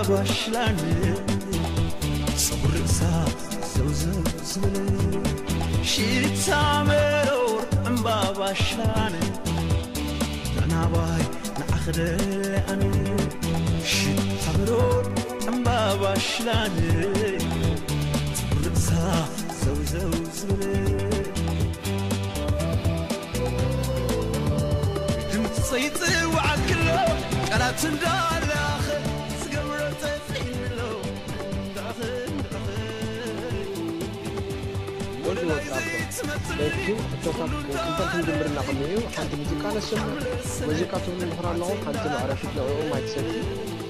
ባሽላን ጸጉሪ ርእሳ ዘውዘው ዝብል ሽታ መሮር ዕምባባ ሽላን ናናባይ ንዓኽደለ ኣነ ሽታ መሮር ዕምባባ ሽላን ጸጉሪ ርእሳ ዘውዘው ዝብል ድምፂ ይፅዋዕ ክሎ ቃላት እንዳላኸ ዝገብሮ ጸፊሕሎ እንዳኸ እንዳኸ ወዲ ወዲ ኣቦ። በዚ ሕቶታት ክንፈልጥ ንጅምር እናኾነ እዩ። ሓንቲ ሙዚቃ ነስምዕ። ሙዚቃ ትብሉ እንድሕር ኣለኹም፣ ሓንቲ መዕረፊት ንዕኡ ማይክ ሰቲ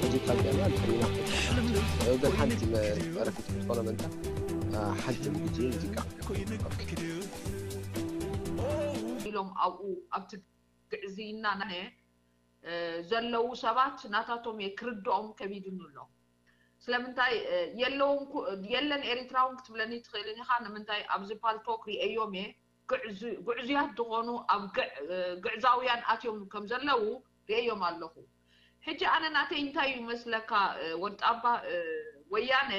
ሙዚቃ ጌርና ድሕሪና። ግን ሓንቲ መዕረፊት ክትኾኖ ምእንታ፣ ሓንቲ ግዜ ሙዚቃ። ኢሎም ኣብኡ ኣብቲ ግዕዝይና ና-፣ እ፣ ዘለዉ ሰባት ናታቶም እየ ክርድኦም ከቢድኒ ኣሎ። ስለምንታይ፣ እ፣ የለውን ኩ-፣ የለን ኤሪትራውን ክትብለኒ ትኽእልን ኢኻ። ንምንታይ ኣብዚ ፓልቶክ ሪኤዮም እየ። ግዕዙ-፣ ግዕዙያት ዝኾኑ ኣብ ግዕ-፣ እ፣ ግዕዛውያን ኣትዮም ከም ዘለዉ ሪኤዮም ኣለኹ። ሕጂ ኣነ ናተይ እንታይ እዩ መስለካ፣ እ፣ ወዲ ጣባ፣ እ፣ ወያነ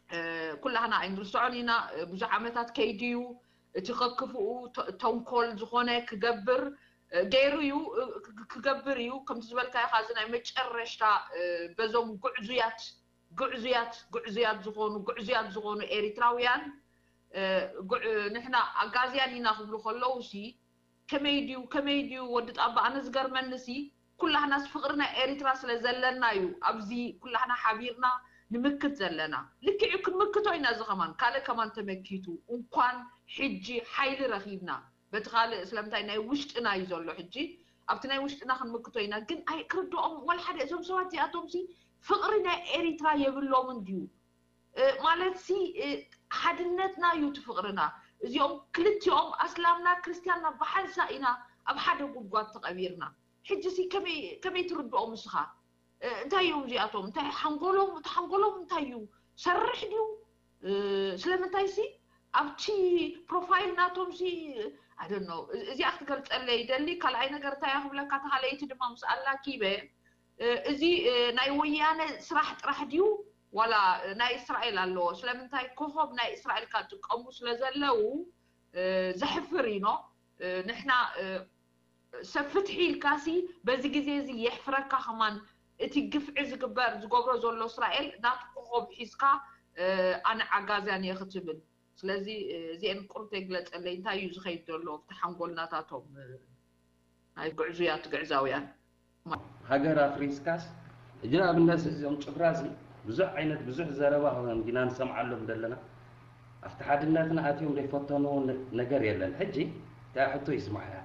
እ፣ ኩላህና ኣይንርስዖን ኢና። እ፣ ብዙሕ ዓመታት ከይዱ እዩ። እቲ ከክፍኡ ተ-፣ ተንኮል ዝኾነ ክገብር፣ እ፣ ገይሩ እዩ፣ እ፣ ክ-፣ ክገብር እዩ። ከምቲ ዝበልካዮ፣ እዚ ናይ መጨረሽታ፣ እ፣ በዞም ጉዕዙያት፣ ጉዕዙያት፣ ጉዕዙያት ዝኾኑ፣ ጉዕዙያት ዝኾኑ ኤሪትራውያን፣ እ፣ ጉዕ-፣ ንሕና ኣጋዝያን ኢና ክብሉ ከለዉ ሲ፣ ከመይ ድዩ፣ ከመይ ድዩ ወዲ ጣባ? ኣነ ዝገርመኒ ሲ፣ ኩላህናስ ፍቕሪ ናይ ኤሪትራ ስለ ዘለና እዩ ኣብዚ ኩላህና ሓቢርና ንምክት ዘለና። ልክዕ እዩ፣ ክንምክቶ ኢና። እዚ ከማን ካልእ ከማን ተመኪቱ፣ እንኳን ሕጂ ሓይሊ ረኺብና። በቲ ካልእ ስለምንታይ ናይ ውሽጥና እዩ ዘሎ ሕጂ፣ ኣብቲ ናይ ውሽጥና ክንምክቶ ኢና። ግን ኣይ ክርድኦም ወላ ሓደ፣ እዞም ሰባት እዚኣቶም ሲ ፍቕሪ ናይ ኤሪትራ የብሎምን ድዩ? እ፣ ማለት ሲ፣ እ፣ ሓድነትና እዩ እቲ ፍቕርና። እዚኦም ክልቲኦም ኣስላምና ክርስትያንና ብሓንሳእ ኢና ኣብ ሓደ ጉድጓድ ተቐቢርና። ሕጂ ሲ ከመይ፣ ከመይ ትርድኦም ንስኻ? እ፣ እንታይ እዮም እዚኣቶም? እንታይ ሓንጎሎም፣ እቲ ሓንጎሎም እንታይ እዩ? ሰርሕ ድዩ? እ፣ ስለምንታይ ሲ ኣብቲ ፕሮፋይል ናቶም ሲ፣ I don't know፣ እ-፣ እዚኣ ክትገልጸለይ ይደሊ። ካልኣይ ነገር እንታይ እያ ክብለካ፣ እታ ካልኣይቲ ድማ ምስ ኣላኪበ፣ እ፣ እዚ፣ እ፣ ናይ ወያነ ስራሕ ጥራሕ ድዩ ዋላ፣ እ፣ ናይ እስራኤል ኣለዎ? ስለምንታይ ኮኾብ ናይ እስራኤል ካጥቀሙ ስለ ዘለዉ፣ እ፣ ዘሕፍር እዩ ኖ። እ፣ ንሕና፣ እ፣ ሰብ ፍትሒ ኢልካሲ በዚ ግዜ እዚ የሕፍረካ ከማን። እቲ ግፍዒ ዝግበር ዝገብሮ ዘሎ እስራኤል ናቱ ኮኾብ ሒዝካ፣ እ፣ ኣነ ዓጋዝያን እየ ክትብል። ስለዚ፣ እ፣ እዚአን ቁርተ ይግለጸለይ፣ እንታይ እዩ ዝኸይድ ዘሎ ኣብቲ ሓንጎል ናታቶም፣ እ፣ ናይ ግዕዙያት ግዕዛውያን? ሃገር ኣፍሪስካስ፣ ሕጂ ንኣብነት እዚኦም ጭፍራዚ ብዙሕ ዓይነት ብዙሕ ዘረባ ኢና ንሰምዓሎም ዘለና። ኣብቲ ሓድነትና ኣትዮም ዘይፈተንዎ ነ-፣ ነገር የለን። ሕጂ እታ ሕቶ ይስማዕያ።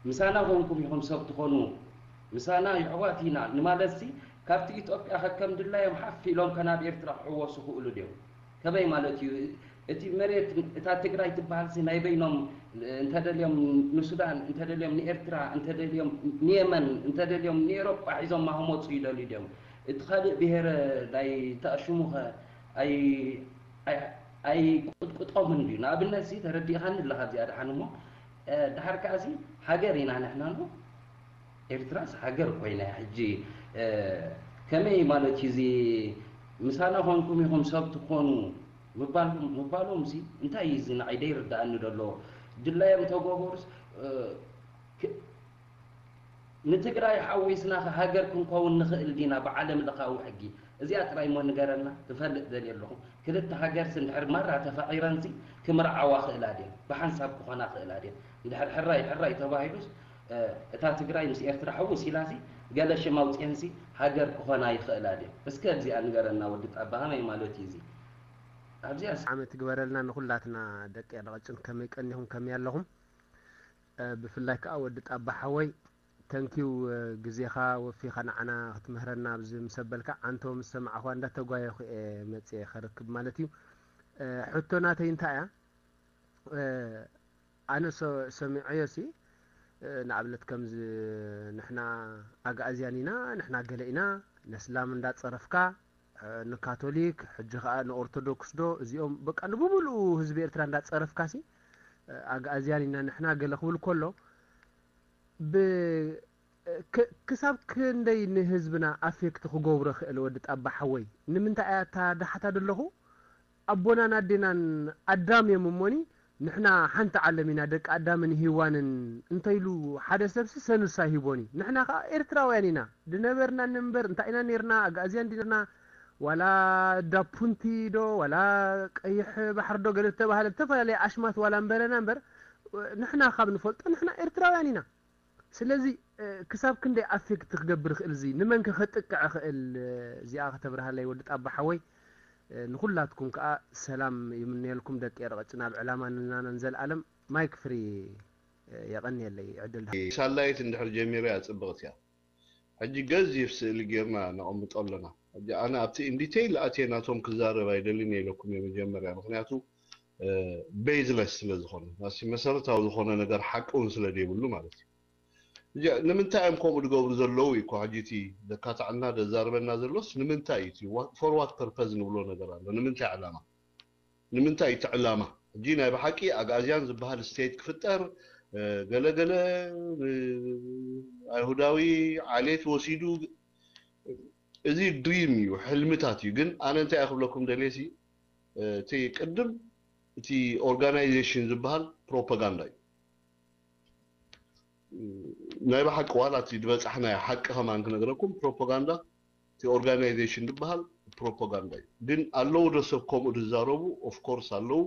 ምሳና ኮንኩም ኢኹም ሰብ ትኾኑ፣ ምሳና የሕዋት ኢና ንማለትሲ፣ ካብቲ ኢትዮጵያ ከከም ድላዮም ሓፍ ኢሎም ከናብ ኤርትራ ክሕወሱ ክእሉ ድዮም? ከመይ ማለት እዩ? እቲ መሬት፣ እታ ትግራይ ትበሃልሲ ናይ በይኖም፣ እንተደልዮም ንሱዳን፣ እንተደልዮም ንኤርትራ፣ እንተደልዮም ንየመን፣ እንተደልዮም ንኤሮጳ ሒዞም ክመፁ ይደልዩ ድዮም? እቲ ካልእ ብሄረ ናይ ተኣሽሙኸ ኣይ-፣ ኣይ-፣ ኣይቁጥቁጦምን ድዩ? ንኣብነት ሲ ተረዲእኻኒ ኣለኻ እዚኣ ደሓን እሞ፣ እ፣ ደሓር ከኣሲ ሃገር ኢና ንሕና እሞ፣ ኤርትራስ ሃገር ኮይና እያ። ሕጂ፣ እ፣ ከመይ ማለት እዩ እዚ ምሳና ኮንኩም ኢኹም ሰብ ትኾኑ ምባል-፣ ምባሎም ሲ እንታይ እዩ እዚ ንዓይ ዘይርድኣኒ ዘሎ? ድላዮም ተገበሩስ፣ እ፣ ክ-፣ ንትግራይ ሓዊስና ከ ሃገር ክንከውን ንኽእል ዲና ብዓለም ለኻዊ ሕጊ? እዚኣ ጥራይ እሞ ንገረና፣ ክፈልጥ ደልየ ኣለኹ። ክልተ ሃገርሲ እንድሕር ማራ ተፋቒረንሲ ክምርዓዋ ክእላ ድየን? ብሓንሳብ ክኾና ክእላ ድየን? እንድሕር ሕራይ ሕራይ ተባሂሉስ፣ እ፣ እታ ትግራይ ምስ ኤርትራ ሕውስ ኢላሲ ገለ ሽም ኣውፅኤንሲ ሃገር ክኾና ይኽእላ ድየን? እስከ እዚኣ ንገረና ወዲ ጣባ፣ ከመይ ማለት እዩ እዚ? ኣብዚኣስ ዓመት ትግበረልና ንኹላትና ደቂ ኣድቐጭን፣ ከመይ ቀኒኹም፣ ከመይ ኣለኹም? እ፣ ብፍላይ ከኣ ወዲ ጣባ ሓወይ፣ ተንኪው፣ እ፣ ግዜኻ ወፊኻ ንዓና ክትምህረና ኣብዚ ምስ ኣበልካ፣ ዓንቶ ምስ ሰማዕኽዋ እንዳተጓየኹ እየ መጽየ ከርክብ ማለት እዩ። እ፣ ሕቶ ናተይ እንታይ እያ? እ፣ ኣነ ሰ-፣ ሰሚዐዮ ሲ፣ እ፣ ንኣብነት ከምዚ ንሕና ኣግኣዝያን ኢና፣ ንሕና ገለ ኢና፣ ነስላም እንዳጸረፍካ፣ እ፣ ንካቶሊክ፣ ሕጂ ኸኣ ንኦርቶዶክስ ዶ፣ እዚኦም በቃ ንብሙሉኡ ህዝቢ ኤርትራ እንዳጸረፍካ ሲ፣ እ፣ ኣግኣዝያን ኢና ንሕና ገለ ክብል ከሎ፣ ብ-፣ ክ- ክሳብ ክንደይ ንህዝብና ኣፌክት ክገብሮ ክእል ወዲ ጣባ ሓወይ? ንምንታይ እያ እታ ዳሕታ ዘለኹ ኣቦናን ኣዴናን ኣዳም እዮም እሞኒ፣ ንሕና ሓንቲ ዓለም ኢና ደቂ ኣዳምን ሂዋንን እንተኢሉ ሓደ ሰብሲ ሰኑሳ ሂቦኒ። ንሕና ከዓ ኤርትራውያን ኢና ድነበርና ንምበር እንታይ ኢና ነርና ኣጋእዝያን ዲና ዋላ ዳፑንቲ ዶ ዋላ ቀይሕ ባሕሪ ዶ ገለ ዝተባህለ ዝተፈላለየ ኣሽማት ዋላ እንበለና እምበር ንሕና ካብ ንፈልጦ ንሕና ኤርትራውያን ኢና። ስለዚ ክሳብ ክንደይ ኣፌክት ክገብር ይኽእል እዚ ንመን ከ ከጥቅዕ ይኽእል? እዚኣ ከተብርሃለይ ወዲ ጣባ ሓወይ። ንኹላትኩም ከዓ ሰላም ይምነየልኩም ደቂ ኤረቐጭ ናብ ዕላማ ንናነን ዘልኣለም። ማይክ ፍሪ። የቐንየለይ ዕድል። ሳላይት እንድሕር ጀሚረያ ጽብቕቲ እያ። ሕጂ ገዚፍ ስእሊ ጌርና ነቐምጦ ኣለና። ሕጂ ኣነ ኣብቲ ኢንዲቴይል ኣትየ ናቶም ክዛረብ ኣይደልን እየ ኢለኩም እየ መጀመርያ፣ ምክንያቱ ቤዝለስ ስለ ዝኾነ ናሲ መሰረታዊ ዝኾነ ነገር ሓቂ እውን ስለ ዘይብሉ ማለት እዩ። ሕጂ ንምንታይ እዮም ከምኡ ዝገብሩ ዘለዉ እዩ እኮ። ሕጂ እቲ ዘካትዐና ዘዛርበና ዘሎስ ንምንታይ እዩ እቲ ፎር ዋት ፐርፐዝ ንብሎ ነገር ኣሎ። ንምንታይ ዕላማ? ንምንታይ እቲ ዕላማ? ሕጂ ናይ ብሓቂ ኣግኣዝያን ዝበሃል ስቴት ክፍጠር ገለገለ ኣይሁዳዊ ዓሌት ወሲዱ እዚ ድሪም እዩ፣ ሕልምታት እዩ። ግን ኣነ እንታይ ክብለኩም ደልየ ሲ እቲ ቅድም እቲ ኦርጋናይዜሽን ዝበሃል ፕሮፓጋንዳ እዩ። ናይ ብሓቂ ዋላ እቲ ዝበፃሕናዮ ሓቂ ከማን ክነግረኩም ፕሮፓጋንዳ እቲ ኦርጋናይዜሽን ዝበሃል ፕሮፓጋንዳ እዩ። ግን ኣለዉ ዶ ሰብ ከምኡ ዝዛረቡ? ኦፍኮርስ ኣለዉ።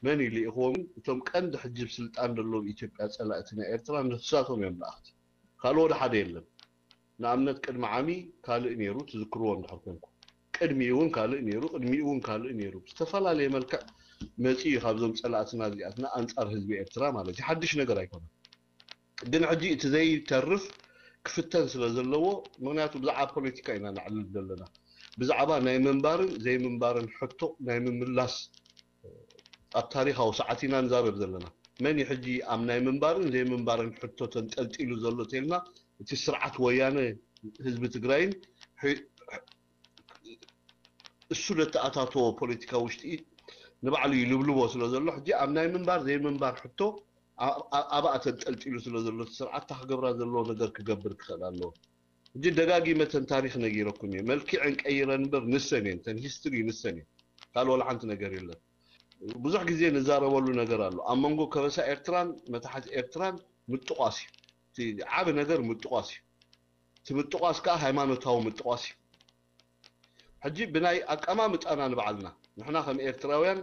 መን ይልኢኽዎም? እቶም ቀንዲ ሕጂ ብስልጣን ዘለዉ ኢትዮጵያ ፀላእቲ ናይ ኤርትራ ንሳቶም እዮም ለኣኽቲ። ካልእ ወደ ሓደ የለን። ንኣብነት ቅድሚ ዓሚ ካልእ ነይሩ ትዝክርዎ እንድሕር ኮንኩም፣ ቅድሚ እውን ካልእ ነይሩ፣ ቅድሚ እውን ካልእ ነይሩ፣ ብዝተፈላለየ መልክዕ መፂኡ እዩ ካብዞም ፀላእትና እዚኣትና ኣንፃር ህዝቢ ኤርትራ ማለት እዩ። ሓድሽ ነገር ኣይኮነን። ግን ሕጂ እቲ ዘይተርፍ ክፍተን ስለ ዘለዎ፣ ምክንያቱ ብዛዕባ ፖለቲካ ኢና ነዕልል ዘለና። ብዛዕባ ናይ ምንባርን ዘይምንባርን ሕቶ ናይ ምምላስ ኣብ ታሪኻዊ ሰዓት ኢና ንዛረብ ዘለና። መን እዩ ሕጂ ኣብ ናይ ምንባርን ዘይምንባርን ሕቶ ተንጠልጢሉ ዘሎ ተልና እቲ ስርዓት ወያነ ህዝቢ ትግራይን እሱ ለተኣታተዎ ፖለቲካ ውሽጢ ንባዕሉ ይልብልቦ ስለ ዘሎ ሕጂ ኣብ ናይ ምንባር ዘይምንባር ሕቶ ኣብኣ ተንጠልጢሉ ስለ ዘሎ ስርዓት ክገብራ ዘለዎ ነገር ክገብር ክኽእል ኣለዎ። ሕጂ ደጋጊመ ተን ታሪኽ ነጊረኩም እየ። መልኪዐን ቀይረን እምበር ንሰን እየን፣ ተን ሂስትሪ ንሰን እየን። ካልእ ወላ ሓንቲ ነገር የለን። ብዙሕ ግዜ ንዛረበሉ ነገር ኣሎ። ኣብ መንጎ ከበሳ ኤርትራን መታሕት ኤርትራን ምጥቋስ እዩ። እቲ ዓቢ ነገር ምጥቋስ እዩ። እቲ ምጥቋስ ከዓ ሃይማኖታዊ ምጥቋስ እዩ። ሕጂ ብናይ ኣቀማምጣና ንባዕልና ንሕና ከም ኤርትራውያን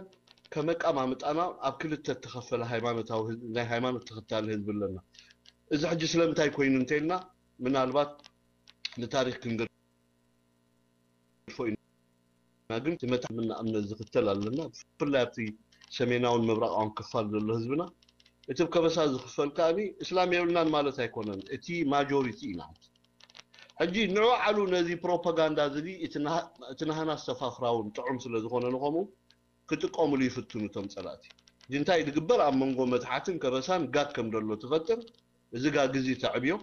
ከም ኣቀማምጣና ኣብ ክልተ እተኸፈለ ሃይማኖታዊ ህዝቢ ናይ ሃይማኖት ተኸታሊ ህዝቢ ኣለና። እዚ ሕጂ ስለምንታይ ኮይኑ እንተልና ምናልባት ንታሪክ ክንገድፎ ኢና፣ ግን እቲ መታሕምና እምነት ዝኽተል ኣለና። ብፍላይ ኣብቲ ሰሜናውን ምብራቃውን ክፋል ዘሎ ህዝብና እቲ ከበሳ ዝኽፈል ከኣ እስላም የብልናን ማለት ኣይኮነን። እቲ ማጆሪቲ ኢና። ሕጂ ንዑ ዓሉ ነዚ ፕሮፓጋንዳ እዚ እቲ ናህና ዝተፋፍራውን ጥዑም ስለ ዝኾነ ንኸምኡ ክጥቀምሉ ይፍትኑ እቶም ጸላእቲ። ሕጂ እንታይ ዝግበር ኣብ መንጎ መትሓትን ከበሳን ጋግ ከም ዘሎ ትፈጥር። እዚ ጋግ እዚ ተዕብዮ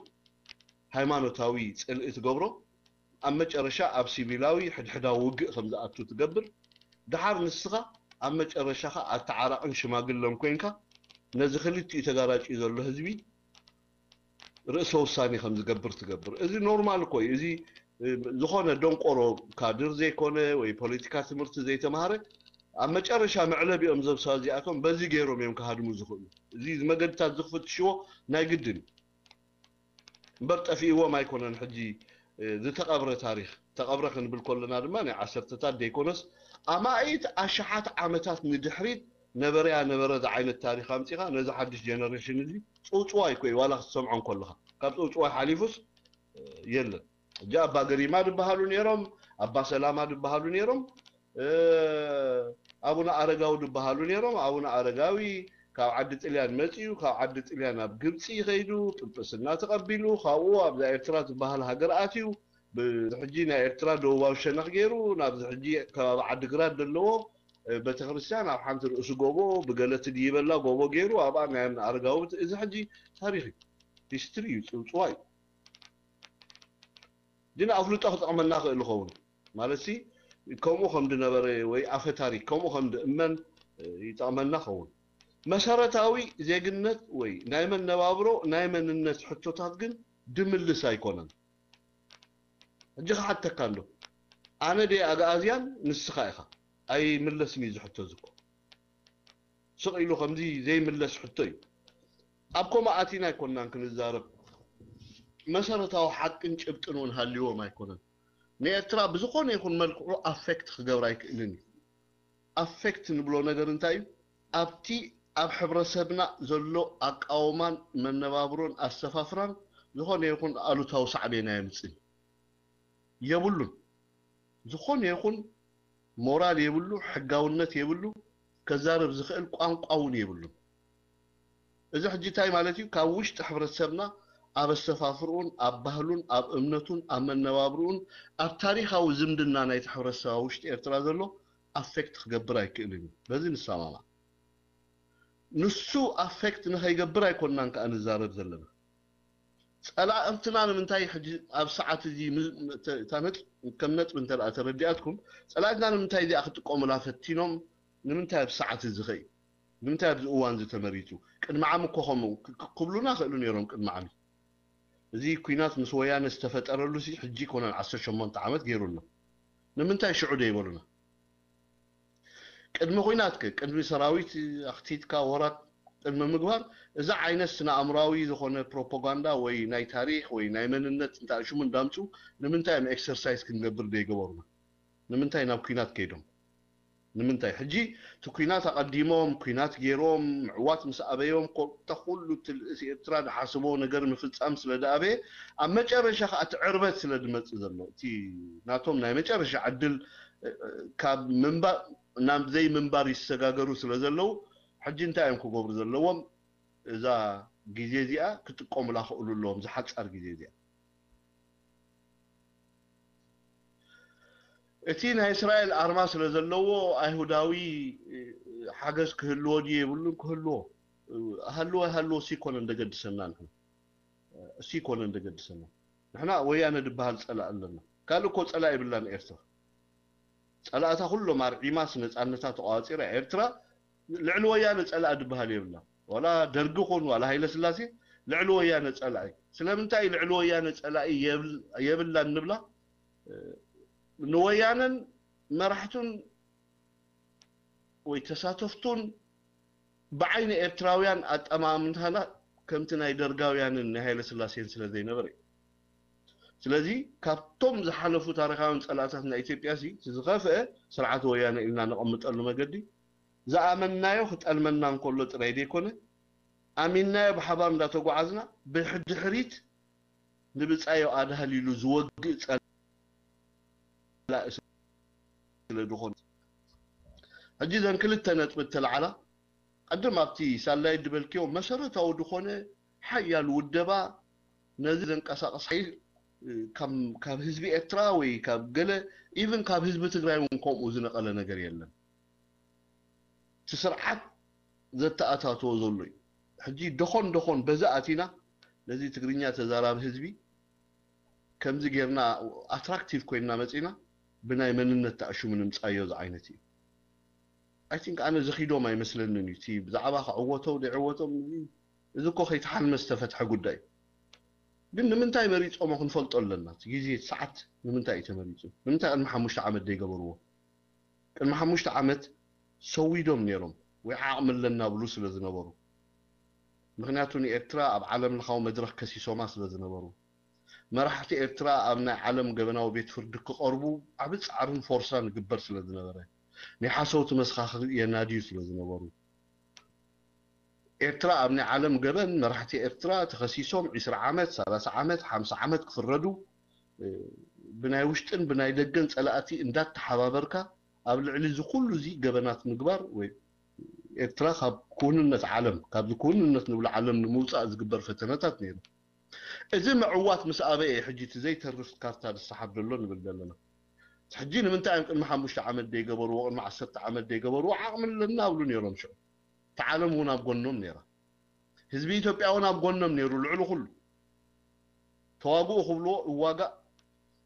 ሃይማኖታዊ ጽልኢ ትገብሮ። ኣብ መጨረሻ ኣብ ሲቪላዊ ሕድሕዳዊ ውግእ ከም ዝኣቱ ትገብር። ድሓር ንስኻ ኣብ መጨረሻኻ ኣተዓራቕን ሽማግለን ኮይንካ ነዚ ክልቲኡ ተጋራጭዩ ዘሎ ህዝቢ ርእሰ ውሳኔ ከም ዝገብር ትገብር። እዚ ኖርማል እኮ እዩ። እዚ ዝኾነ ደንቆሮ ካድር ዘይኮነ ወይ ፖለቲካ ትምህርቲ ዘይተማሃረ ኣብ መጨረሻ መዕለቢኦም ዘብሳ እዚኣቶም በዚ ገይሮም እዮም ክሃድሙ ዝኽእሉ። እዚ መገድታት ዝክፍትሽዎ ናይ ግድን እዩ። እምበር ጠፊእዎም ኣይኮነን። ሕጂ ዝተቐብረ ታሪክ ተቐብረ ክንብል ከለና ድማ ናይ ዓሰርተታት ዘይኮነስ ኣማኢት ኣሽሓት ዓመታት ንድሕሪት ነበረያ ነበረ ዝዓይነት ታሪክ ኣምፂኻ ነዚ ሓድሽ ጀነሬሽን እዚ ፅውፅዋይ እኮ እዩ። ዋላ ክትሰምዖ እንከለካ ካብ ፅውፅዋይ ሓሊፉስ የለን። ሕጂ ኣባ ገሪማ ዝበሃሉ ነይሮም፣ ኣባ ሰላማ ዝበሃሉ ነይሮም፣ ኣቡነ ኣረጋዊ ዝበሃሉ ነይሮም። ኣቡነ ኣረጋዊ ካብ ዓዲ ጥልያን መፂኡ፣ ካብ ዓዲ ጥልያን ኣብ ግብፂ ከይዱ ጵጵስና ተቐቢሉ፣ ካብኡ ኣብዛ ኤርትራ ዝበሃል ሃገር ኣትዩ፣ ሕጂ ናይ ኤርትራ ደቡባዊ ሸነኽ ገይሩ ናብዚ ሕጂ ከባቢ ዓዲግራት ዘለዎ ቤተክርስትያን ኣብ ሓንቲ ርእሲ ጎቦ ብገለ ትድይበላ ጎቦ ገይሩ ኣብኣ ናይ ኣረጋዊ እዚ ሕጂ ታሪክ እዩ፣ ሂስትሪ እዩ፣ ፅውፅዋ እዩ። ግን ኣፍልጦ ክጠቕመና ክእል ይኸውን ማለት ሲ ከምኡ ከም ድነበረ ወይ ኣፈ ታሪክ ከምኡ ከም ድእመን ይጠቕመና ኸውን። መሰረታዊ ዜግነት ወይ ናይ መነባብሮ ናይ መንነት ሕቶታት ግን ድምልስ ኣይኮነን። ሕጂ ክሓተካ እንዶ፣ ኣነ ድየ ኣግኣዝያን ንስኻ ኢኻ? ኣይምለስን እዩ ዝሕቶ። ዝኮ ስቕ ኢሉ ከምዚ ዘይምለስ ሕቶ እዩ። ኣብ ኮማ ኣቲና ኣይኮንናን ክንዛረብ፣ መሰረታዊ ሓቅን ጭብጥን እውን ሃልዎም ኣይኮነን። ንኤርትራ ብዝኾነ ይኹን መልክዑ ኣፌክት ክገብር ኣይክእልን እዩ። ኣፌክት ንብሎ ነገር እንታይ እዩ? ኣብቲ ኣብ ሕብረተሰብና ዘሎ ኣቃውማን መነባብሮን ኣሰፋፍራን ዝኾነ ይኹን ኣሉታዊ ሳዕቤን ኣየምፅን የብሉን። ዝኾነ ይኹን ሞራል የብሉ፣ ሕጋውነት የብሉ፣ ከዛረብ ዝኽእል ቋንቋ እውን የብሉን። እዚ ሕጂ እንታይ ማለት እዩ? ካብ ውሽጢ ሕብረተሰብና ኣብ ኣሰፋፍርኡን ኣብ ባህሉን ኣብ እምነቱን ኣብ መነባብርኡን ኣብ ታሪኻዊ ዝምድና ናይቲ ሕብረተሰብ ኣብ ውሽጢ ኤርትራ ዘሎ ኣፌክት ክገብር ኣይክእልን እዩ። በዚ ንሰማማዕ። ንሱ ኣፌክት ንኸይገብር ኣይኮንናን ከኣ ንዛረብ ዘለና። ጸላእትና ንምንታይ ሕጂ ኣብ ሰዓት እዚ ም- ም- ተ- እታ ነጥ- ከም ነጥቢ እንተ ደኣ ተረዲኣትኩም፣ ጸላእትና ንምንታይ እዚኣ ክጥቀሙላ ፈቲኖም? ንምንታይ ኣብ ሰዓት እዚ ኸይ ንምንታይ ኣብዚ እዋን እዚ ተመሪጹ? ቅድሚ ዓሚ እኮ ከምኡ ክ- ክ- ክብሉና ክእሉ ነይሮም። ቅድሚ ዓሚ እዚ ኲናት ምስ ወያነ ዝተፈጠረሉ ሲ ሕጂ ኮነን ዓሰርተ ሸሞንተ ዓመት ገይሩ ኣሎ። ንምንታይ ሽዑ ደይበሉና? ቅድሚ ኲናት ከ ቅድሚ ሰራዊት ኣኽቲትካ ወራር ቅድሚ ምግባር፣ እዚ ዓይነት ስነ ኣእምራዊ ዝኾነ ፕሮፓጋንዳ ወይ ናይ ታሪኽ ወይ ናይ መንነት እንታይ ሽሙ እንዳምፁ ንምንታይ እዮም ኤክሰርሳይዝ ክንገብር ዘይገበሩና? ንምንታይ ናብ ኲናት ከይዶም? ንምንታይ ሕጂ እቲ ኲናት ኣቐዲሞም ኲናት ገይሮም ምዕዋት ምስ ኣበዮም ኮታ ኩሉ እቲ ልእሲ ኤርትራ ዝሓስቦ ነገር ምፍጻም ስለ ዝኣበየ ኣብ መጨረሻ ከዓ እቲ ዕርበት ስለ ዝመፅእ ዘሎ እቲ ናቶም ናይ መጨረሻ ዕድል ካብ ምንባር ናብ ዘይምንባር ይሰጋገሩ ስለ ዘለዉ ሕጂ እንታይ እዮም ክገብሩ ዘለዎም? እዛ ግዜ እዚኣ ክጥቀሙላ ክእሉ ኣለዎም። ዝሓጻር ግዜ እዚኣ እቲ ናይ እስራኤል ኣርማ ስለ ዘለዎ ኣይሁዳዊ ሓገዝ ክህልዎ ድዩ የብሉን? ክህልዎ። ሃልዎ ኣይሃልዎ እሱ ይኮነን ደገድሰና። ንሕና እሱ ይኮነን ደገድሰና። ንሕና ወያነ ድበሃል ጸላእ ኣለና። ካልእ እኮ ጸላእ የብላን ኤርትራ። ጸላእታ ኩሎም ኣርዒማስ ነጻነታ ተቋጺራ ኤርትራ ልዕሊ ወያነ ጸላእ ድበሃል የብላ። ዋላ ደርጊ ኹን ዋላ ሃይለ ስላሴ ልዕሊ ወያነ ጸላኢ። ስለምንታይ ልዕሊ ወያነ ጸላኢ የብል- የብላን ንብላ? ንወያነን መራሕቱን ወይ ተሳተፍቱን ብዓይኒ ኤርትራውያን ኣጠማምታና ከምቲ ናይ ደርጋውያንን ናይ ሃይለ ስላሴን ስለ ዘይነበረ እዩ። ስለዚ ካብቶም ዝሓለፉ ታሪኻውያን ጸላእታት ናይ ኢትዮጵያ ሲ ዝኸፍአ ስርዓት ወያነ ኢልና ነቐምጠሉ መገዲ ዝኣመንናዮ ክጠልመና እንከሎ ጥራይ ዘይኮነ ኣሚንናዮ ብሓባር እንዳተጓዓዝና ብድሕሪት ንብጻዮ ኣዳህሊሉ ዝወግእ ጸላኢ ስለ ዝኾነ። ሕጂ ዘን ክልተ ነጥቢ እተለዓላ ቅድም ኣብቲ ሳላይ ድበልክዮ መሰረታዊ ዝኾነ ሓያል ውደባ ነዚ ዘንቀሳቐስ ሓይል ካብ ህዝቢ ኤርትራ ወይ ካብ ገለ ኢቭን ካብ ህዝቢ ትግራይ እውን ከምኡ ዝነቐለ ነገር የለን። እቲ ስርዓት ዘተኣታተዎ ዘሎ እዩ። ሕጂ ደኾን ደኾን በዚ ኣቲና ነዚ ትግርኛ ተዛራቢ ህዝቢ ከምዚ ጌርና ኣትራክቲቭ ኮይንና መጺና ብናይ መንነት ተኣሽሙ ንምጻዮ ዝዓይነት እዩ። ኣይ ቲንክ ኣነ ዝኺዶም ኣይመስለንን እዩ። እቲ ብዛዕባ ክዕወተው ዘይዕወቶም እዚ እኮ ከይተሓልመ ዝተፈትሐ ጉዳይ እዩ። ግን ንምንታይ መሪጾሞ ክንፈልጦ ኣለና። እቲ ግዜ እቲ ሰዓት ንምንታይ እዩ ተመሪጹ? ንምንታይ ቅድሚ ሓሙሽተ ዓመት ዘይገበርዎ? ቅድሚ ሓሙሽተ ዓመት ሰዊዶም ነይሮም ወይ ዓቕሚ ኣለና ብሉ ስለ ዝነበሩ። ምክንያቱ ንኤርትራ ኣብ ዓለም ለኻዊ መድረኽ ከሲሶማ ስለ ዝነበሩ። መራሕቲ ኤርትራ ኣብ ናይ ዓለም ገበናዊ ቤት ፍርዲ ክቐርቡ ዓቢ ጻዕርን ፎርሳን ይግበር ስለ ዝነበረ። ናይ ሓሰውቲ መሰኻኽር የናድዩ ስለ ዝነበሩ። ኤርትራ ኣብ ናይ ዓለም ገበን መራሕቲ ኤርትራ ተኸሲሶም ዒስራ ዓመት፣ ሰላሳ ዓመት፣ ሓምሳ ዓመት ክፍረዱ ብናይ ውሽጥን ብናይ ደገን ጸላእቲ እንዳተሓባበርካ ኣብ ልዕሊ እዚ ኩሉ እዚ ገበናት ምግባር ወይ ኤርትራ ካብ ክውንነት ዓለም ካብዚ ክውንነት ንብሎ ዓለም ንምውጻእ ዝግበር ፈተነታት ነይሩ። እዚ ምዕዋት ምስ ኣበየ ሕጂ እቲ ዘይተርፍ ካርታ ዝሰሓብ ዘሎ ንብል ዘለና። ሕጂ ንምንታይ እዮም ቅድሚ ሓሙሽተ ዓመት ዘይገበርዎ ቅድሚ ዓሰርተ ዓመት ዘይገበርዎ ዓቕሚ ኣለና ኣብሉ ነይሮም ሽዑ። እቲ ዓለም እውን ኣብ ጎኖም ነይራ። ህዝቢ ኢትዮጵያ እውን ኣብ ጎኖም ነይሩ። ልዕሊ ኩሉ ተዋግኡ ክብልዎ እዋጋእ፣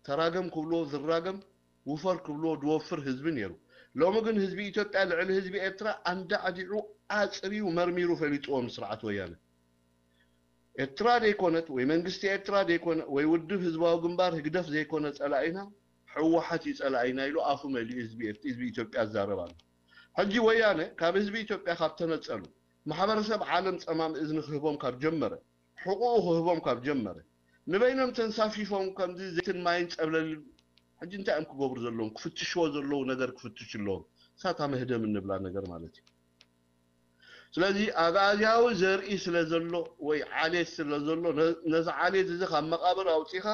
ተራገም ክብልዎ ዝራገም፣ ውፈር ክብልዎ ዝወፍር ህዝቢ ነይሩ። ሎሚ ግን ህዝቢ ኢትዮጵያ ልዕሊ ህዝቢ ኤርትራ ኣንዳዕዲዑ ኣጽርዩ መርሚሩ ፈሊጥዎ ምስ ስርዓት ወያነ። ኤርትራ ዘይኮነት ወይ መንግስቲ ኤርትራ ዘይኮነ ወይ ውድብ ህዝባዊ ግንባር ህግደፍ ዘይኮነ ጸላኢና ህወሓት እዩ ጸላኢና ኢሉ ኣፉ መሊኡ ህዝቢ ኤርት- ህዝቢ ኢትዮጵያ ዝዛረብ ኣሎ። ሕጂ ወያነ ካብ ህዝቢ ኢትዮጵያ ካብ ተነጸሉ፣ ማሕበረሰብ ዓለም ጸማም እዝኒ ክህቦም ካብ ጀመረ፣ ሕቁኡ ክህቦም ካብ ጀመረ፣ ንበይኖም ተንሳፊፎም ከምዚ ዘይትን ማይን ጸብለል፣ ሕጂ እንታይ እዮም ክገብሩ ዘለዎም? ክፍትሽዎ ዘለዉ ነገር ክፍትሽ ኣለዎም። እሳታ መህደም እንብላ ነገር ማለት እዩ። ስለዚ ኣግኣዝያዊ ዘርኢ ስለ ዘሎ ወይ ዓሌት ስለ ዘሎ፣ ነ- ነዚ ዓሌት እዚ ካብ መቓብር ኣውፂኻ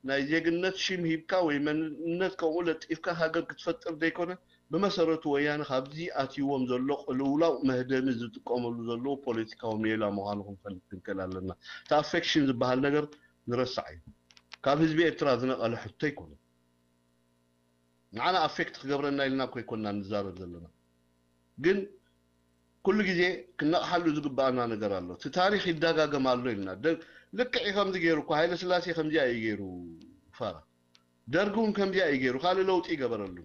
ናይ ዜግነት ሽም ሂብካ ወይ መንነት ከምኡ ለጢፍካ ሃገር ክትፈጥር ዘይኮነ፣ ብመሰረቱ ወያነ ካብዚ ኣትይዎም ዘሎ ቅልውላው መህደሚ ዝጥቀመሉ ዘለዉ ፖለቲካዊ ሜላ ምዃኑ ክንፈልጥ ክንክእል ኣለና። እቲ ኣፌክሽን ዝበሃል ነገር ንረሳዕ እዩ። ካብ ህዝቢ ኤርትራ ዝነቐለ ሕቶ ኣይኮነን። ንዓና ኣፌክት ክገብረና ኢልና እኮ ኣይኮንና ንዛረብ ዘለና። ግን ኩሉ ግዜ ክነቕሓሉ ዝግባኣና ነገር ኣሎ። እቲ ታሪኽ ይደጋገም ኣሎ ኢልና። ደ- ልክዕ እዩ ከምዚ ገይሩ እኮ ሃይለ ስላሴ ከምዚኣ እዩ ገይሩ ፋራ። ደርጊ እውን ከምዚኣ እዩ ገይሩ። ካልእ ለውጢ ይገበረሉ።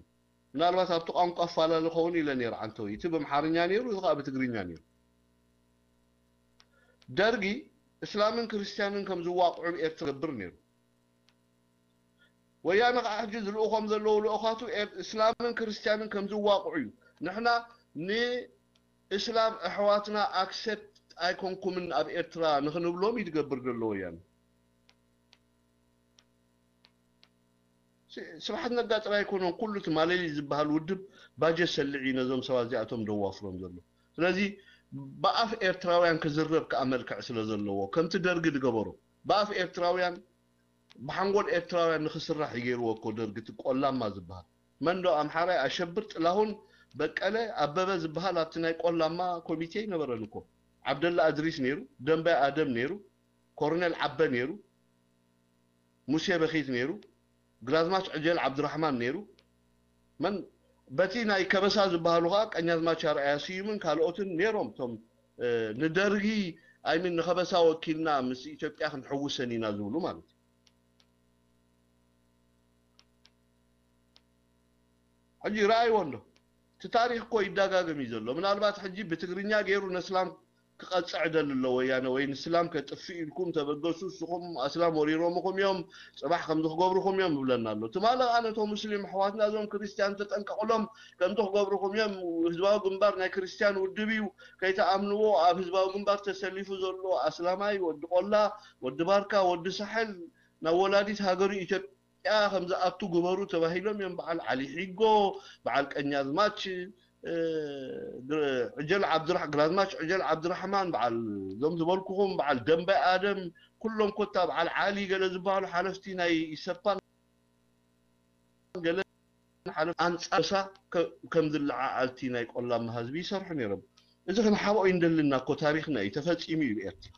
ምናልባት ኣብቲ ቋንቋ ኣፋላለ ኸውን ኢለ ነይረ ዓንተወይ። እቲ ብኣምሓርኛ ነይሩ፣ እዚ ከዓ ብትግርኛ ነይሩ። ደርጊ እስላምን ክርስትያንን ከም ዝዋቕዑ ኣብ ኤርትራ ገብር ነይሩ። ወያነ ከዓ ሕጂ ዝልእኾም ዘለዉ ልእኻቱ ኤር- እስላምን ክርስትያንን ከም ዝዋቕዑ እዩ። ንሕና ንእስላም ኣሕዋትና ኣክሰፕት ኣይኮንኩምን ኣብ ኤርትራ ንኽንብሎም እዩ ዝገብር ዘሎ ወያነ። ስ- ስብሓት ነጋ ጥራይ ኣይኮነን፣ ኩሉ እቲ ማለሊ ዝበሃል ውድብ ባጀት ሰሊዑ እዩ ነዞም ሰባት እዚኣቶም ደዋፍሮም ዘሎ። ስለዚ ብኣፍ ኤርትራውያን ክዝረብ ከዓ መልክዕ ስለ ዘለዎ ከምቲ ደርጊ ዝገበሮ ብኣፍ ኤርትራውያን ብሓንጎል ኤርትራውያን ንክስራሕ እዩ ገይርዎ እኮ ደርጊ። እቲ ቆላማ ዝበሃል መን ዶ ኣምሓራይ ኣሸብር ጥላሁን በቀለ ኣበበ ዝበሃል ኣብቲ ናይ ቆላማ ኮሚቴ ይነበረን እኮ። ዓብደላ ኣድሪስ ነይሩ፣ ደንባይ ኣደም ነይሩ፣ ኮርኔል ዓበ ነይሩ፣ ሙሴ በኺት ነይሩ፣ ግራዝማች ዕጀል ዓብዱራሕማን ነይሩ። መን በቲ ናይ ከበሳ ዝበሃሉ ከዓ ቀኛዝማች ኣርኣያ ስዩምን ካልኦትን ነይሮም። እቶም ንደርጊ ኣይሚን ንኸበሳ ወኪልና ምስ ኢትዮጵያ ክንሕውሰን ኢና ዝብሉ ማለት እዩ። ሕጂ ረኣይዎ እንዶ እቲ ታሪኽ እኮ ይዳጋገም እዩ ዘሎ። ምናልባት ሕጂ ብትግርኛ ገይሩ ነስላም ክቐፅዕ ደሊ ኣሎ ወያነ ወይ ንስላም ከጥፍእ ኢልኩም ተበገሱ፣ እስኹም ኣስላም ወሪሮምኹም እዮም፣ ፅባሕ ከምዚ ክገብሩኹም እዮም ይብለና ኣሎ። ትማሊ ከዓ ነቶም ሙስሊም ኣሕዋትና እዞም ክርስትያን ተጠንቀቕሎም፣ ከምዚ ክገብሩኹም እዮም፣ ህዝባዊ ግንባር ናይ ክርስትያን ውድብ እዩ፣ ከይተኣምንዎ ኣብ ህዝባዊ ግንባር ተሰሊፉ ዘሎ ኣስላማይ ወዲ ቆላ፣ ወዲ ባርካ፣ ወዲ ሳሕል ናብ ወላዲት ሃገሩ ኢትዮጵያ ኢትዮጵያ ከም ዝኣቱ ግበሩ ተባሂሎም እዮም። በዓል ዓሊ ሒጎ፣ በዓል ቀኛዝማች ዕጀል ዓብድራ ግራዝማች ዕጀል ዓብድራሕማን፣ በዓል እዞም ዝበልኩኹም፣ በዓል ደንባይ ኣደም፣ ኩሎም ኮታ በዓል ዓሊ ገለ ዝበሃሉ ሓለፍቲ ናይ ኢሰፓን ገለ ሓለፍቲ ኣንጻርሳ ከም ዝለዓዓልቲ ናይ ቆላማ ህዝቢ ይሰርሑ ነይሮም። እዚ ክንሓብኦ ይንደልና እኮ ታሪኽና እዩ፣ ተፈጺሙ እዩ ኤርትራ።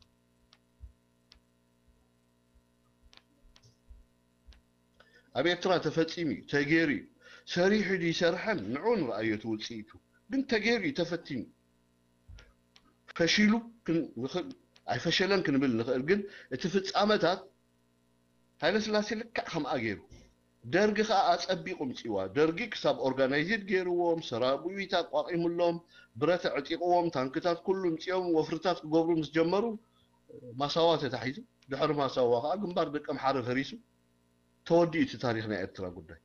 ኣብ ኤርትራ ተፈጺሙ እዩ፣ ተገይሩ እዩ። ሰሪሑ ድዩ ይሰርሐን ንዑ ንርኣዮ እቲ ውፅኢቱ። ግን ተገይሩ እዩ፣ ተፈቲኑ። ፈሺሉ ክን- ንኽእል ኣይፈሸለን ክንብል ንኽእል፣ ግን እቲ ፍጻመታት ሃይለ ስላሴ ልክዕ ከምኣ ገይሩ ደርጊ ከዓ ኣጸቢቑ ምፅዋ። ደርጊ ክሳብ ኦርጋናይዝድ ገይርዎም፣ ሰራዊት ኣቋቒምሎም፣ ብረት ኣዕጢቕዎም፣ ታንክታት ኩሉ ምፅኦም ወፍርታት ክገብሩ ምስ ጀመሩ ማሳዋ ተታሒዙ። ድሕሪ ማሳዋ ከዓ ግንባር ደቀምሓረ ፈሪሱ። ተወዲኡ እቲ ታሪኽ ናይ ኤርትራ ጉዳይ።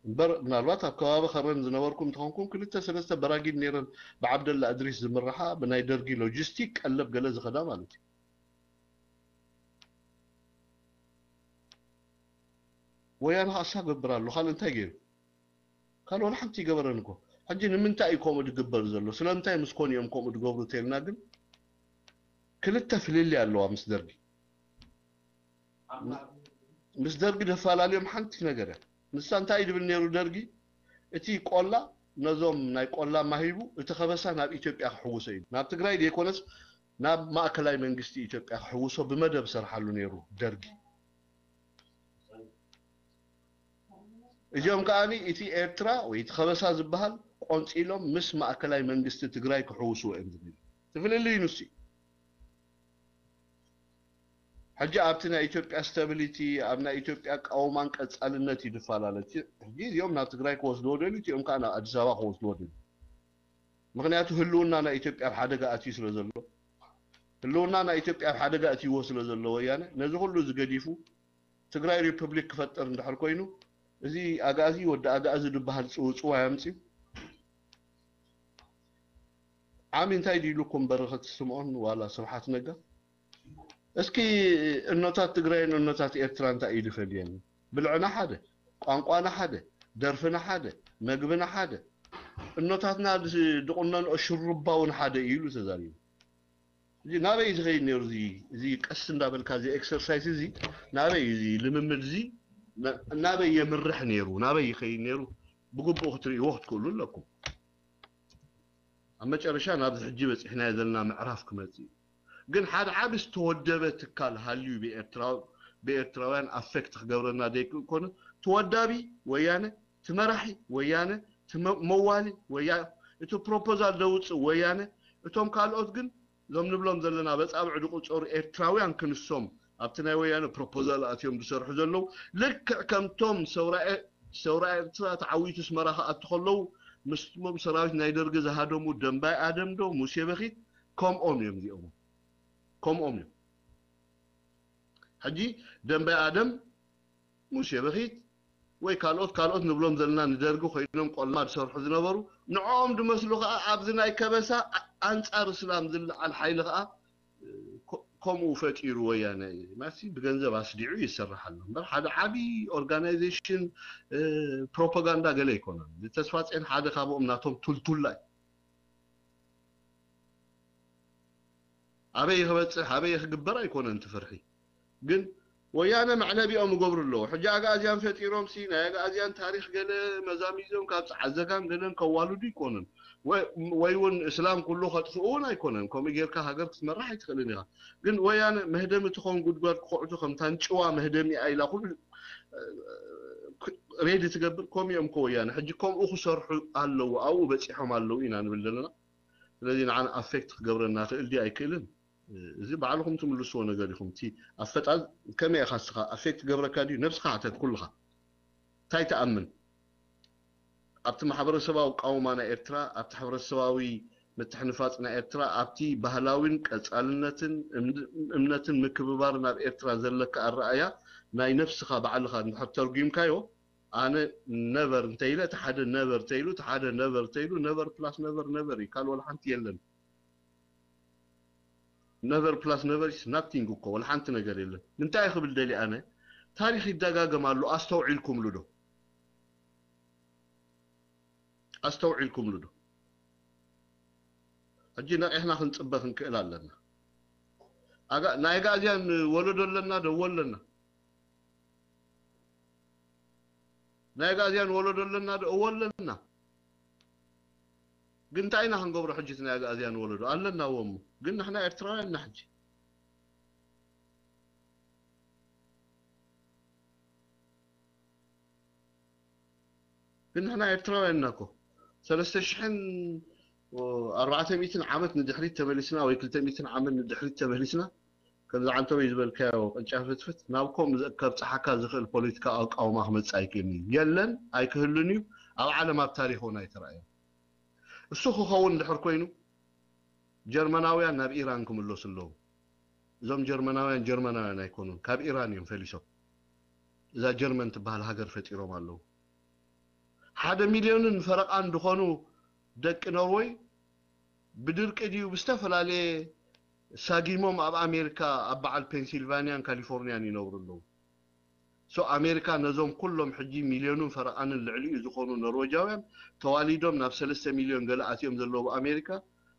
እምበር ምናልባት ኣብ ከባቢ ከረን ዝነበርኩም እንተኾንኩም ክልተ ሰለስተ በራጊድ ነይረን ብዓብደላ እድሪስ ዝምርሓ ብናይ ደርጊ ሎጂስቲክ ቀለብ ገለ ዝኸዳ ማለት እዩ። ወያነ ከዓ እሳ ገብር ኣሎ ካልእ እንታይ ገይሩ? ካልእ ዋላ ሓንቲ ይገበረን እኮ። ሕጂ ንምንታይ እዩ ከምኡ ዝግበር ዘሎ? ስለምንታይ ምስ ኮን እዮም ከምኡ ዝገብሩ ተልና ግን ክልተ ፍልልይ ኣለዋ ምስ ደርጊ። ምስ ደርጊ ደፈላለዮም ሓንቲ ነገር እያ። ንሳ እንታይ እዩ ዝብል ነይሩ ደርጊ? እቲ ቆላ ነዞም ናይ ቆላ ማሂቡ እቲ ከበሳ ናብ ኢትዮጵያ ክሕውሶ እዩ። ናብ ትግራይ ዘይኮነስ ናብ ማእከላይ መንግስቲ ኢትዮጵያ ክሕውሶ ብመደብ ሰርሓሉ ነይሩ ደርጊ። እዚኦም ከዓኒ እቲ ኤርትራ ወይ እቲ ከበሳ ዝበሃል ቆንፂሎም ምስ ማእከላይ መንግስቲ ትግራይ ክሕውስዎ እዮም ዝብል። እቲ ፍልልይ ንሱ እዩ። ሕጂ ኣብቲ ናይ ኢትዮጵያ ስታቢሊቲ ኣብ ናይ ኢትዮጵያ ቃውማን ቀፃልነት እዩ ዝፈላለ። ሕጂ እዚኦም ናብ ትግራይ ክወስድዎ ደልዩ እቲኦም ከዓ ናብ ኣዲስ ኣበባ ክወስድዎ ደልዩ። ምክንያቱ ህልውና ናይ ኢትዮጵያ ኣብ ሓደጋ ኣትዩ ስለ ዘሎ ህልውና ናይ ኢትዮጵያ ኣብ ሓደጋ እትይዎ ስለ ዘሎ ወያነ ነዚ ኩሉ ዝገዲፉ ትግራይ ሪፐብሊክ ክፈጥር እንድሕር ኮይኑ እዚ ኣጋዚ ወዲ ኣጋዚ ዝበሃል ፅውፅዋይ ኣምፅዩ ዓሚ እንታይ ድኢሉኩም በረኸት ስምዖን ዋላ ስብሓት ነጋ እስኪ እኖታት ትግራይን እኖታት ኤርትራ እንታይ እዩ ዝፈልየን? ብልዕና ሓደ፣ ቋንቋና ሓደ፣ ደርፍና ሓደ፣ መግብና ሓደ፣ እኖታትና ድቁነንኦ ሽሩባ እውን ሓደ እዩ ኢሉ ተዛሪቡ። እዚ ናበይ ዝኸይድ ነይሩ? እዚ እዚ ቀስ እንዳበልካ እዚ ኤክሰርሳይስ እዚ ናበይ እዚ ልምምድ እዚ ናበይ የምርሕ ነይሩ? ናበይ ይኸይድ ነይሩ? ብግቡእ ክትርእይዎ ክትክእሉ ኣለኩም። ኣብ መጨረሻ ናብዚ ሕጂ በፂሕናዮ ዘለና ምዕራፍ ክመፅእ እዩ። ግን ሓደ ዓቢ ዝተወደበ ትካል ሃልዩ ብኤርትራውያን ኣፌክት ክገብረና ዘይክእል ኮነ ተወዳቢ ወያነ፣ ትመራሒ ወያነ፣ መዋሊ ወያነ፣ እቲ ፕሮፖዛል ደውፅእ ወያነ፣ እቶም ካልኦት ግን እዞም ንብሎም ዘለና በፃብዕ ዝቁፀሩ ኤርትራውያን ክንሶም ኣብቲ ናይ ወያነ ፕሮፖዛል ኣትዮም ዝሰርሑ ዘለዉ ልክዕ ከምቶም ሰውራ ኤርትራ ተዓዊቱ ኣስመራ ክኣቱ ከለዉ ምስቶም ሰራዊት ናይ ደርጊ ዝሃደሙ ደንባይ ኣደም ዶ ሙሴ በኺት ከምኦም እዮም እዚኦም ከምኦም እዮም ሕጂ ደንባይ ኣደም ሙሴ በኺት ወይ ካልኦት ካልኦት ንብሎም ዘለና ንደርጊ ኮይኖም ቆልማ ዝሰርሑ ዝነበሩ ንዕኦም ዝመስሉ ከዓ ኣብዚ ናይ ከበሳ ኣንፃር እስላም ዝለዓል ሓይሊ ከዓ ከምኡ ፈጢሩ ወያነ ማሲ ብገንዘብ ኣስዲዑ ይሰርሕ ኣሎ እምበር ሓደ ዓቢ ኦርጋናይዜሽን ፕሮፓጋንዳ ገለ ኣይኮነን። ተስፋፅዮን ሓደ ካብኦም ናቶም ቱልቱላ እዩ። ኣበይ ክበፅሕ ኣበይ ክግበር ኣይኮነን እቲ ፍርሒ ግን ወያነ መዕለቢኦም ይገብሩ ኣለዉ ሕጂ ኣግኣዝያን ፈጢሮም ሲ ናይ ኣግኣዝያን ታሪክ ገለ መዛሚዞም ካብ ፀዓዘጋም ገለን ከዋልዱ ይኮኑን ወይ እውን እስላም ኩሉ ከጥፍኡ እውን ኣይኮነን ከምኡ ጌርካ ሃገር ክትመራሕ ኣይትኽእልን ኢኻ ግን ወያነ መህደሚ ትኾን ጉድጓድ ክኾዕቱ ከምታ ንጭዋ መህደሚኣ ኢላ ኩሉ ሬዲ ትገብር ከምኡ እዮም ከወያነ ሕጂ ከምኡ ክሰርሑ ኣለዉ ኣብኡ በፂሖም ኣለዉ ኢና ንብል ዘለና ስለዚ ንዓና ኣፌክት ክገብረና ክእል ድዩ ኣይክእልን እዚ ባዕልኹም ትምልስዎ ነገር ኢኹም እቲ ኣፈጣል ከመይ ኢኻ ስኻ ኣፌክት ገብረካ ድዩ ነብስኻ ሕተት ኩልኻ እንታይ ትኣምን ኣብቲ ማሕበረሰባዊ ቃውማ ናይ ኤርትራ ኣብቲ ሕብረተሰባዊ ምትሕንፋፅ ናይ ኤርትራ ኣብቲ ባህላዊን ቀፃልነትን እምነትን ምክብባርን ኣብ ኤርትራ ዘለካ ኣረኣያ ናይ ነብስኻ ባዕልኻ እንድሕር ተርጉምካዮ ኣነ ነቨር እንተኢለ እቲ ሓደ ነቨር ተይሉ እቲ ሓደ ነቨር ተይሉ ነቨር ፕላስ ነቨር ነቨር እዩ ካልእ ወላ ሓንቲ የለን ነቨር ፕላስ ነቨር ኢስ ናቲንግ እኮ ወላ ሓንቲ ነገር የለን ምንታይ ክብል ደሊ ኣነ ታሪክ ይደጋገም ኣሎ ኣስተውዒልኩምሉ ዶ ኣስተውዒልኩምሉ ዶ ሕጂ ነቂሕና ክንፅበ ክንክእል ኣለና ናይ ጋእዝያን ወለዶ ኣለና ዶ ኣለና ናይ ኣግኣዝያን ወለዶ ኣለና ዶ እወ ኣለና ግን እንታይ ኢና ክንገብሮ ሕጂ ናይ ኣግኣዝያን ወለዶ ኣለና እወ እሞ ግን ንሕና ኤርትራውያን ኢና ሕጂ ግን ንሕና ኤርትራውያን ኢና እኮ ሰለስተ ሽሕን ኣርባዕተ ሚእትን ዓመት ንድሕሪት ተመሊስና ወይ ክልተ ሚእትን ዓመት ንድሕሪት ተመሊስና ከምዚ ዓንተወይ ዝበልካዮ ቅጫ ፍትፍት ናብ ከምኡ ከብፅሓካ ዝኽእል ፖለቲካዊ ኣቃውማ ክመፅእ ኣይክእልን እዩ። የለን፣ ኣይክህሉን እዩ። ኣብ ዓለም ኣብ ታሪኽ እውን ኣይተራእየን። እሱ ክኸውን እንድሕር ኮይኑ ጀርመናውያን ናብ ኢራን ክምለሱ ኣለዎም። እዞም ጀርመናውያን ጀርመናውያን ኣይኮኑን፣ ካብ ኢራን እዮም ፈሊሶም። እዛ ጀርመን ትበሃል ሃገር ፈጢሮም ኣለዉ። ሓደ ሚልዮንን ፈረቓን ዝኾኑ ደቂ ኖርወይ ብድርቂ ድዩ ብዝተፈላለየ ሳጊሞም ኣብ ኣሜሪካ ኣብ በዓል ፔንሲልቫንያን ካሊፎርንያን ይነብሩ ኣለዉ። ሶ ኣሜሪካ ነዞም ኩሎም ሕጂ ሚልዮንን ፈረቓንን ልዕሊኡ ዝኾኑ ኖርወጃውያን ተዋሊዶም ናብ ሰለስተ ሚልዮን ገለ ኣትዮም ዘለዉ ኣሜሪካ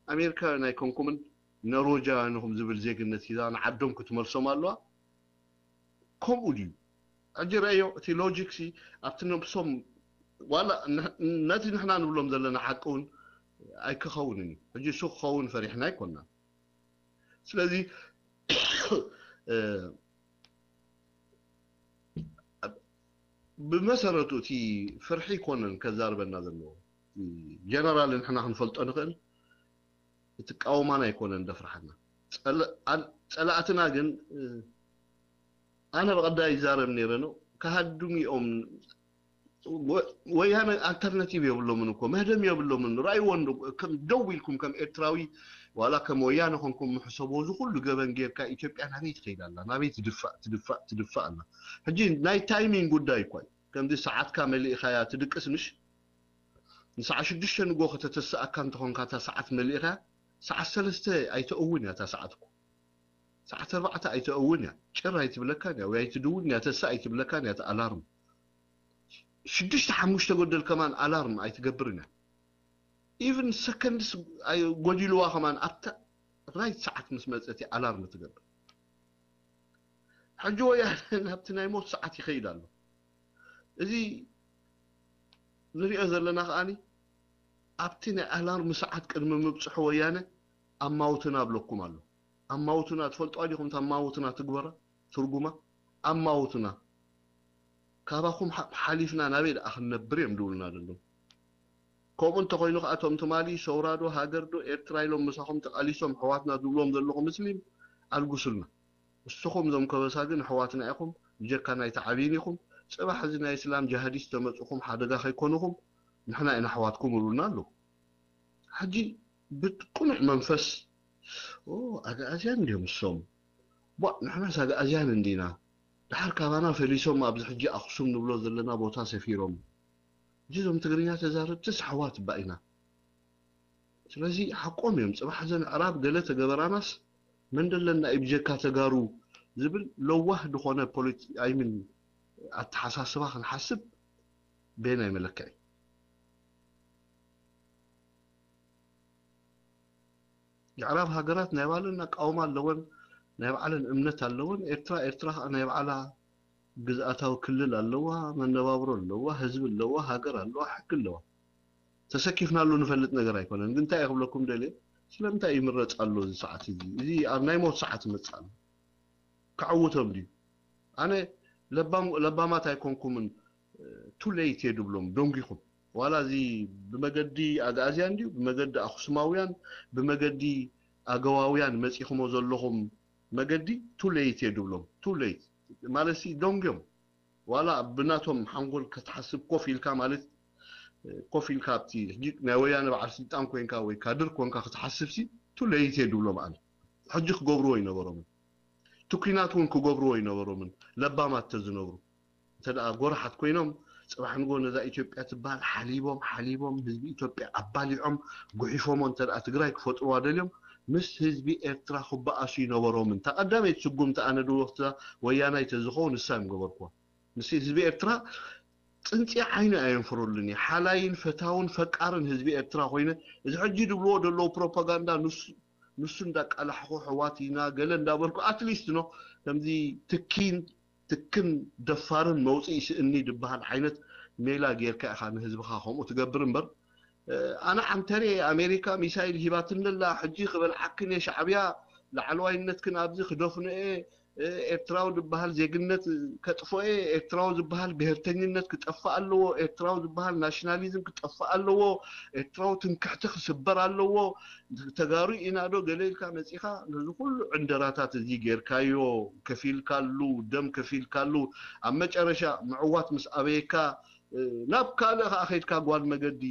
ኣሜሪካውያን ኣይኮንኩምን ኖርወጃውያን ኢኹም ዝብል ዜግነት ሒዛ ንዓዶም ክትመልሶም ኣለዋ። ከምኡ ድዩ? ሕጂ ረእዮ እቲ ሎጂክ ሲ ኣብቲ ነብሶም ዋላ ነቲ ንሕና ንብሎም ዘለና ሓቂ እውን ኣይክኸውንን እዩ። ሕጂ እሱ ክኸውን ፈሪሕና ኣይኮንና። ስለዚ ብመሰረቱ እቲ ፍርሒ ይኮነን ከዛርበና ዘለዎ ጀነራል ንሕና ክንፈልጦ ንኽእል እቲ ቃውማና ኣይኮነን ደፍርሓና። ጸላእትና ግን ኣነ ብቐዳይ ይዛረብ ነይረ ነው ከሃድሙ እዮም። ወያነ ኣልተርናቲቭ የብሎምን እኮ መህደም የብሎምን። ራእይዎ ደው ኢልኩም ከም ኤርትራዊ ዋላ ከም ወያነ ኮንኩም ምሕሰቦ፣ እዚ ኩሉ ገበን ጌርካ ኢትዮጵያ ናበይ ትኸይድ ኣላ? ናበይ ትድፋእ ትድፋእ ትድፋእ ኣላ? ሕጂ ናይ ታይሚንግ ጉዳይ እኳ እዩ። ከምዚ ሰዓትካ መሊእኻያ ትድቅስ ምሽ ንሰዓ ሽዱሽተ ንጎ ከተተስኣካ እንተኾንካ እታ ሰዓት መሊእኻያ ሰዓት ሰለስተ ኣይተእውን እያ እታ ሰዓት እኮ። ሰዓት ኣርባዕተ ኣይተእውን እያ። ጭር ኣይትብለካን እያ ወይ ኣይትድውን እያ። ተሳ ኣይትብለካን እያ እታ ኣላርም። ሽዱሽተ ሓሙሽተ ጎደል ከማን ኣላርም ኣይትገብርን እያ። ኢቭን ሰከንድስ ጎዲልዋ ከማን ኣብታ ራይት ሰዓት ምስ መፀት ኣላርም ትገብር። ሕጂ ወያነ ናብቲ ናይ ሞት ሰዓት ይኸይድ ኣሎ። እዚ ንሪኦ ዘለና ከዓኒ ኣብቲ ናይ ኣላርም ሰዓት ቅድሚ ምብፅሑ ወያነ ኣማውትና ኣብለኩም ኣሎ። ኣማውትና ትፈልጦ ዲኹም? እታ ኣማውትና ትግበራ ትርጉማ ኣማውትና ካባኹም ሓ- ሓሊፍና ናበይ ደኣ ክንነብር እዮም ድብሉና ዘለዉ። ከምኡ እንተኮይኑ ከዓ እቶም ትማሊ ሰውራዶ ሃገርዶ ኤርትራ ኢሎም ምሳኹም ተቃሊሶም ሕዋትና ዝብሎም ዘለኹ ምስሊም ኣልጉሱልና። ንስኹም እዞም ከበሳ ግን ኣሕዋትና ኢኹም፣ ብጀካ ናይ ተዓብይን ኢኹም። ጽባሕ እዚ ናይ እስላም ጅሃዲስት ተመጽኹም ሓደጋ ከይኮኑኹም ንሕና ኢና ኣሕዋትኩም ይብሉና ኣለዉ። ሕጂ ብቅኑዕ መንፈስ ኦ ኣግኣዝያን እንድዮም እሶም፣ ቧእ ንሕናስ ኣግኣዝያን እንዲና፣ ድሓር ካባና ፈሊሶም ኣብዚ ሕጂ ኣኽሱም ንብሎ ዘለና ቦታ ሰፊሮም። ሕጂ እዞም ትግርኛ ተዛረብትስ ኣሕዋት እባ ኢና። ስለዚ ሓቆም እዮም። ጽባሕ እዘን ኣዕራብ ገለ ተገበራናስ መን ደለና እዩ ብጀካ ተጋሩ ዝብል ለዋህ ዝኾነ ፖለቲ ኣይምን ኣተሓሳስባ ክንሓስብ ቤናይ መለክዒ። የዕራብ ሃገራት ናይ ባዕለን ኣቃውማ ኣለወን፣ ናይ ባዕለን እምነት ኣለወን። ኤርትራ ኤርትራ ከዓ ናይ ባዕላ ግዝኣታዊ ክልል ኣለዋ፣ መነባብሮ ኣለዋ፣ ህዝቢ ኣለዋ፣ ሃገር ኣለዋ፣ ሕጊ ኣለዋ። ተሰኪፍናሉ ንፈልጥ ነገር ኣይኮነን። ግን እንታይ ክብለኩም ደልየ፣ ስለምንታይ ይምረፅ ኣሎ እዚ ሰዓት እዚ? እዚ ኣብ ናይ ሞት ሰዓት ይመፅእ ኣሎ። ክዕውቶም ድዩ? ኣነ ለባም ለባማት ኣይኮንኩምን። ቱ ሌት እየ ድብሎም ደንጊኹም። ዋላ እዚ ብመገዲ ኣግኣዝያን ድዩ ብመገዲ ኣኽሱማውያን ብመገዲ ኣገዋውያን መፂኹሞ ዘለኹም መገዲ ቱ ሌት እየ ድብሎም። ቱ ሌት ማለት ሲ ደንጊዮም። ዋላ ብናቶም ሓንጎል ክትሓስብ ኮፍ ኢልካ ማለት ኮፍ ኢልካ ኣብቲ ሕጂ ናይ ወያነ በዓል ስልጣን ኮንካ ወይ ካድር ኮንካ ክትሓስብ ሲ ቱ ሌት እየ ድብሎም። ኣነ ሕጂ ክገብርዎ ይነበሮምን እቲ ኩናት እውን ክገብርዎ ይነበሮምን። ለባማት ተዝነብሩ እንተ ደኣ ጎራሓት ኮይኖም ጽባሕ ንጎ ነዛ ኢትዮጵያ ትበሃል ሓሊቦም ሓሊቦም ህዝቢ ኢትዮጵያ ኣባሊዖም ጉሒፎሞ እንተ ደኣ ትግራይ ክፈጥሩዋ ደልዮም ምስ ህዝቢ ኤርትራ ክበኣሱ ይነበሮምን። እታ ቀዳመይቲ ስጉምቲ ኣነ ድወስዳ ወያናይ ተዝኸውን ንሳ እዮም ገበርኩዋ። ምስ ህዝቢ ኤርትራ ጽንጺ ዓይኒ ኣየንፍረሉን እየ። ሓላይን ፈታውን ፈቃርን ህዝቢ ኤርትራ ኮይነ እዚ ሕጂ ድብልዎ ደለዉ ፕሮፓጋንዳ ንሱ ንሱ እንዳቃላሕኹ ሕዋት ኢና ገለ እንዳበልኩ ኣትሊስት ኖ ከምዚ ትኪን ትክን ደፋርን መውፅኢ ስእኒ ድበሃል ዓይነት ሜላ ጌርካ ኢኻ ንህዝብኻ ከምኡ ትገብር እምበር ኣነ ዓንተሬ ኣሜሪካ ሚሳይል ሂባትኒ ኣላ ሕጂ ክበልዓክን እየ ሻዕብያ ላዕለዋይነትክን ኣብዚ ክደፍኖ እየ ኤርትራዊ ዝበሃል ዜግነት ከጥፍኦ እየ ኤርትራዊ ዝበሃል ብሄርተኝነት ክጠፍእ ኣለዎ ኤርትራዊ ዝበሃል ናሽናሊዝም ክጠፍእ ኣለዎ ኤርትራዊ ትምክሕቲ ክስበር ኣለዎ ተጋሩ ኢና ዶ ገለ ኢልካ መፂኻ ነዚ ኩሉ ዕንደራታት እዚ ጌርካዮ ከፊልካሉ ደም ከፊልካሉ ኣብ መጨረሻ ምዕዋት ምስ ኣበየካ ናብ ካልእ ከዓ ከይድካ ጓል መገዲ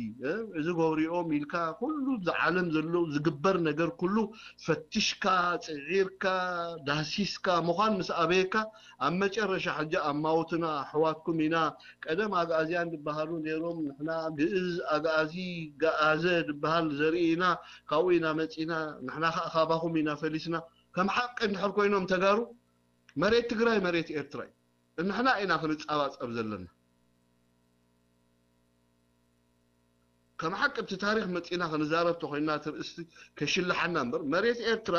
እዚ ገብሪኦም ኢልካ ኩሉ ኣብዚ ዓለም ዘሎ ዝግበር ነገር ኩሉ ፈትሽካ ፅዒርካ ዳህሲስካ ምዃን ምስ ኣበየካ ኣብ መጨረሻ ሕጂ ኣማውትና ኣሕዋትኩም ኢና ቀደም ኣግኣዝያን ዝበሃሉ ነይሮም ንሕና ግእዝ ኣግኣዚ ገኣዘ ዝበሃል ዘርኢ ኢና ካብኡ ኢና መፂና ንሕና ከዓ ካባኹም ኢና ፈሊስና ከም ሓቂ እንድሕር ኮይኖም ተጋሩ መሬት ትግራይ መሬት ኤርትራ እዩ ንሕና ኢና ክንፃባፀብ ዘለና ከም ሓቂ ኣብቲ ታሪክ መፂና ክንዛረብ ተኮይና እቲ ርእስቲ ከሽልሓና እምበር መሬት ኤርትራ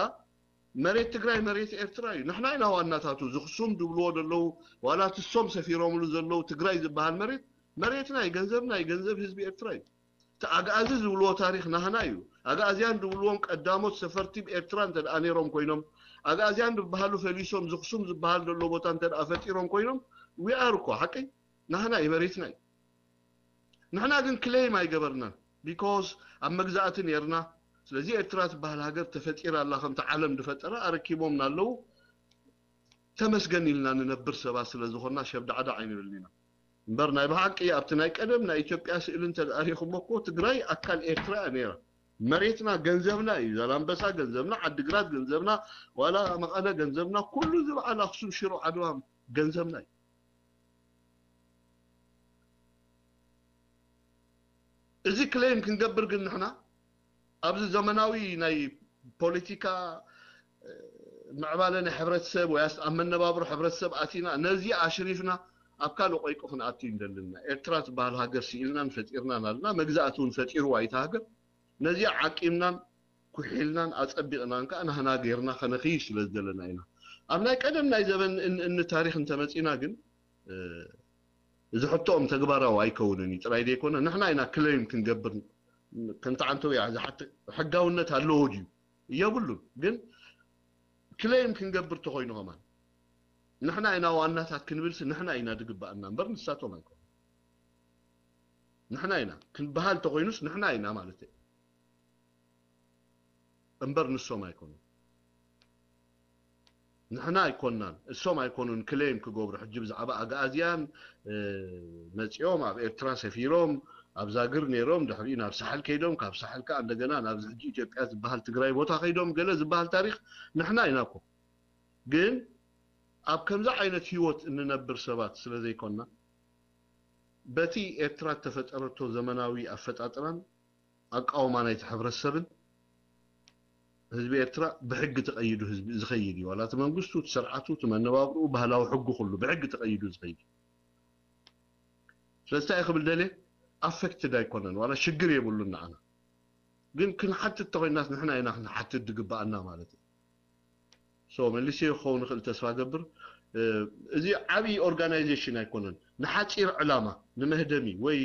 መሬት ትግራይ መሬት ኤርትራ እዩ ንሕና ኢና ዋናታቱ ዝክሱም ዝብልዎ ዘለዉ ዋላ ትሶም ሰፊሮምሉ ዘለዉ ትግራይ ዝበሃል መሬት መሬትና እዩ ገንዘብና እዩ ገንዘብ ህዝቢ ኤርትራ እዩ እቲ ኣግኣዚ ዝብልዎ ታሪክ ናህና እዩ ኣግኣዝያን ዝብልዎም ቀዳሞት ሰፈርቲ ኤርትራ እንተ ነይሮም ኮይኖም ኣግኣዝያን ዝበሃሉ ፈሊሶም ዝክሱም ዝበሃል ዘሎ ቦታ እንተ ፈጢሮም ኮይኖም we are እኮ ሓቀይ ናህና እዩ መሬትና እዩ ንሕና ግን ክሌም ኣይገበርናን because ኣብ መግዛእቲ ነርና ስለዚ ኤርትራ ትበሃል ሃገር ተፈጢራ ኣላ ከምቲ ዓለም ዝፈጠራ ኣረኪቦምና ኣለዉ ተመስገን ኢልና ንነብር ሰባት ስለ ዝኾንና ሸብዳዕዳዕ ኣይንብልን ኢና እምበር ናይ ብሓቂ ኣብቲ ናይ ቀደም ናይ ኢትዮጵያ ስእሊ እንተ ሪኢኹሞ እኮ ትግራይ ኣካል ኤርትራ እያ ነይራ መሬትና ገንዘብና እዩ። ዛላምበሳ ገንዘብና፣ ዓዲግራት ገንዘብና፣ ዋላ መቐለ ገንዘብና፣ ኩሉ እዚ በዓል ኣኽሱም፣ ሽሮ፣ ዓድዋ ገንዘብና እዩ። እዚ ክሌም ክንገብር ግን ንሕና ኣብዚ ዘመናዊ ናይ ፖለቲካ ምዕባለ ናይ ሕብረተሰብ ወይ ኣብ መነባብሮ ሕብረተሰብ ኣቲና ነዚ ኣሽሪፍና ኣብ ካልእ ቆይቁ ክንኣቱ እዩ እንደልና። ኤርትራ ትበሃል ሃገር ስኢልናን ፈጢርናን ኣለና። መግዛእቲ እውን ፈጢርዋ እዩ እታ ሃገር። ነዚኣ ዓቂምናን ኩሒልናን ኣጸቢቕናን ከኣ ናህና ጌርና ከነኽይድ ስለ ዝደለና ኢና። ኣብ ናይ ቀደም ናይ ዘበን እን- እኒ ታሪኽ እንተመጺና ግን እ፣ እዚ ሕቶኦም ተግባራዊ ኣይከውንን እዩ ጥራይ ዘይኮነ ንሕና ኢና ክሌም ክንገብር ከምቲ ዓንተው እያ ዝሓት ሕጋውነት ኣለዎ ድዩ? የብሉን። ግን ክሌም ክንገብር ተኾይኑ ከማን ንሕና ኢና ዋናታት ክንብልሲ ንሕና ኢና ዝግባኣና እምበር ንሳቶም ኣይኮኑ። ንሕና ኢና ክንበሃል ተኾይኑስ ንሕና ኢና ማለት እዩ እምበር ንሶም ኣይኮኑ። ንሕና ኣይኮናን እሶም ኣይኮኑን ክሌም ክገብሩ ሕጂ ብዛዕባ ኣግኣዝያን መፂኦም ኣብ ኤርትራ ሰፊሮም ኣብ ዛግር ነይሮም ድሕሪኡ ናብ ሳሕል ከይዶም ካብ ሳሕል ከዓ እንደገና ናብዚ ሕጂ ኢትዮጵያ ዝበሃል ትግራይ ቦታ ከይዶም ገለ ዝበሃል ታሪክ ንሕና ኢና እኮ ግን ኣብ ከምዚ ዓይነት ህይወት እንነብር ሰባት ስለ ዘይኮና በቲ ኤርትራ እተፈጠረቶ ዘመናዊ ኣፈጣጥራን ኣቃውማ ናይቲ ሕብረተሰብን ህዝቢ ኤርትራ ብሕጊ ተቐይዱ ህዝቢ ዝኸይድ እዩ ዋላ እቲ መንግስቱ እቲ ስርዓቱ እቲ መነባብርኡ ባህላዊ ሕጉ ኩሉ ብሕጊ ተቐይዱ ዝኸይድ እዩ ስለዚ እንታይ ክብል ደልየ ኣፌክትድ ኣይኮነን ዋላ ሽግር የብሉን ንዓና ግን ክንሓትት ተኮይናስ ንሕና ኢና ክንሓትት ዝግበኣና ማለት እዩ so መሊሰ ክኸውን ይኽእል ተስፋ ገብር እዚ ዓብዪ ኦርጋናይዜሽን ኣይኮነን ንሓፂር ዕላማ ንመህደሚ ወይ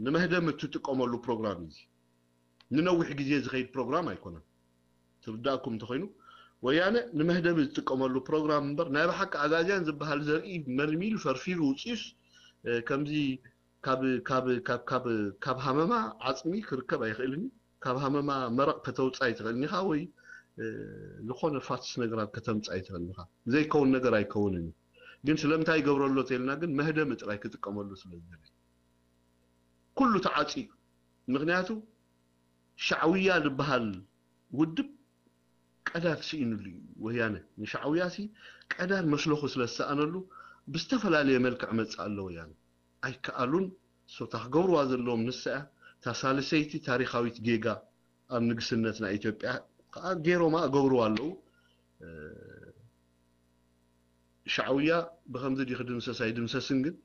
ንመህደሚ እትጥቀመሉ ፕሮግራም እዩ ንነዊሕ ግዜ ዝኸይድ ፕሮግራም ኣይኮነን ትርዳእኩም እንተኮይኑ ወያነ ንመህደሚ ዝጥቀመሉ ፕሮግራም እምበር ናይ ብሓቂ ኣጋዝያን ዝበሃል ዘርኢ መልሚሉ ፈርፊሩ ውፅዩስ ከምዚ ካብ ካብ ካብ ካብ ካብ ሃመማ ዓፅሚ ክርከብ ኣይኽእልን እዩ ካብ ሃመማ መረቕ ከተውፅእ ኣይትኽእልን ኢኻ ወይ ዝኾነ ፋትስ ነገራት ከተምፅእ ኣይትኽእልን ኢኻ ዘይከውን ነገር ኣይከውንን እዩ ግን ስለምንታይ ይገብረሎ ተልና ግን መህደሚ ጥራይ ክጥቀመሉ ስለ ዝደለ ኩሉ ተዓፅዩ ምክንያቱ ሻዕውያ ዝበሃል ውድብ ቀዳር ስኢንሉ እዩ ወያነ ንሻዕውያ ሲ ቀዳር መስለኹ ስለ ዝሰኣነሉ ብዝተፈላለየ መልክዕ መፅእ ኣሎ ወያነ ኣይከኣሉን ሶታ ክገብርዋ ዘለዎም ንሳ እያ እታ ሳልሰይቲ ታሪካዊት ጌጋ ኣብ ንግስነት ናይ ኢትዮጵያ ከዓ ገይሮማ እገብርዋ ኣለዉ ሻዕውያ ብከምዚ ድዩ ክድምሰስ ኣይድምሰስን ግን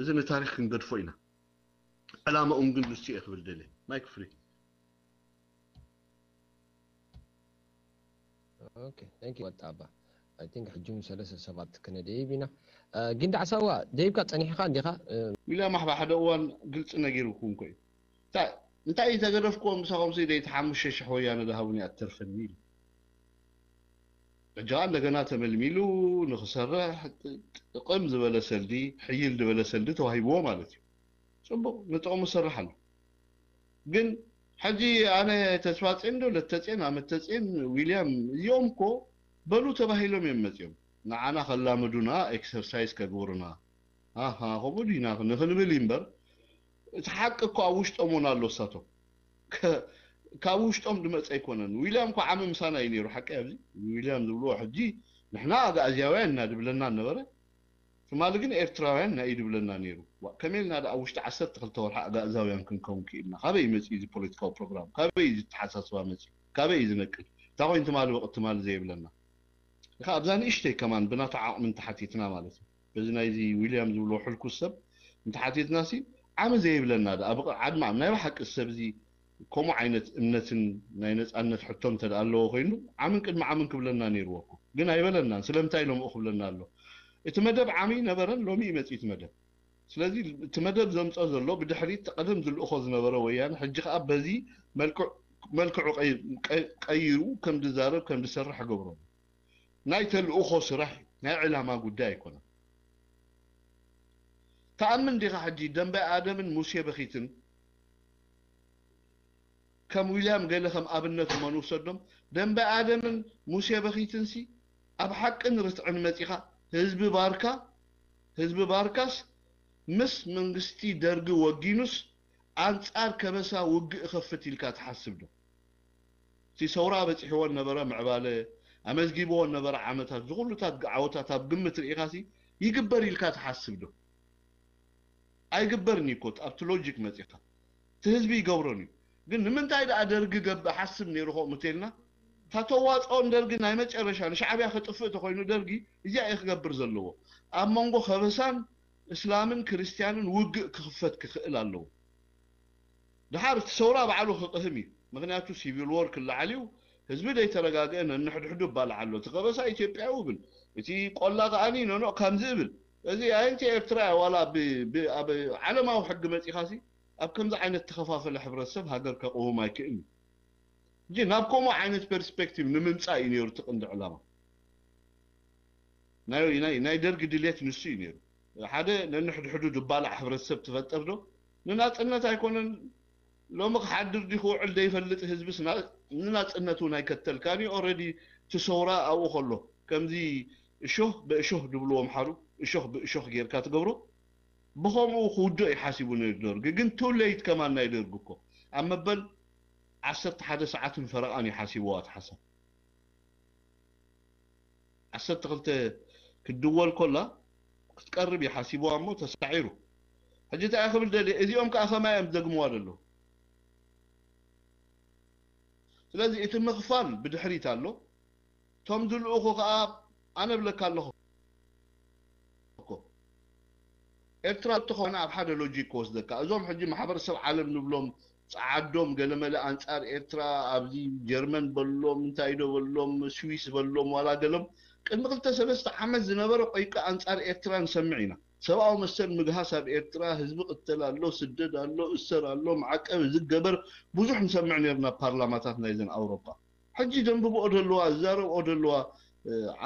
እዚ ንታሪክ ክንገድፎ ኢና ዕላማኦም ግን ንሱ እየ ክብል ደልየ ማይክ ፍሪ ወጣባ I think ሕጂ እውን ሰለስተ ሰባት ክነደይብ ኢና ጊንዳዕ ሳዋ ደይብካ ፀኒሕካ እንዲኻ ዊልያም ኣሕባ ሓደ እዋን ግልፂ ነጊርኩም ኮዩ እንታይ እዩ ተገደፍክዎ ምሳኹም ሲ ደይቲ ሓሙሽተ ሽሕ ወያነ ዝሃቡኒ ኣትተርፈኒ ኢሉ ሕጂ ከዓ እንደገና ተመልሚሉ ንክሰርሕ ጥቅም ዝበለ ሰልዲ ሕይል ዝበለ ሰልዲ ተዋሂብዎ ማለት እዩ ፅቡቅ ንጥቅሙ ዝሰርሕ ኣሎ ግን ሕጂ ኣነ ተስፋፅን ዶ ለተፅን ኣመተፅን ዊልያም እዚኦም እኮ በሉ ተባሂሎም እዮም መፅኦም ንዓና ከላምዱና ኤክሰርሳይዝ ከግብሩና ኣሃ ከምኡ ዲና ንክንብል እዩ እምበር እቲ ሓቂ እኮ ኣብ ውሽጦም እውን ኣሎ እሳቶም ካብ ውሽጦም ዝመፀ ኣይኮነን ዊልያም እኮ ዓሚ ምሳና እዩ ነይሩ ሓቂ ኣብዚ ዊልያም ዝብልዎ ሕጂ ንሕና ኣግኣዝያውያን ኢና ዝብለና ነበረ ትማሊ ግን ኤርትራውያን ኢና እዩ ዝብለና ነይሩ ከመይ ኢልና ኣብ ውሽጢ ዓሰርተ ክልተ ወርሒ ኣግኣዛውያን ክንከውን ክኢልና ካበይ መፅኡ እዚ ፖለቲካዊ ፕሮግራም ካበይ እዩ ዝተሓሳስባ መፅኡ ካበይ እዩ ዝነቅል እንታይ ኮይኑ ትማሊ ወቅቲ ትማሊ ዘይብለና ኢኻ ኣብዛ ንእሽተይ ከማን ብናቱ ዓቕሚ እንተሓቲትና ማለት እዩ በዚ ናይዚ ዊልያም ዝብሎ ሕልኩስ ሰብ እንተሓቲትና ሲ ዓሚ ዘይብለና ደኣ ብቕ- ዓድማ ናይ ብሓቂ ሰብ እዚ ከምኡ ዓይነት እምነትን ናይ ነፃነት ሕቶ እንተ ደኣ ኣለዎ ኮይኑ ዓምን ቅድሚ ዓምን ክብለና ነይርዎ እኮ ግን ኣይበለናን ስለምንታይ ኢሎም ክብለና ኣሎ እቲ መደብ ዓሚ ነበረን ሎሚ እዩ መፅኡ እቲ መደብ ስለዚ እቲ መደብ ዘምፀ ዘሎ ብድሕሪት ቀደም ዝልእኾ ዝነበረ ወያነ ሕጂ ከዓ በዚ መልክዑ ቀይሩ ከም ዝዛረብ ከም ዝሰርሕ ገብሮ ናይ ተልእኾ ስራሕ እዩ ናይ ዕላማ ጉዳይ ኣይኮነን ተኣምን ዲኻ ሕጂ ደንባይ ኣደምን ሙሴ በኺትን ከም ዊልያም ገለ ከም ኣብነት እሞ ንውሰዶም ደንባይ ኣደምን ሙሴ በኺትንሲ ኣብ ሓቅን ርትዕን መፂኻ ህዝቢ ባርካ ህዝቢ ባርካስ ምስ መንግስቲ ደርጊ ወጊኑስ ኣንጻር ከበሳ ውግእ እኸፍት ኢልካ ትሓስብ ዶ? እቲ ሰውራ በጺሕዎ ነበረ ምዕባለ፣ ኣመዝጊብዎ ነበረ ዓመታት፣ ዝኹሉታት ዓወታት ኣብ ግምት ርኢኻሲ ይግበር ኢልካ ትሓስብ ዶ? ኣይግበርን እዩ እኮ ኣብቲ ሎጂክ መጺኻ። እቲ ህዝቢ ይገብሮን እዩ። ግን ንምንታይ ደኣ ደርጊ ገብእ ሓስብ ነይሩ ከምኡ እንተልና፣ እታ ተዋፅኦን ደርጊ ናይ መጨረሻ ንሻዕብያ ክጥፍእ ተኮይኑ ደርጊ እዚኣ እዩ ክገብር ዘለዎ። ኣብ መንጎ ከበሳን እስላምን ክርስትያንን ውግእ ክኽፈት ክኽእል ኣለዎ። ድሓር እቲ ሰውራ ባዕሉ ክቕህም እዩ። ምክንያቱ ሲቪል ዎር ክለዓል እዩ። ህዝቢ ዘይተረጋግአ ነንሕድሕዱ ይባላዕ ኣሎ። እቲ ከበሳ ኢትዮጵያዊ ይብል፣ እቲ ቆላ ከዓኒ ነኖ ከምዚ ይብል። እዚ ኣየንቲ ኤርትራ እያ ዋላ ብ- ብ- ኣብ ዓለማዊ ሕጊ መፂኻሲ ኣብ ከምዚ ዓይነት ተኸፋፈለ ሕብረተሰብ ሃገር ከቕውም ኣይክእል እዩ። እንጂ ናብ ከምኡ ዓይነት ፐርስፔክቲቭ ንምምፃእ እዩ ነይሩ እቲ ቅንዲ ዕላማ። ናይ ናይ ናይ ደርጊ ድሌት ንሱ እዩ ነይሩ። ሓደ ነንሕድሕዱ ድባላዕ ሕብረተሰብ ትፈጥር ዶ? ንናፅነት ኣይኮነን። ሎሚ ክሓድር ዲ ክውዕል ዘይፈልጥ ህዝብስ ና- ንናፅነት እውን ኣይከተልካን እዩ። ኦልሬዲ እቲ ሰውራ ኣብኡ ከሎ ከምዚ እሾህ በእሾህ ድብልዎ ኣምሓሩ፣ እሾህ ብእሾህ ጌርካ ትገብሮ። ብኸምኡ ክውድኦ እዩ ሓሲቡ ነይሩ ደርጊ። ግን ቱ ሌት ከማን ናይ ደርጊ እኮ ኣብ መበል ዓሰርተ ሓደ ሰዓትን ፈረቓን እዩ ሓሲብዋ እቲ ሓሳብ። ዓሰርተ ክልተ ክትድወል ኮላ ክትቀርብ እዩ ሓሲብዋ እሞ ተሳዒሩ። ሕጂ እንታይ ክብል ደልየ፣ እዚኦም ከዓ ከማይ እዮም ዝደግምዋ ዘለዉ። ስለዚ እቲ ምኽፋል ብድሕሪት ኣሎ። እቶም ዝልእኹ ከዓ ኣነ እብለካ ኣለኹ እኮ። ኤርትራ እተኾነ ኣብ ሓደ ሎጂክ ክወስደካ። እዞም ሕጂ ማሕበረሰብ ዓለም ንብሎም ጸዓዶም ገለመለ ኣንጻር ኤርትራ ኣብዚ ጀርመን በሎም እንታይ ዶ በሎም ስዊስ በሎም ዋላ ገሎም ቅድሚ ክልተ ሰለስተ ዓመት ዝነበረ ቆይቃ ኣንጻር ኤርትራ ንሰምዕ ኢና። ሰብኣዊ መሰል ምግሃስ ኣብ ኤርትራ ህዝቢ ቅተል ኣሎ፣ ስደድ ኣሎ፣ እሰር ኣሎ፣ ማዕቀብ ዝገበር ብዙሕ ንሰምዕ ነርና ፓርላማታት ናይዘን ኣውሮፓ። ሕጂ ዘንብብኦ ደለዋ ዝዛረብኦ ደለዋ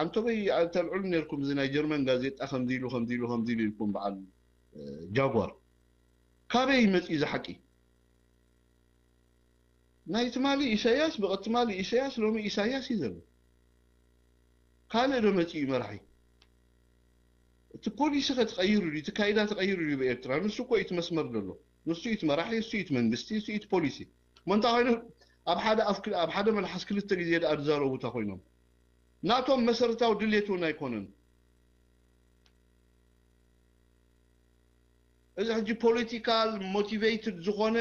ዓንቶበይ ተልዕሉ ነርኩም እዚ ናይ ጀርመን ጋዜጣ ከምዚ ኢሉ ከምዚ ኢሉ ከምዚ ኢሉ ኢልኩም በዓል ጃጓር ካበይ ይመጽእ እዚ ሓቂ? ናይ ትማሊ ኢሳያስ ብቐትማሊ ኢሳያስ ሎሚ ኢሳያስ እዩ ዘሎ። ካልእ ዶ መጺኡ መራሒ? እቲ ፖሊሲ ከትቐይሩ ድዩ? እቲ ካይዳ ትቐይሩ ድዩ ብኤርትራ? ንሱ እኮ እዩ እቲ መስመር ዘሎ። ንሱ እዩ እቲ መራሒ፣ እሱ እዩ እቲ መንግስቲ፣ እሱ እዩ እቲ ፖሊሲ። እሞ እንታይ ኮይኑ ኣብ ሓደ ኣፍ ክል- ኣብ ሓደ መልሓስ ክልተ ግዜ ደኣ ዝዛረቡ እንታይ ኮይኖም? ናቶም መሰረታዊ ድሌት እውን ኣይኮነን። እዚ ሕጂ ፖለቲካል ሞቲቬትድ ዝኾነ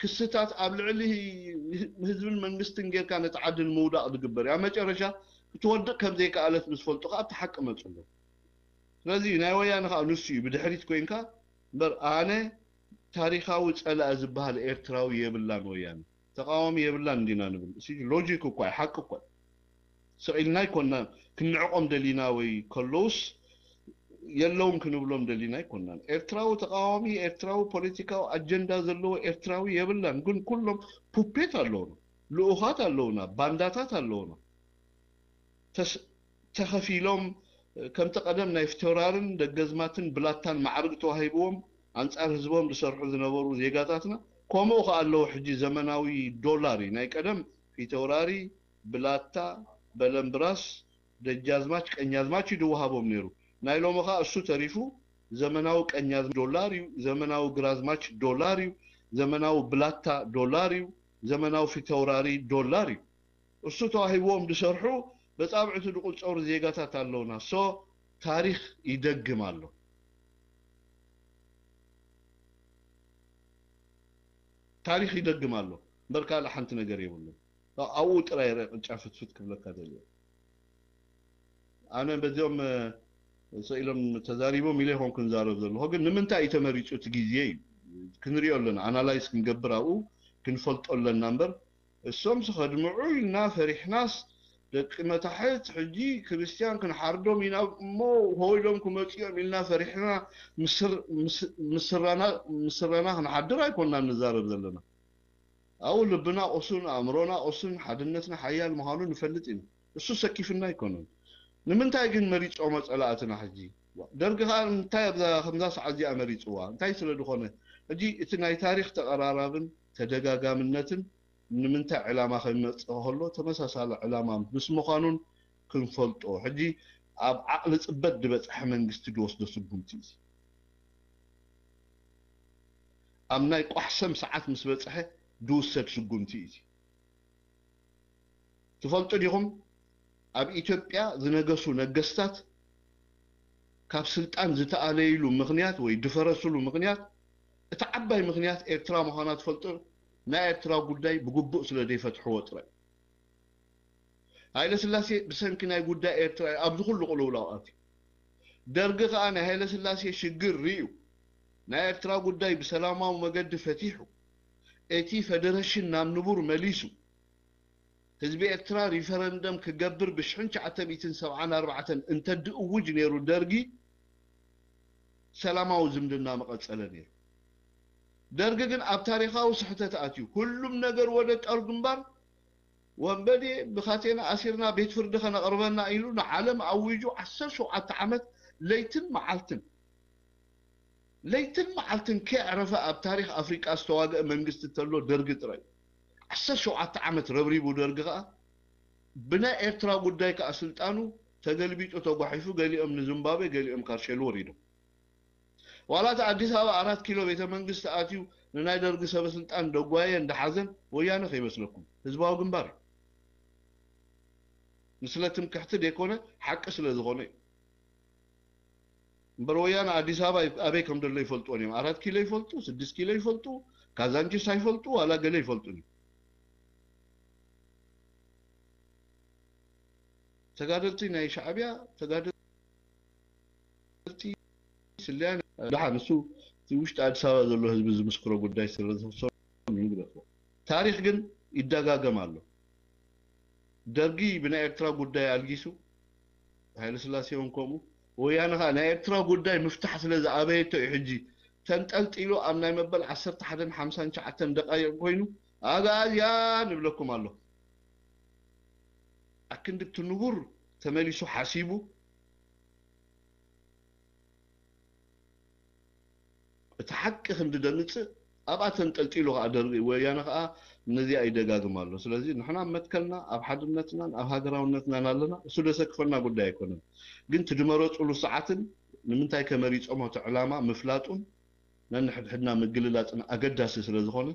ክስታት ኣብ ልዕሊ ህዝብን መንግስትን ጌርካ ነቲ ዓዲ ንምውዳቕ ዝግበር እዩ። ኣብ መጨረሻ ክትወድቕ ከም ዘይከኣለት ምስ ፈልጡ ከዓ ኣብቲ ሓቂ መፁ ኣለዉ። ስለዚ ናይ ወያነ ከዓ ንሱ እዩ ብድሕሪት ኮይንካ እምበር ኣነ ታሪኻዊ ፀላኢ ዝበሃል ኤርትራዊ የብላን ወያነ። ተቃዋሚ የብላን እንዲና ንብል። እዚ ሎጂክ እኳ እዩ፣ ሓቂ እኳ እዩ። ስቕ ኢልና ኣይኮንና ክንዕቆም ደሊና ወይ ከለውስ የለውን ክንብሎም ደሊና ኣይኮንናን። ኤርትራዊ ተቃዋሚ፣ ኤርትራዊ ፖለቲካዊ ኣጀንዳ ዘለዎ ኤርትራዊ የብላን። ግን ኩሎም ፑፔት ኣለውና፣ ልኡኻት ኣለውና፣ ባንዳታት ኣለውና። ተስ- ተኸፊሎም ከምቲ ቀደም ናይ ፊተውራርን ደገዝማትን ብላታን ማዕርግ ተዋሂብዎም ኣንጻር ህዝቦም ዝሰርሑ ዝነበሩ ዜጋታትና ከምኡ ከኣ ኣለዉ። ሕጂ ዘመናዊ ዶላር እዩ። ናይ ቀደም ፊተውራሪ፣ ብላታ፣ በለምብራስ፣ ደጃዝማች፣ ቀኛዝማች እዩ ዝወሃቦም ነይሩ። ናይ ሎሚ ከኣ እሱ ተሪፉ ዘመናዊ ቀኛዝማች ዶላር እዩ፣ ዘመናዊ ግራዝማች ዶላር እዩ፣ ዘመናዊ ብላታ ዶላር እዩ፣ ዘመናዊ ፊተውራሪ ዶላር እዩ። እሱ ተዋሂብዎም ዝሰርሑ በጻብዕቲ ዝቁጸሩ ዜጋታት ኣለውና። ሶ ታሪኽ ይደግም ኣሎ። ታሪኽ ይደግም ኣሎ እምበር ካልእ ሓንቲ ነገር የብሉን። ኣብኡ ጥራይ ረ ቅጫ ፍትፍት ክብለካ ደልየ። ኣነ በዚኦም ስኢሎም ተዛሪቦም ኢለ ይኾንኩ ንዛረብ ዘለኹ። ግን ንምንታይ እዩ ተመሪፁ እቲ ግዜ እዩ ክንሪኦ ኣለና። ኣናላይዝ ክንገብር ኣብኡ ክንፈልጦ ኣለና እምበር እሶምስ ከድምዑ ኢልና ፈሪሕናስ ደቂ መታሕት ሕጂ ክርስትያን ክንሓርዶም ኢና እሞ ሆይሎም ክመፅኦም ኢልና ፈሪሕና ምስራና ክንሓድር ኣይኮንና ንዛረብ ዘለና። ኣብኡ ልብና ቁሱን ኣእምሮና ቁሱን ሓድነትና ሓያል ምዃኑ ንፈልጥ ኢና። እሱ ሰኪፍና ኣይኮነን። ንምንታይ ግን መሪፆሞ ፀላእትና ሕጂ? ደርጊ ከዓ እንታይ ኣብዛ ከምዛ ሰዓት እዚኣ መሪፅዋ እንታይ ስለ ዝኾነ ሕጂ እቲ ናይ ታሪክ ተቐራራብን ተደጋጋምነትን ንምንታይ ዕላማ ከይመፅእ ከሎ ተመሳሳሊ ዕላማ ምስ ምዃኑን ክንፈልጦ ሕጂ ኣብ ዓቕሊ ፅበት ዝበፅሐ መንግስቲ ዝወስዶ ስጉምቲ እዩ። ኣብ ናይ ቋሕሰም ሰዓት ምስ በጽሐ ዝውሰድ ስጉምቲ እዩ። ትፈልጡ ዲኹም? ኣብ ኢትዮጵያ ዝነገሱ ነገስታት ካብ ስልጣን ዝተኣለይሉ ምኽንያት ወይ ድፈረስሉ ምኽንያት፣ እቲ ዓባይ ምኽንያት ኤርትራ ምዃና ትፈልጡ፣ ናይ ኤርትራ ጉዳይ ብግቡእ ስለ ዘይፈትሕዎ ጥራይ። ሃይለ ስላሴ ብሰንኪ ናይ ጉዳይ ኤርትራ እዩ ኣብዚ ኩሉ ቅልውላው ኣትዩ። ደርጊ ከኣ ናይ ሃይለ ስላሴ ሽግር ርእዩ ናይ ኤርትራ ጉዳይ ብሰላማዊ መገዲ ፈቲሑ፣ እቲ ፈደረሽን ናብ ንቡር መሊሱ፣ ህዝቢ ኤርትራ ሪፈረንደም ክገብር ብ ሽሕን ትሽዓተ ሚእትን ሰብዓን ኣርባዕተን እንተድእውጅ ነይሩ ደርጊ፣ ሰላማዊ ዝምድና መቐጸለ ነይሩ። ደርጊ ግን ኣብ ታሪኻዊ ስሕተት ኣትዩ። ሁሉም ነገር ወደ ጦር ግንባር፣ ወንበዴ ብካቴና ኣሲርና ቤት ፍርዲ ከነቕርበና ኢሉ ንዓለም ኣዊጁ ዓሰርተ ሸውዓተ ዓመት ለይትን መዓልትን ለይትን መዓልትን ከየዕረፈ ኣብ ታሪኽ ኣፍሪቃ ዝተዋግአ መንግስቲ እንተሎ ደርጊ ጥራይ። ዓሰርተ ሸውዓተ ዓመት ረብሪቡ ደርጊ ከኣ ብናይ ኤርትራ ጉዳይ ከኣ ስልጣኑ ተገልቢጡ ተጓሒፉ፣ ገሊኦም ንዝምባብዌ ገሊኦም ካርሸል ወሪዶም። ዋላ እቲ ኣዲስ ኣበባ ኣራት ኪሎ ቤተ መንግስቲ ኣትዩ ንናይ ደርጊ ሰበ ስልጣን ደጓየ እንዳሓዘን ወያነ ከይመስለኩም ህዝባዊ ግንባር እዩ። ንስለ ትምክሕቲ ዘይኮነ ሓቂ ስለ ዝኾነ እዩ። እምበር ወያነ ኣዲስ ኣበባ ኣበይ ከም ዘሎ ይፈልጥዎን እዮም። ኣራት ኪሎ ይፈልጡ፣ ስድስት ኪሎ ይፈልጡ፣ ካዛንቺስ ኣይፈልጡ ዋላ ገለ ይፈልጡ እዮም። ተጋደልቲ ናይ ሻዕቢያ ተጋደልቲ ስለያ ድሓን እሱ እቲ ውሽጢ ኣዲስ ኣበባ ዘሎ ህዝቢ ዝምስክሮ ጉዳይ ስለ ዝፈሰሉ ይግደፎ። ታሪኽ ግን ይደጋገም ኣሎ። ደርጊ ብናይ ኤርትራ ጉዳይ ኣልጊሱ፣ ሃይለ ስላሴ እውን ከምኡ፣ ወያነ ኸዓ ናይ ኤርትራ ጉዳይ ምፍታሕ ስለ ዝኣበየቶ እዩ ሕጂ ተንጠልጢሉ ኣብ ናይ መበል ዓሰርተ ሓደን ሓምሳን ትሽዓተን ደቃይቕ ኮይኑ ኣግኣዝያን ይብለኩም ኣሎ። ኣክንዲ እቲ ንቡር ተመሊሱ ሓሲቡ እቲ ሓቂ ክንዲ ደምጽእ ኣብኣ ተንጠልጢሉ ከኣ ደርጊ ወያነ ከኣ ነዚኣ ይደጋግም ኣሎ። ስለዚ ንሕና ኣብ መትከልና ኣብ ሓድነትናን ኣብ ሃገራውነትናን ኣለና። እሱ ደሰክፈና ጉዳይ ኣይኮነን። ግን እቲ ድመረጹሉ ሰዓትን ንምንታይ ከመሪጾሞ እቲ ዕላማ ምፍላጡን ነንሕድሕድና ምግልላጽን ኣገዳሲ ስለ ዝኾነ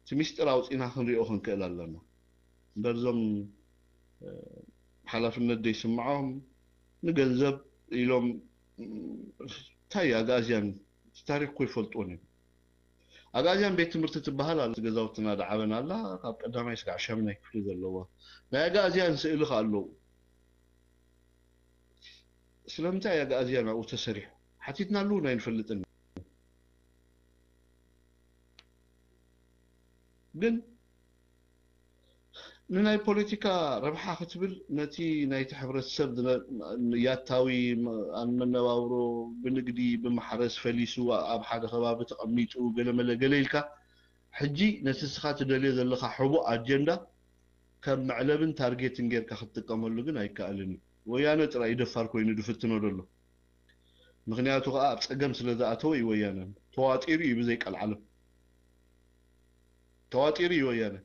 እቲ ሚስጢር ኣውጺና ክንሪኦ ክንክእል ኣለና። እምበር እዞም ሓላፍነት ዘይስምዖም ንገንዘብ ኢሎም እንታይ ኣግኣዝያን ታሪክ እኮ ይፈልጥዎን እዮም። ኣግኣዝያን ቤት ትምህርቲ ትበሃል ኣላ ገዛውትና ዳዓበን ኣላ ካብ ቀዳማይ ስጋዕ ሻምናይ ክፍሊ ዘለዋ ናይ ኣግኣዝያን ስእሊ ከ ኣለዉ። ስለምንታይ ኣግኣዝያን ኣብኡ ተሰሪሑ ሓቲትናሉ እውን ኣይንፈልጥን። ግን ንናይ ፖለቲካ ረብሓ ክትብል ነቲ ናይቲ ሕብረተሰብ ያታዊ መነባብሮ ብንግዲ ብማሕረስ ፈሊሱ ኣብ ሓደ ከባቢ ተቐሚጡ ገለመለ ገለ ኢልካ ሕጂ ነቲ ንስኻ ትደልዮ ዘለኻ ሕቡእ ኣጀንዳ ከም መዕለብን ታርጌትን ጌርካ ክትጥቀመሉ ግን ኣይከኣልን እዩ። ወያነ ጥራይ እዩ ደፋር ኮይኑ ዝፍትኖ ዘሎ። ምኽንያቱ ከዓ ኣብ ፀገም ስለ ዝኣተወ እዩ ወያነ ተዋጢሩ እዩ ብዘይ ቃል ዓለም ተዋጢሩ እዩ ወያነ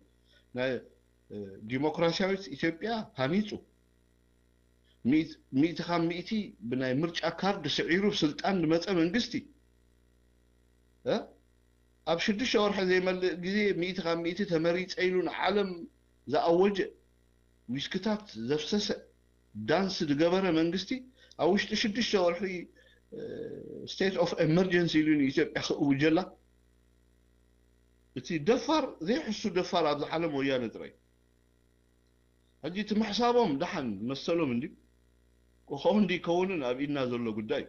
ናይ ዲሞክራሲያዊት ኢትዮጵያ ሃኒፁ ሚእቲ ካብ ሚእቲ ብናይ ምርጫ ካርድ ስዒሩ ስልጣን ዝመፀ መንግስቲ ኣብ ሽዱሽተ ወርሒ ዘይመልእ ግዜ ሚእቲ ካብ ሚእቲ ተመሪፀ ኢሉ ንዓለም ዝኣወጀ ዊስክታት ዘፍሰሰ ዳንስ ዝገበረ መንግስቲ ኣብ ውሽጢ ሽዱሽተ ወርሒ state of emergency ኢሉ ንኢትዮጵያ ክእውጀላ እቲ ደፋር ዘይሕሱ ደፋር ኣብዚ ዓለም ወያነ ጥራይ ሕጂ እቲ ምሕሳቦም ደሓን መሰሎም እንዲ ክኸውን ድይከውንን ኣብ ኢድና ዘሎ ጉዳይ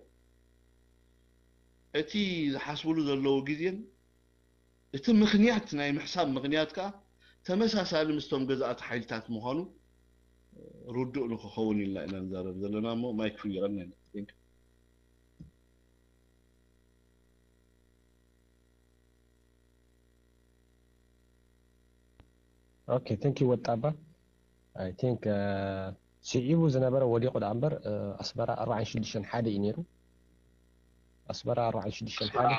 እቲ ዝሓስብሉ ዘለዉ ግዜን እቲ ምኽንያት ናይ ምሕሳብ ምኽንያት ከኣ ተመሳሳሊ ምስቶም ገዛእቲ ሓይልታት ምዃኑ ርዱእ ንክኸውን ኢልና ኢና ንዛረብ ዘለና እሞ ማይክ ፍሊቐና ኢና Okay, thank you ወጣባ። I think ስዒቡ ዝነበረ ወዲቑ ደኣ እምበር ኣስመራ ኣርባዓን ሽዱሽተን ሓደ እዩ ነይሩ። ኣስመራ ኣርባዓን ሽዱሽተን ሓደ።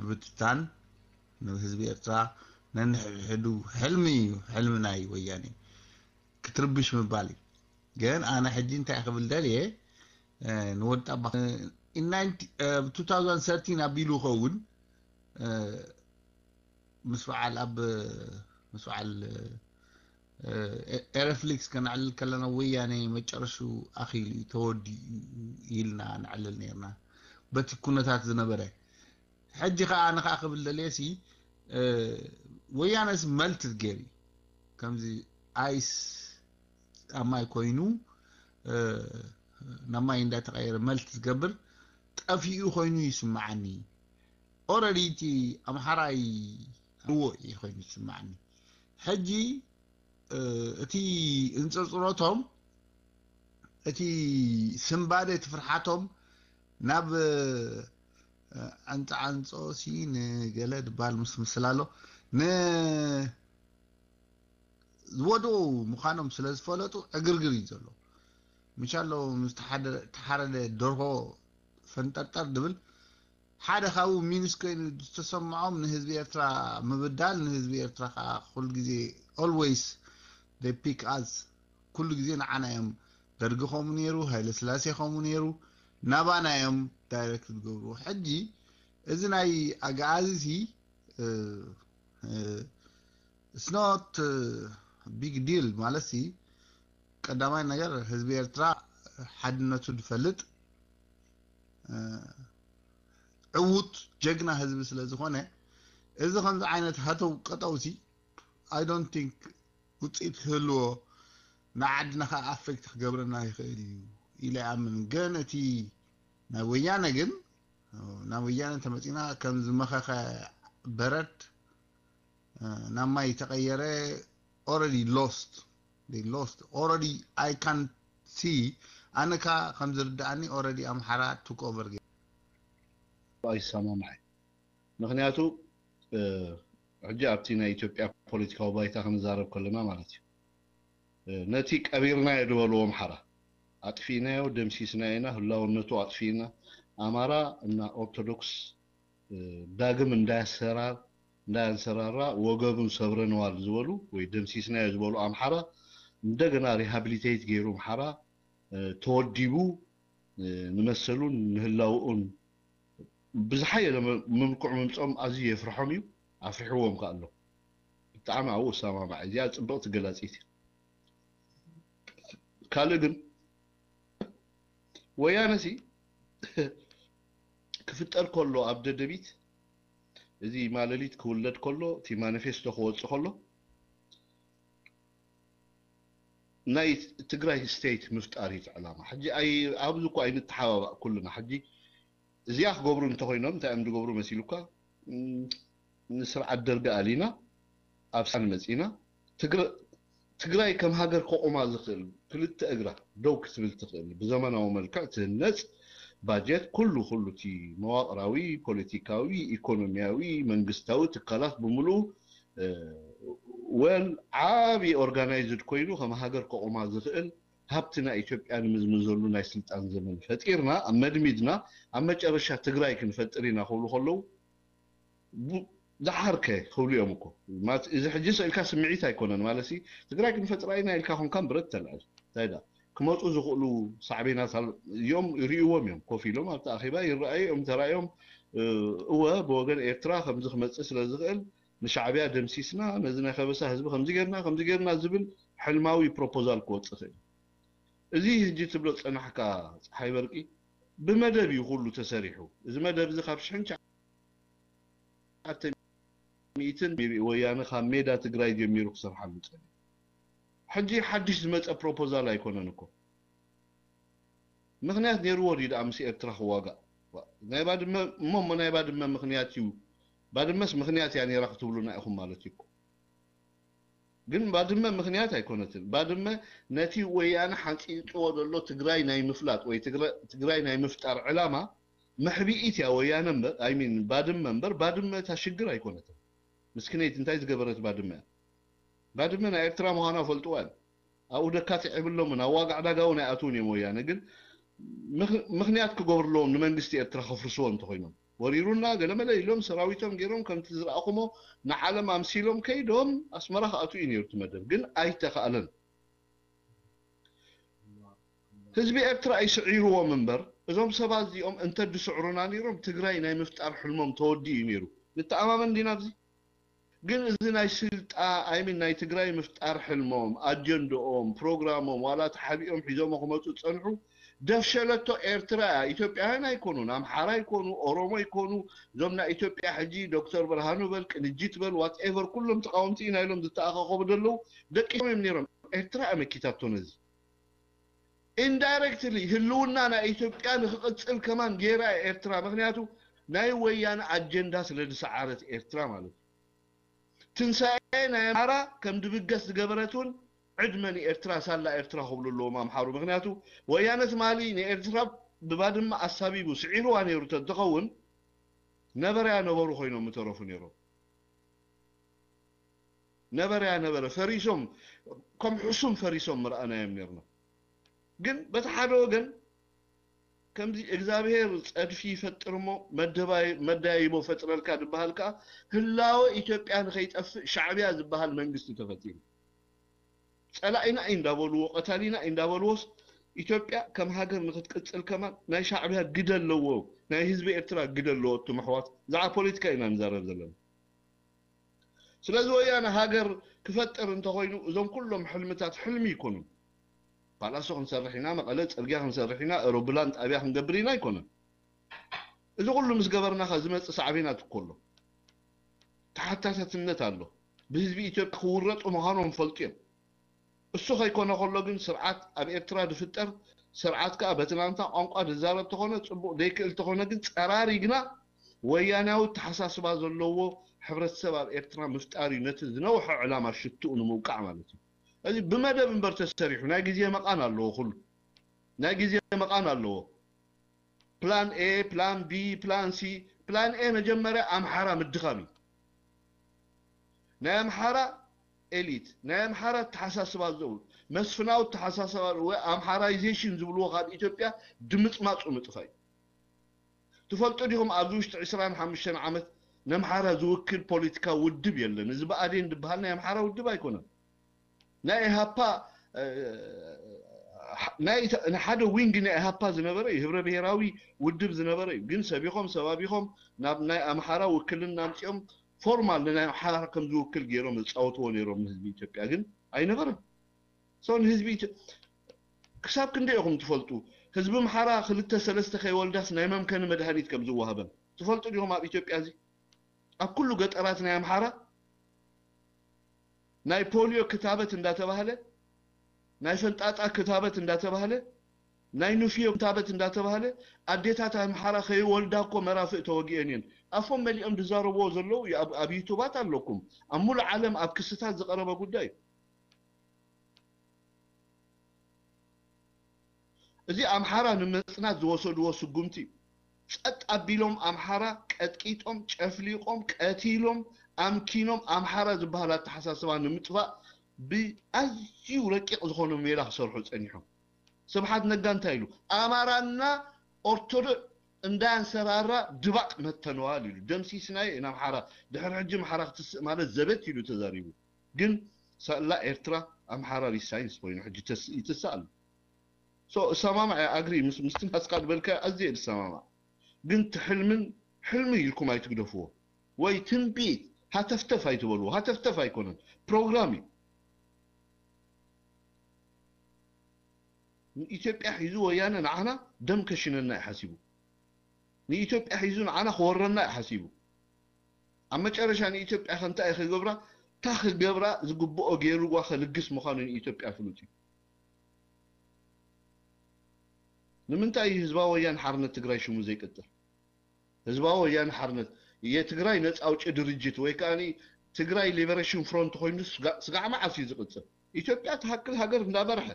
ምብትታን ንህዝቢ ኤርትራ ነንሕድሕዱ ሕልሚ እዩ። ሕልሚ ናይ ወያኔ ክትርብሽ ምባል እዩ። ግን ኣነ ሕጂ እንታይ ክብል ደልየ ንወዲ ኣባ two thousand thirteen ኣቢሉ ኸውን ምስ በዓል ኣብ ምስ በዓል ኤረፍሊክስ ከነዕልል ከለና ወያነ መጨረሹ ኣኺሉ እዩ ተወዲኡ ኢልና ነዕልል ነርና በቲ ኩነታት ዝነበረ። ሕጂ ከዓ ንኻ ክብል ደልየ ሲ ወያነስ መልት ገይሩ ከምዚ ኣይስ ኣብ ማይ ኮይኑ ናብ ማይ እንዳተቀየረ መልት ዝገብር ጠፊኡ ኮይኑ ይስምዓኒ። ኦረዲ እቲ ኣምሓራይ ርዎ እዩ ኮይኑ ይስምዓኒ። ሕጂ እቲ እንፅርፅሮቶም እቲ ስምባደ እቲ ፍርሓቶም ናብ ዓንፃዓንፆ ሲ ንገለ ድባል ምስ ምስል ኣሎ ንዝወድኡ ምዃኖም ስለ ዝፈለጡ ዕግርግር እዩ ዘሎ። ምሻሎ ምስ ተሓረደ ደርሆ ፈንጠርጠር ድብል ሓደ ካብኡ ሚንስ ኮይኑ ዝተሰምዖም ንህዝቢ ኤርትራ ምብዳል፣ ንህዝቢ ኤርትራ ከዓ ኩሉ ግዜ always they pick us፣ ኩሉ ግዜ ንዓና እዮም። ደርጊ ከምኡ ነይሩ፣ ሃይለ ስላሴ ከምኡ ነይሩ፣ ናባና እዮም ዳይሬክት ዝገብሩ። ሕጂ እዚ ናይ ኣግኣዚ ሲ it's not big deal ማለት ሲ ቀዳማይ ነገር ህዝቢ ኤርትራ ሓድነቱ ዝፈልጥ ዕዉት ጀግና ህዝቢ ስለ ዝኾነ እዚ ከምዚ ዓይነት ሃተው ቀጠው ሲ I don't think ውፅኢት ክህልዎ ንዓድና ከዓ ኣፌክት ክገብረና ይኽእል እዩ ኢለ ይኣምን። ግን እቲ ናይ ወያነ ግን ናብ ወያነ እንተመፂና ከም ዝመኸኸ በረድ ናብ ማይ ተቐየረ። Already lost, they lost already. I can see ኣነ ካ ከም ዝርዳእኒ already ኣምሓራ took over ገይሩ። ኣይሰማማዕ። ምክንያቱ ሕጂ ኣብቲ ናይ ኢትዮጵያ ፖለቲካዊ ባይታ ክንዛረብ ከለና ማለት እዩ፣ ነቲ ቀቢርናዮ ዝበልዎ ኣምሓራ ኣጥፊእናዮ፣ ደምሲስናዮ ኢና፣ ህላውነቱ ኣጥፊእና፣ ኣማራ እና ኦርቶዶክስ ዳግም እንዳያሰራር እንዳያንሰራራ ወገቡን ሰብረነዋል ዝበሉ ወይ ደምሲስናዮ ዝበሉ ኣምሓራ እንደገና ሪሃብሊቴት ገይሩ ኣምሓራ ተወዲቡ ንመሰሉን ንህላውኡን ብዝሓየለ ምምልክዑ ምምፅኦም ኣዝዩ የፍርሖም እዩ፣ ኣፍሪሕዎም ከ ኣሎ። ብጣዕሚ ኣብኡ እሰማማዕ። እዚኣ ፅብቕቲ ገላፂት። ካልእ ግን ወያነ ሲ ክፍጠር ከሎ ኣብ ደደቢት እዚ ማለሊት ክውለድ ከሎ እቲ ማኒፌስቶ ክወፅእ ከሎ ናይ ትግራይ ስቴት ምፍጣር እዩ እቲ ዕላማ። ሕጂ ኣይ ኣብዚ እኮ ኣይንተሓባባእ ኩልና። ሕጂ እዚኣ ክገብሩ እንተኮይኖም እንታይ እዮም ዝገብሩ መሲሉካ? ንስርዓት ደርጊ ኣሊና ኣብ ሳን መፂና ትግራይ ከም ሃገር ከቑማ ዝኽእል ክልተ እግራ ደው ክትብል ትኽእል ብዘመናዊ መልክዕ ትህነፅ ባጀት ኩሉ ኩሉ እቲ መዋቕራዊ፣ ፖለቲካዊ፣ ኢኮኖሚያዊ፣ መንግስታዊ ትካላት ብምሉኡ well ዓቢ ኦርጋናይዝድ ኮይኑ ከም ሃገር ከቑማ ዝኽእል ሃብቲ ናይ ኢትዮጵያ ንምዝምዘሉ ናይ ስልጣን ዘመን ፈጢርና ኣብ መድሚድና ኣብ መጨረሻ ትግራይ ክንፈጥር ኢና ክብሉ ከለዉ ዝሓርከ ክብሉ እዮም እኮ። እዚ ሕጂ ስእልካ ስምዒት ኣይኮነን ማለት ትግራይ ክንፈጥራ ኢና ኢልካ ኮንካ ብረት ተልዕል እንታይ ዳ ክመፁ ዝኽእሉ ሳዕቤናት እዮም ይርእዎም እዮም ኮፍ ኢሎም ኣብቲ ኣኼባ ይረኣዩ እዮም ተራእዮም እወ ብወገን ኤርትራ ከምዚ ክመፅእ ስለ ዝኽእል ንሻዕብያ ደምሲስና ነዚ ናይ ከበሳ ህዝቢ ከምዚ ጌርና ከምዚ ጌርና ዝብል ሕልማዊ ፕሮፖዛል ክወፅእ ይኽእል። እዚ ሕጂ ትብሎ ዝፀናሕካ ፀሓይ በርቂ ብመደብ እዩ ኩሉ ተሰሪሑ። እዚ መደብ እዚ ካብ ሽሕን ትሽዓተ ሚእትን ወያነ ካብ ሜዳ ትግራይ ጀሚሩ ክሰርሓሉ ፀኒሑ። ሕጂ ሓድሽ ዝመፀ ፕሮፖዛል ኣይኮነን እኮ። ምኽንያት ነይርዎ ድዩ ደኣ ምስ ኤርትራ ክዋጋእ? ናይ ባድመ እሞ እሞ ናይ ባድመ ምኽንያት እዩ። ባድመስ ምኽንያት እያ ነይራ ክትብሉና ኢኹም ማለት እዩ እኮ። ግን ባድመ ምኽንያት ኣይኮነትን። ባድመ ነቲ ወያነ ሓንፂፅዎ ዘሎ ትግራይ ናይ ምፍላጥ ወይ ትግራይ ናይ ምፍጣር ዕላማ መሕቢኢት እያ ወያነ እምበር I mean ባድመ እምበር ባድመ እታ ሽግር ኣይኮነትን። ምስክነይቲ እንታይ ዝገበረት ባድመ እያ? ባድመ ናይ ኤርትራ ምዃና ፈልጥዋ እዮም። ኣብኡ ደካትዕ የብሎምን ኣብ ዋጋ ዕዳጋ እውን ኣይኣትውን እዮም ወያነ ግን ምኽንያት ክገብርለዎም ንመንግስቲ ኤርትራ ከፍርስዎ እንተኮይኖም ወሪሩና ገለመለ ኢሎም ሰራዊቶም ገይሮም ከምቲ ዝረኣኹሞ ንዓለም ኣምሲሎም ከይዶም ኣስመራ ክኣትዉ እዩ ነይሩ እቲ መደብ ግን ኣይተኻእለን። ህዝቢ ኤርትራ ኣይስዒርዎም እምበር፣ እዞም ሰባት እዚኦም እንተድስዕሩና ነይሮም፣ ትግራይ ናይ ምፍጣር ሕልሞም ተወዲኡ እዩ ነይሩ። ንተኣማመን ዲና ኣብዚ? ግን እዚ ናይ ስልጣ፣ I mean፣ ናይ ትግራይ ምፍጣር ሕልሞም፣ ኣጀንድኦም፣ ፕሮግራሞም፣ ዋላ ተሓቢኦም ሒዞሞ ክመፁ ዝፀንሑ፣ ደፍሸለቶ ኤርትራ እያ። ኢትዮጵያውያን ኣይኮኑን፣ ኣምሓራ ኣይኮኑ፣ ኦሮሞ ኣይኮኑ። እዞም ናይ ኢትዮጵያ ሕጂ ዶክተር ብርሃኑ በል፣ ቅንጅት በል፣ ዋትኤቨር፣ ኩሎም ተቃወምቲ ኢና ኢሎም ዝተኣኻኸቡ ዘለዉ ደቂሶም እዮም ነይሮም። ኤርትራ እያ መኪታቶ ነዚ። ኢንዳይረክትሊ ህልውና ናይ ኢትዮጵያ ንክቕፅል ከማን ገይራ እያ ኤርትራ። ምክንያቱ ናይ ወያነ ኣጀንዳ ስለ ዝሰዓረት ኤርትራ ማለት እዩ። ትንሳኤ ናይ ኣምሓራ ከም ድብገስ ዝገበረት እውን ዕድመ ንኤርትራ፣ ሳላ ኤርትራ ክብሉ ኣለዎም ኣምሓሩ። ምክንያቱ ወያነ ትማሊ ንኤርትራ ብባድመ ኣሳቢቡ ስዒርዋ ነይሩ ተዝኸውን፣ ነበረያ ነበሩ ኮይኖም ምተረፉ ነይሮም። ነበረያ ነበረ፣ ፈሪሶም፣ ከም ሕሱም ፈሪሶም ምረኣናዮም ነይርና። ግን በቲ ሓደ ወገን ከምዚ እግዚኣብሔር ጸድፊ ይፈጥር እሞ መደባይ-፣ መዳይቦ ፈጥረልካ ዝበሃል ከኣ፣ ህላወ ኢትዮጵያ ንኸይጠፍእ ሻዕብያ ዝበሃል መንግስቲ ተፈጢሩ። ጸላኢና እዩ እንዳበልዎ፣ ቀታሊና እዩ እንዳበልዎስ፣ ኢትዮጵያ ከም ሃገር ንኽትቅጽል ከማን ናይ ሻዕብያ ግደ ኣለዎ፣ ናይ ህዝቢ ኤርትራ ግደ ኣለዎ። እቱም ኣሕዋት፣ ብዛዕባ ፖለቲካ ኢና ንዛረብ ዘለና። ስለዚ ወያነ ሃገር ክፈጥር እንተኾይኑ፣ እዞም ኩሎም ሕልምታት ሕልሚ ይኮኑን። ፓላሶ ክንሰርሕ ኢና፣ መቐለ ጽርግያ ክንሰርሕ ኢና፣ ኤሮብላን ጣብያ ክንገብር ኢና ኣይኮነን። እዚ ኩሉ ምስ ገበርናኸ ዝመጽእ ሳዕቤናት እኮ ኣሎ። ተሓታታትነት ኣሎ። ብህዝቢ ኢትዮጵያ ክውረጡ ምዃኖም ፈልጡ እዮም። እሱ ከይኮነ ከሎ ግን ስርዓት ኣብ ኤርትራ ዝፍጠር ስርዓት ከኣ በቲ ናንታ ቋንቋ ዝዛረብ ተኾነ ጽቡቕ፣ ዘይክእል ተኾነ ግን ጸራሪግና ወያናዊ ኣተሓሳስባ ዘለዎ ሕብረተሰብ ኣብ ኤርትራ ምፍጣር እዩ፣ ነቲ ዝነውሐ ዕላማ ሽትኡ ንምውቃዕ ማለት እዩ። እዚ ብመደብ እምበር ተሰሪሑ ናይ ግዜ መቓን ኣለዎ፣ ኩሉ ናይ ግዜ መቓን ኣለዎ። ፕላን ኤ፣ ፕላን ቢ፣ ፕላን ሲ። ፕላን ኤ መጀመርያ ኣምሓራ ምድኻም እዩ። ናይ ኣምሓራ ኤሊት፣ ናይ ኣምሓራ ኣተሓሳስባ ዘው-፣ መስፍናዊ ኣተሓሳስባ ወይ ኣምሓራይዜሽን ዝብልዎ ካብ ኢትዮጵያ ድምፅማፁ ምጥፋይ። ትፈልጡ ዲኹም ኣብዚ ውሽጢ ዕስራን ሓሙሽተን ዓመት ነምሓራ ዝውክል ፖለቲካ ውድብ የለን። እዚ ብኣዴን ዝበሃል ናይ ኣምሓራ ውድብ ኣይኮነን። ናይ ኢሃፓ፣ እ፣ ናይ ኢተ-፣ ንሓደ ዊንግ ናይ ኢሃፓ ዝነበረ እዩ፣ ህብረ ብሔራዊ ውድብ ዝነበረ እዩ። ግን ሰቢኾም ሰባቢኾም ናብ ናይ ኣምሓራ ውክልና ኣምፂኦም ፎርማል ንናይ ኣምሓራ ከም ዝውክል ገይሮም ዝፃወትዎ ነይሮም ንህዝቢ ኢትዮጵያ፣ ግን ኣይነበረን። ሶ ንህዝቢ ኢትዮ-፣ ክሳብ ክንደይ ኢኹም ትፈልጡ? ህዝቢ ኣምሓራ ክልተ ሰለስተ ከይወልዳስ ናይ መምከኒ መድሃኒት ከም ዝወሃበን ትፈልጡ ዲኹም? ኣብ ኢትዮጵያ እዚ ኣብ ኩሉ ገጠራት ናይ ኣምሓራ ናይ ፖሊዮ ክታበት እንዳተባህለ፣ ናይ ፈንጣጣ ክታበት እንዳተባህለ፣ ናይ ንፍዮ ክታበት እንዳተባህለ ኣዴታት ኣምሓራ ከይወልዳ እኮ መራፍእ ተወጊአን እየን። ኣፎም መሊኦም ዝዛረብዎ ዘለዉ እዩ። ኣብ፣ ኣብ ዩቱባት ኣለኩም። ኣብ ሙሉእ ዓለም ኣብ ክስታት ዝቐረበ ጉዳይ እዩ። እዚ ኣምሓራ ንምጽናት ዝወሰድዎ ስጉምቲ እዩ። ጸጥ ኣቢሎም ኣምሓራ ቀጥቂጦም፣ ጨፍሊቖም፣ ቀቲሎም፣ ኣምኪኖም ኣምሓራ ዝበሃል ኣተሓሳስባ ንምጥፋእ ብኣዝዩ ረቂቕ ዝኾነ ሜላ ክሰርሑ ጸኒሖም። ስብሓት ነጋ እንታይ ኢሉ? ኣማራና ኦርቶዶክስ እንዳንሰራራ ድባቕ መተነዋል ኢሉ። ደምሲስናዮ ኢና ኣምሓራ። ድሕሪ ሕጂ ኣምሓራ ክትስእ ማለት ዘበት ኢሉ ተዛሪቡ። ግን ሳላ ኤርትራ ኣምሓራ ሪሳይንስ ኮይኑ ሕጂ ተስ-፣ ይትስእ ኣሎ። ሶ እሰማማዕ እየ፣ ኣግሪ ምስ፣ ምስቲ ናስካ ዝበልካዮ ኣዝየ እየ ዝሰማማዕ። ግን እቲ ሕልምን ሕልሚ ኢልኩም ኣይትግደፍዎ። ወይ ትንቢት ሃተፍተፍ ኣይትበልዎ። ሃተፍተፍ ኣይኮነን፣ ፕሮግራም እዩ። ንኢትዮጵያ ሒዙ ወያነ ንዓና ደም ከሽነና እዩ ሓሲቡ። ንኢትዮጵያ ሒዙ ንዓና ክወረና እዩ ሓሲቡ። ኣብ መጨረሻ ንኢትዮጵያ ከ እንታይ እዩ ክገብራ? እታ ክገብራ ዝግብኦ ገይርዋ ከልግስ ምዃኑ ንኢትዮጵያ ፍሉጥ እዩ። ንምንታይ እዩ ህዝባዊ ወያነ ሓርነት ትግራይ ሽሙ ዘይቅጽል? ህዝባዊ ወያነ ሓርነት የትግራይ ነጻ ኣውጪ ድርጅት ወይ ከኣ ትግራይ ሊበሬሽን ፍሮንት ኮይኑ ስጋ-፣ ስጋዕ መዓስ እዩ ዝቕጽል? ኢትዮጵያ ትሃክል ሃገር እንዳመርሐ፣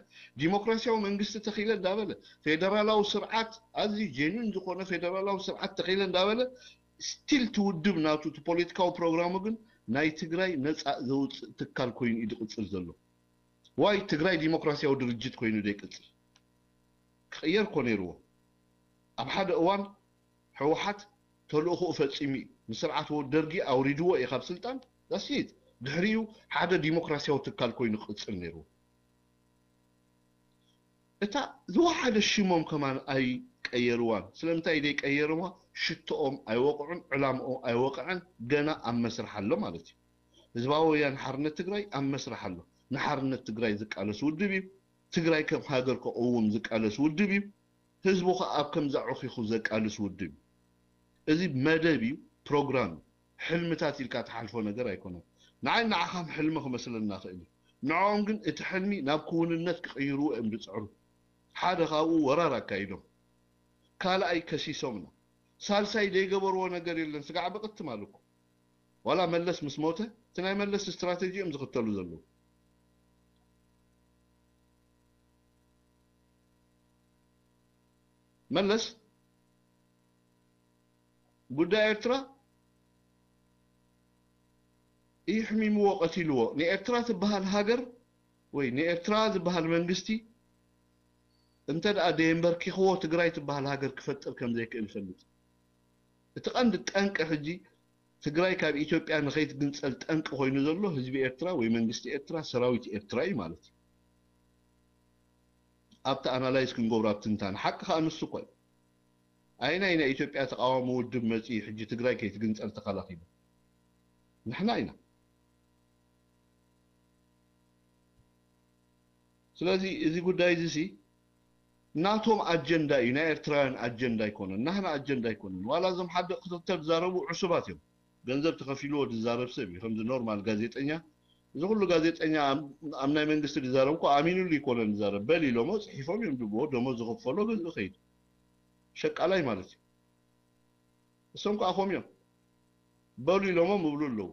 ዲሞክራሲያዊ መንግስቲ ተኺለ እንዳበለ፣ ፌደራላዊ ስርዓት፣ ኣዝዩ ጄኑን ዝኾነ ፌደራላዊ ስርዓት ተኺለ እንዳበለ፣ ስቲል እቲ ውድብ ናቱ እቲ ፖለቲካዊ ፕሮግራሙ ግን ናይ ትግራይ ነጻ ዘውፅእ ትካል ኮይኑ እዩ ዝቕጽል ዘሎ። ዋይ ትግራይ ዲሞክራሲያዊ ድርጅት ኮይኑ ዘይቅጽል? ክቕየር እኮ ነይርዎ። ኣብ ሓደ እዋን ህወሓት ተልእኾኡ ፈጺሙ እዩ። ንስርዓት ደርጊ ኣውሪድዎ እዩ ካብ ስልጣን። ዳስት። ድሕሪኡ ሓደ ዲሞክራሲያዊ ትካል ኮይኑ ክቕጽል ነይርዎ። እታ ዝወሓደ ሽሞም ከማን ኣይቀየርዋን። ስለምንታይ ደይቀየርዋ? ሽቶኦም ኣይወቕዑን፣ ዕላምኦም ኣይወቕዐን፣ ገና ኣብ መስርሕ ኣሎ ማለት እዩ። ህዝባዊ ወያነ ሓርነት ትግራይ ኣብ መስርሕ ኣሎ። ንሓርነት ትግራይ ዝቃለስ ውድብ እዩ። ትግራይ ከም ሃገር ከቕውም ዝቃለስ ውድብ እዩ። ህዝቡ ኸዓ ኣብ ከምዛ ዑኺኹ ዘቃልስ ውድብ እዩ። እዚ መደብ እዩ፣ ፕሮግራም እዩ። ሕልምታት ኢልካ ትሓልፎ ነገር ኣይኮነን። ንዓይ ንዓኻም ሕልሚ ክመስለና ይኽእል እዩ። ንዕኦም ግን እቲ ሕልሚ ናብ ክውንነት ክቕይርዎ እዮም ዝፅዕሩ። ሓደ ካብኡ ወራር ኣካይዶም፣ ካልኣይ ከሲሶምና፣ ሳልሳይ ዘይገበርዎ ነገር የለን። ስጋዕ ብቕትም ኣሉ እኮ። ዋላ መለስ ምስ ሞተ እቲ ናይ መለስ ስትራተጂ እዮም ዝኽተሉ ዘለዉ። መለስ ጉዳይ ኤርትራ ይሕሚምዎ፣ ቀቲልዎ። ንኤርትራ ትበሃል ሃገር ወይ ንኤርትራ ዝበሃል መንግስቲ እንተ ደኣ ደየንበርኪኽዎ ትግራይ ትበሃል ሃገር ክፈጥር ከም ዘይክእል ይፈልጥ። እቲ ቀንዲ ጠንቂ ሕጂ ትግራይ ካብ ኢትዮጵያ ንኸይትግንጸል ጠንቂ ኮይኑ ዘሎ ህዝቢ ኤርትራ ወይ መንግስቲ ኤርትራ፣ ሰራዊት ኤርትራ እዩ ማለት እዩ። ኣብቲ ኣናላይዝ ክንገብሮ፣ ኣብ ትንታነ ሓቂ ከኣ ንሱ እኮ እዩ። ኣይናይ ናይ ኢትዮጵያ ተቃዋሚ ውድብ መጺኡ ሕጂ ትግራይ ከይትግንጸል ተኸላኺሉ? ንሕና ኢና። ስለዚ እዚ ጉዳይ እዚ ሲ ናቶም ኣጀንዳ እዩ፣ ናይ ኤርትራውያን ኣጀንዳ ኣይኮነን፣ ናህና ኣጀንዳ ኣይኮነን። ዋላ እዞም ሓደ ክልተ ዝዛረቡ ዕሱባት እዮም። ገንዘብ ተኸፊልዎ ዝዛረብ ሰብ እዩ፣ ከምዚ ኖርማል ጋዜጠኛ። እዚ ኩሉ ጋዜጠኛ ኣብ ኣብ ናይ መንግስቲ ዝዛረብ እኮ ኣሚኑሉ ይኮነን ዝዛረብ፣ በል ኢሎሞ ጽሒፎም እዮም ድብዎ፣ ደሞዝ ዝኽፈሎ ገዝኡ ከይድ፣ ሸቃላይ ማለት እዩ። እሶም ከኣ ኸም እዮም፣ በሉ ኢሎሞም እብሉ ኣለዉ።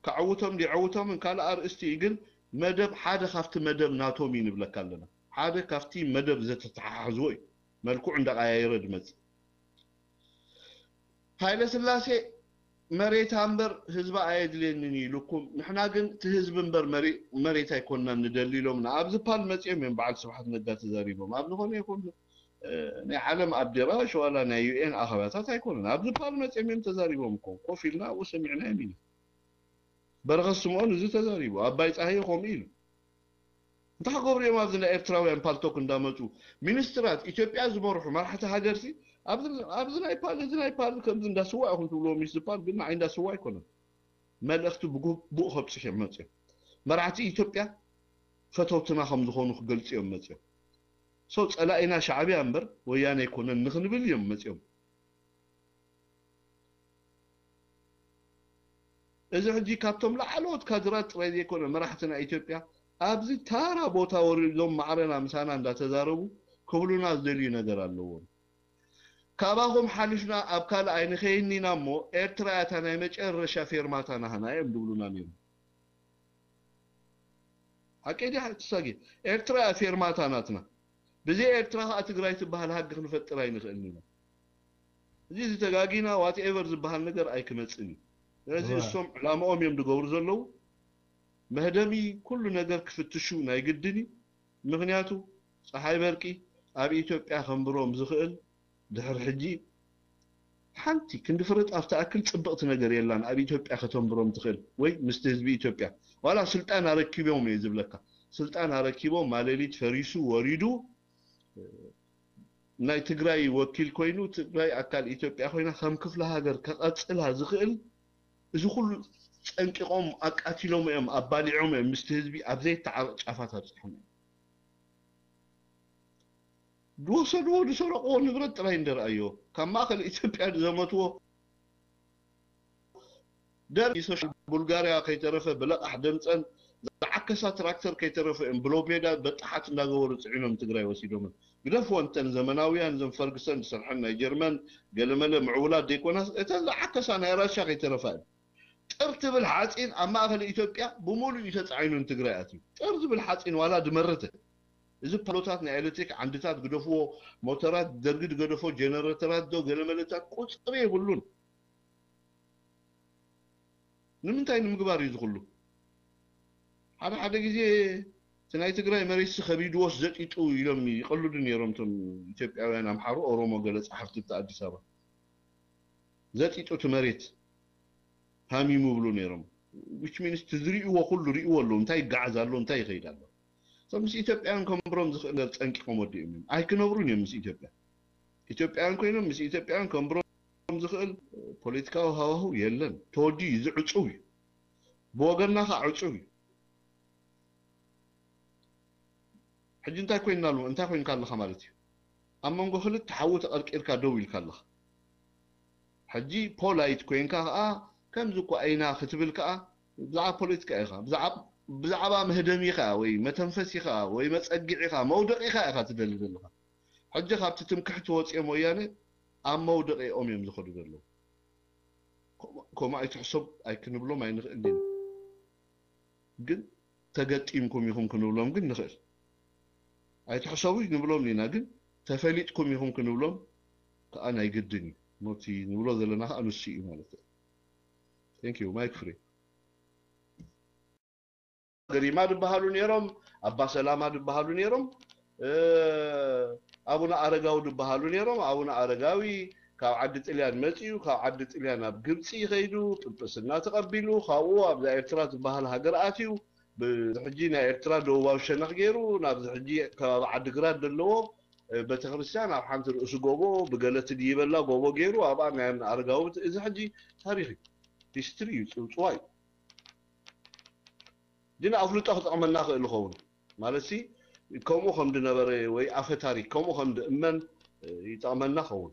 ከዕውቶም ዲዐውቶምን ካልእ ኣርእስቲ እዩ፣ ግን መደብ ሓደ ካብቲ መደብ ናቶም እዩ ንብለካ ኣለና። ሓደ ካብቲ መደብ ዘተተሓሕዝዎ እዩ፣ መልክዑ እንዳቀያየረ ድመጽእ። ሃይለ ስላሴ መሬታ እምበር ህዝባ ኣየድልየንን እዩ ኢሉኩም፣ ንሕና ግን እቲ ህዝቢ እምበር መሬ- መሬት ኣይኮንናን ንደሊ ኢሎምና። ኣብዚ ፓል መጺኦም እዮም በዓል ስብሓት ነጋ ተዛሪቦም። ኣብ ዝኾነ ይኹን እ፣ ናይ ዓለም ኣደራሽ ዋላ ናይ ዩ ኤን ኣኼባታት ኣይኮነን። ኣብዚ ፓል መጺኦም እዮም ተዛሪቦም እኮ። ኮፍ ኢልና ኣብኡ ሰሚዕናዮም ኢና። በረኸት ስምኦን እዚ ተዛሪቡ፣ ኣባይ ጸሃየ ከምኡ ኢሉ። እንታይ ክገብሩ እዮም ኣብዚ ናይ ኤርትራውያን ፓልቶክ እንዳመጹ? ሚኒስትራት፣ ኢትዮጵያ ዝመርሑ መራሕቲ ሃገርሲ ኣብዚ ኣብዚ ናይ ፓል፣ እዚ ናይ ፓል ከምዚ እንዳ ስዋ ኢኹም ትብልዎም፣ ምስ ዝፓል ግን ንዓይ እንዳ ስዋ ኣይኮነን። መልእኽቲ ብግቡእ ከብጽሑ እዮም መጺኦም። መራሕቲ ኢትዮጵያ ፈተውትና ከም ዝኾኑ ክገልጹ እዮም መጺኦም። So ጸላኢና ሻዕብያ እምበር ወያነ ኣይኮነን ንኽንብል እዮም መጺኦም። እዚ ሕጂ ካብቶም ላዕለዎት ካድራት ጥራይ ዘይኮነ መራሕቲ ናይ ኢትዮጵያ ኣብዚ ታራ ቦታ ወሪዶም ማዕረና ምሳና እንዳተዛረቡ ክብሉና ዝደልዩ ነገር ኣለዎም። ካባኹም ሓሊፍና ኣብ ካልእ ኣይንኸይድን ኢና እሞ ኤርትራ እያ እታ ናይ መጨረሻ ፌርማታ ናህና እዮም ዝብሉና ነይሮም። ሓቀይ ድያ ትሳጊ? ኤርትራ እያ ፌርማታ ናትና። ብዘይ ኤርትራ ከኣ ትግራይ ትበሃል ሃገር ክንፈጥር ኣይንኽእልን ኢና። እዚ ዝተጋጊና ዋትኤቨር ዝበሃል ነገር ኣይክመጽን እዩ። ስለዚ እዋ። እሶም ዕላምኦም እዮም ዝገብሩ ዘለዉ። መህደሚ ኩሉ ነገር ክፍትሹ ናይ ግድን እዩ። ምኽንያቱ ጸሓይ በርቂ ኣብ ኢትዮጵያ ከንብሮም ዝኽእል ድሕሪ ሕጂ ሓንቲ ክንዲ ፍርጥ ኣብ ትኣክል ጽብቕቲ ነገር የላን ኣብ ኢትዮጵያ ከተንብሮም ትኽእል ወይ ምስቲ ህዝቢ ኢትዮጵያ። ዋላ ስልጣን ኣረኪቦም እየ ዝብለካ። ስልጣን ኣረኪቦም ማሌሊት ፈሪሱ ወሪዱ ናይ ትግራይ ወኪል ኮይኑ ትግራይ ኣካል ኢትዮጵያ ኮይና ከም ክፍለ ሃገር ከቐጽላ ዝኽእል እዚ ኩሉ ጸንቂቖም ኣቃቲሎም እዮም ኣባሊዖም እዮም ምስቲ ህዝቢ ኣብ ዘይተዓረቕ ጫፋት ኣብጽሖም እዮም። ዝወሰድዎ ዝሰረቕዎ ንብረት ጥራይ እንደረኣዮ ካብ ማእኸል ኢትዮጵያ ዝዘመትዎ ደርጊ ሶሻል ቡልጋርያ ከይተረፈ ብለቓሕ ደምፀን ዝዓከሳ ትራክተር ከይተረፈ እዮም ብሎቤዳ በጣሓት እንዳገበሩ ፅዒኖም ትግራይ ወሲዶምን ግደፍዎ እንተን ዘመናውያን ዘን ፈርግሰን ዝሰርሐን ናይ ጀርመን ገለመለ ምዕቡላት ዘይኮናስ እተን ዝዓከሳ ናይ ራሻ ከይተረፋ እዮም ጥር ትብል ሓፂን ኣብ ማእኸል ኢትዮጵያ ብሙሉእ እዩ ተፃዒኑ ንትግራይ ኣትዩ ጥር ዝብል ሓፂን ዋላ ድመርተ እዚ ፓሎታት ናይ ኤሌክትሪክ ዓንድታት ግደፍዎ ሞተራት ደርጊ ዝገደፎ ጀነረተራት ዶ ገለመለታት ቁፅሪ የብሉን ንምንታይ ንምግባር እዩ ዝኽሉ ሓደ ሓደ ግዜ እቲ ናይ ትግራይ መሬትሲ ከቢድዎስ ዘጢጡ ኢሎም ይቐልዱ ነይሮም እቶም ኢትዮጵያውያን ኣምሓሩ ኦሮሞ ገለ ፀሓፍቲ እቲ ኣዲስ ኣበባ ዘጢጡ እቲ መሬት ሃሚሙ ብሉ ነይሮም which means ትዝሪእዎ ኩሉ ሪእዎ ኣለዉ እንታይ ይገዓዝ ኣሎ እንታይ ይኸይድ ኣሎ ምስ ኢትዮጵያን ከንብሮም ዝኽእል ነገር ጸንቂቖም ወዲኦም እዮም። ኣይክነብሩን እዮም ምስ ኢትዮጵያ። ኢትዮጵያን ኮይኖም ምስ ኢትዮጵያን ከንብሮም ዝኽእል ፖለቲካዊ ሃዋህው የለን። ተወዲኡ፣ እዚ ዕጹው እዩ። ብወገንና ኸዓ ዕጹው እዩ። ሕጂ እንታይ ኮይንና ኣለዎ? እንታይ ኮይንካ ኣለኻ ማለት እዩ? ኣብ መንጎ ክልተ ሓዊ ተቐርቂርካ ደው ኢልካ ኣለኻ። ሕጂ ፖላይት ኮይንካ ኸዓ ከምዚ እኮ ኣይና ክትብል ከኣ ብዛዕባ ፖለቲካ ኢኻ፣ ብዛዕባ መህደሚ ኢኻ ወይ መተንፈሲ ኢኻ ወይ መጸግዒ ኢኻ መውደቒ ኢኻ ኢኻ ትደሊ ዘለኻ። ሕጂ ካብቲ ትምክሕቲ ወጺኦም ወያነ ኣብ መውደቒኦም እዮም ዝኸዱ ዘለዉ። ከምኡ ኣይትሕሰብ ኣይክንብሎም ኣይንኽእል ኢና። ግን ተገጢምኩም ኢኹም ክንብሎም ግን ንኽእል። ኣይትሕሰቡ ንብሎም ኢና፣ ግን ተፈሊጥኩም ኢኹም ክንብሎም ከዓ ናይ ግድን እዩ። ሞቲ ንብሎ ዘለና ከዓ ንሱ እዩ ማለት እዩ። Thank you. Mike free. ገሪማ ዝበሃሉ ነይሮም፣ ኣባ ሰላማ ዝበሃሉ ነይሮም፣ ኣቡነ ኣረጋዊ ዝበሃሉ ነይሮም። ኣቡነ ኣረጋዊ ካብ ዓዲ ጥልያን መፅዩ፣ ካብ ዓዲ ጥልያን ናብ ግብፂ ይኸይዱ፣ ጵጵስና ተቐቢሉ፣ ካብኡ ኣብዛ ኤርትራ ዝበሃል ሃገር ኣትዩ። ሕጂ ናይ ኤርትራ ደቡባዊ ሸነኽ ገይሩ ናብዚ ሕጂ ከባቢ ዓዲግራት ዘለዎ ቤተክርስትያን ኣብ ሓንቲ ርእሲ ጎቦ ብገለ ትድይበላ ጎቦ ገይሩ ኣብኣ ናይ ኣረጋዊ። እዚ ሕጂ ታሪክ እዩ፣ ሂስትሪ እዩ፣ ጽውጽዋይ እዩ። ግን ኣፍልጦ ክጠቕመና ክእል ይኸውን ማለት ሲ ከምኡ ከም ድነበረ ወይ ኣፈ ታሪክ ከምኡ ከም ድእመን ይጠቕመና ኸውን።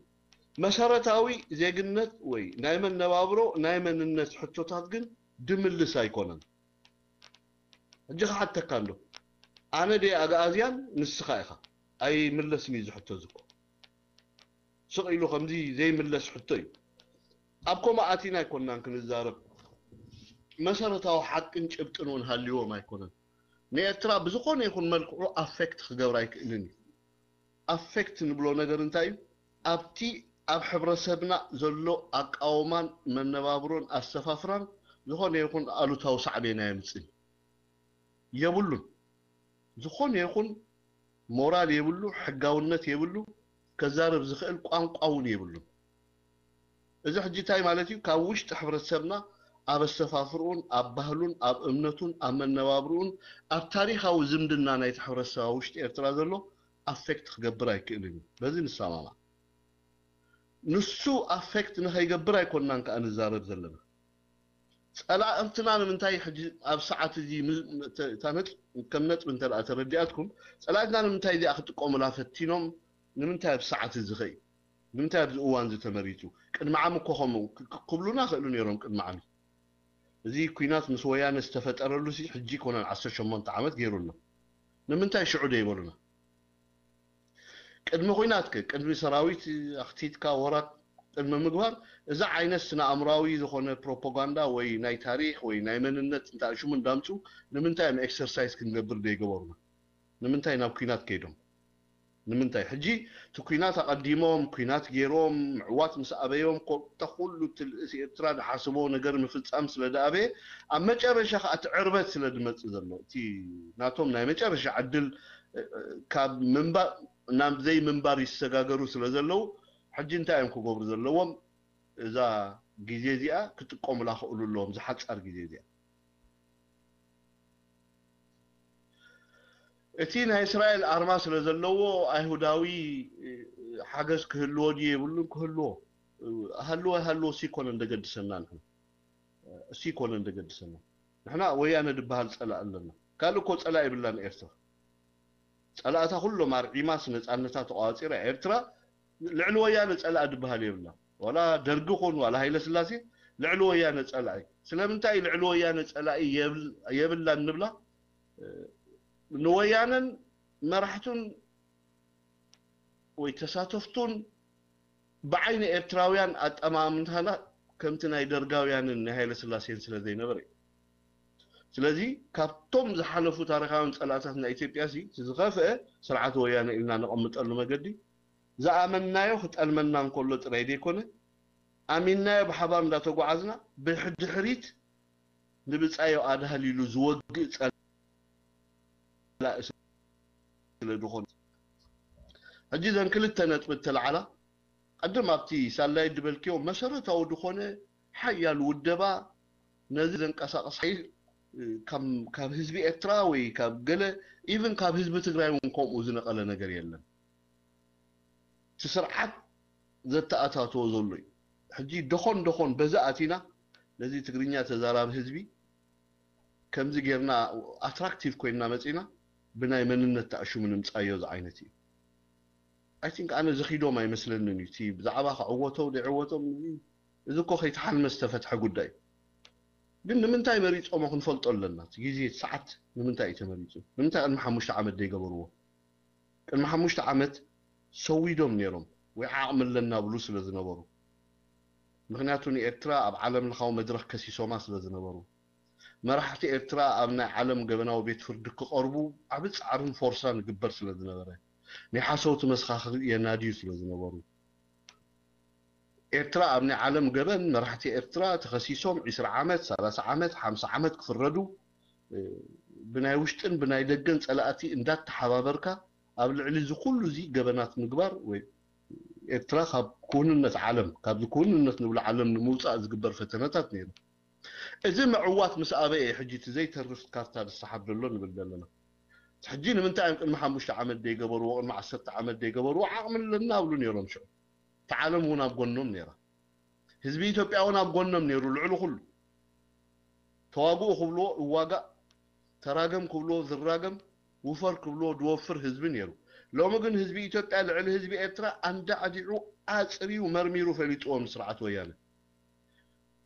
መሰረታዊ ዜግነት ወይ ናይ መነባብሮ ናይ መንነት ሕቶታት ግን ድምልስ ኣይኮነን። ሕጂ ክሓተካ እንዶ ኣነ ደ ኣግኣዝያን ንስኻ ኢኻ ኣይምለስን እዩ ዝሕቶ ዝኮ ስቕ ኢሉ ከምዚ ዘይምለስ ሕቶ እዩ። ኣብ ኮማ ኣቲና ኣይኮንናን ክንዛረብ። መሰረታዊ ሓቅን ጭብጥን እውን ሃልዎም ኣይኮነን። ንኤርትራ ብዝኾነ ይኹን መልክዑ ኣፌክት ክገብር ኣይክእልን እዩ። ኣፌክት ንብሎ ነገር እንታይ እዩ? ኣብቲ ኣብ ሕብረሰብና ዘሎ ኣቃውማን መነባብሮን ኣሰፋፍራን ዝኾነ ይኹን ኣሉታዊ ሳዕቤን ኣየምፅን የብሉን። ዝኾነ ይኹን ሞራል የብሉ፣ ሕጋውነት የብሉ፣ ከዛረብ ዝኽእል ቋንቋ እውን የብሉን። እዚ ሕጂ እንታይ ማለት እዩ? ካብ ውሽጢ ሕብረተሰብና ኣብ ኣሰፋፍርኡን ኣብ ባህሉን ኣብ እምነቱን ኣብ መነባብርኡን ኣብ ታሪኻዊ ዝምድና ናይቲ ሕብረተሰብ ኣብ ውሽጢ ኤርትራ ዘሎ ኣፌክት ክገብር ኣይክእልን እዩ። በዚ ንሰማማዕ። ንሱ ኣፌክት ንኸይገብር ኣይኮንናን ከኣ ንዛረብ ዘለና። ጸላእትና ንምንታይ ሕጂ ኣብ ሰዓት እዚ ም-፣ ተ-፣ እታ ነጥ-፣ ከም ነጥቢ እንተ ደኣ ተረዲኣትኩም፣ ጸላእትና ንምንታይ እዚኣ ክጥቀሙላ ፈቲኖም? ንምንታይ ኣብ ሰዓት እዚ ኸይ? ንምንታይ ኣብዚ እዋን እዚ ተመሪጹ? ቅድሚ ዓሚ እኮ ከምኡ ክ-፣ ክ-፣ ክብሉና ክእሉ ነይሮም ቅድሚ ዓሚ። እዚ ኲናት ምስ ወያነ ዝተፈጠረሉ ሲ ሕጂ ኮነን ዓሰርተ ሸሞንተ ዓመት ገይሩ ኣሎ። ንምንታይ ሽዑ ደይበሉና? ቅድሚ ኲናት ከ፣ ቅድሚ ሰራዊት ኣኽቲትካ ወራር ቅድሚ ምግባር፣ እዚ ዓይነት ስነ ኣእምራዊ ዝኾነ ፕሮፓጋንዳ ወይ ናይ ታሪኽ ወይ ናይ መንነት እንተ ሽሙ እንዳምጹ ንምንታይ እዮም ኤክሰርሳይዝ ክንገብር ደይገበሩና? ንምንታይ ናብ ኲናት ከይዶም? ንምንታይ? ሕጂ እቲ ኲናት ኣቐዲሞም፣ ኲናት ገይሮም፣ ምዕዋት ምስ ኣበዮም፣ ኮ-፣ እታ ኩሉ እቲ ልእሲ ኤርትራ ዝሓስቦ ነገር ምፍጻም ስለ ዝኣበየ፣ ኣብ መጨረሻ ከኣ እቲ ዕርበት ስለ ዝመጽእ ዘሎ፣ እቲ ናቶም ናይ መጨረሻ ዕድል፣ እ፣ እ፣ ካብ ምንባር ናብ ዘይምንባር ይሰጋገሩ ስለ ዘለዉ፣ ሕጂ እንታይ እዮም ክገብሩ ዘለዎም? እዛ ግዜ እዚኣ ክጥቀሙላ ክእሉ ኣለዎም፣ እዛ ሓጻር ግዜ እዚኣ። እቲ ናይ እስራኤል ኣርማ ስለ ዘለዎ ኣይሁዳዊ፣ እ፣ ሓገዝ ክህልዎ ድዩ የብሉን? ክህልዎ። እ፣ ሃልዎ ኣይሃልዎ እሱ ይኮነን ደገድሰና ንሕና። እሱ ይኮነን ደገድሰና። ንሕና ወያነ ድበሃል ጸላኢ ኣለና። ካልእ እኮ ጸላኢ የብላን ኤርትራ። ጸላእታ ኩሎም ኣርዒማስ ነጻነታ ተቋጺራ ኤርትራ ልዕሊ ወያነ ጸላኢ ድበሃል የብላ። ዋላ ደርጊ ኹን ዋላ ሃይለ ስላሴ ልዕሊ ወያነ ጸላኢ። ስለምንታይ ልዕሊ ወያነ ጸላኢ የብል-፣ የብላን ንብላ? እ፣ ንወያነን መራሕቱን ወይ ተሳተፍቱን ብዓይኒ ኤርትራውያን ኣጠማምታና ከምቲ ናይ ደርጋውያንን ናይ ሃይለ ስላሴን ስለ ዘይነበረ እዩ። ስለዚ ካብቶም ዝሓለፉ ታሪኻውያን ጸላእታት ናይ ኢትዮጵያ ሲ፣ እቲ ዝኸፍአ ስርዓት ወያነ ኢልና ነቐምጠሉ መገዲ ዝኣመንናዮ ክጠልመና እንከሎ ጥራይ ዘይኮነ፣ ኣሚንናዮ ብሓባር እንዳተጓዓዝና ብድሕሪት ንብጻዮ ኣድሃሊሉ ዝወግእ ጸላኢ ስለ ዝኾነ። ሕጂ እዘን ክልተ ነጥቢ እተልዓላ፣ ቅድም ኣብቲ ሳላይ ዝበልክዮ መሰረታዊ ዝኾነ ሓያል ውደባ ነዚ ዘንቀሳቕስ ሓይል ካብ ህዝቢ ኤርትራ ወይ ካብ ገለ ኢቭን ካብ ህዝቢ ትግራይ እውን ከምኡ ዝነቐለ ነገር የለን። እቲ ስርዓት ዘተኣታተዎ ዘሎ እዩ። ሕጂ ደኾን ደኾን በዚ ኣቲና ነዚ ትግርኛ ተዛራቢ ህዝቢ ከምዚ ጌርና ኣትራክቲቭ ኮይንና መፂና ብናይ መንነት ተኣሽሙ ንምፃዮ ዝዓይነት እዩ። ኣይ ቲንክ ኣነ ዘኺዶም ኣይመስለንን እዩ። እቲ ብዛዕባ ክዕወተው ዘይዕወቶም እዚ እኮ ከይተሓልመ ዝተፈትሐ ጉዳይ እዩ። ግን ንምንታይ መሪፆሞ ክንፈልጦ ኣለና። እቲ ግዜ እቲ ሰዓት ንምንታይ እዩ ተመሪፁ? ንምንታይ ቅድሚ ሓሙሽተ ዓመት ዘይገበርዎ? ቅድሚ ሓሙሽተ ዓመት ሰዊዶም ነይሮም ወይ ዓቕሚ ኣለና ብሉ ስለ ዝነበሩ። ምክንያቱ ንኤርትራ ኣብ ዓለም ለኻዊ መድረኽ ከሲሶማ ስለ ዝነበሩ። መራሕቲ ኤርትራ ኣብ ናይ ዓለም ገበናዊ ቤት ፍርዲ ክቐርቡ ዓቢ ጻዕርን ፎርሳን ይግበር ስለ ዝነበረ። ናይ ሓሰውቲ መሰኻኽር የናድዩ ስለ ዝነበሩ። ኤርትራ ኣብ ናይ ዓለም ገበን መራሕቲ ኤርትራ ተኸሲሶም ዒስራ ዓመት፣ ሰላሳ ዓመት፣ ሓምሳ ዓመት ክፍረዱ ብናይ ውሽጥን ብናይ ደገን ጸላእቲ እንዳተሓባበርካ ኣብ ልዕሊ እዚ ኩሉ እዚ ገበናት ምግባር ወይ ኤርትራ ካብ ክውንነት ዓለም ካብዚ ክውንነት ንብሎ ዓለም ንምውጻእ ዝግበር ፈተነታት ነይሩ። እዚ ምዕዋት ምስ ኣበየ ሕጂ እቲ ዘይተርፍ ካርታ ዝሰሓብ ዘሎ ንብል ዘለና። ሕጂ ንምንታይ እዮም ቅድሚ ሓሙሽተ ዓመት ዘይገበርዎ ቅድሚ ዓሰርተ ዓመት ዘይገበርዎ ዓቕሚ ኣለና ኣብሉ ነይሮም ሽዑ። እቲ ዓለም እውን ኣብ ጎኖም ነይራ። ህዝቢ ኢትዮጵያ እውን ኣብ ጎኖም ነይሩ። ልዕሊ ኩሉ ተዋግኡ ክብልዎ እዋጋእ፣ ተራገም ክብልዎ ዝራገም፣ ውፈር ክብልዎ ዝወፍር ህዝቢ ነይሩ። ሎሚ ግን ህዝቢ ኢትዮጵያ ልዕሊ ህዝቢ ኤርትራ ኣንዳዕዲዑ ኣጽርዩ መርሚሩ ፈሊጥዎ ንስርዓት ወያነ።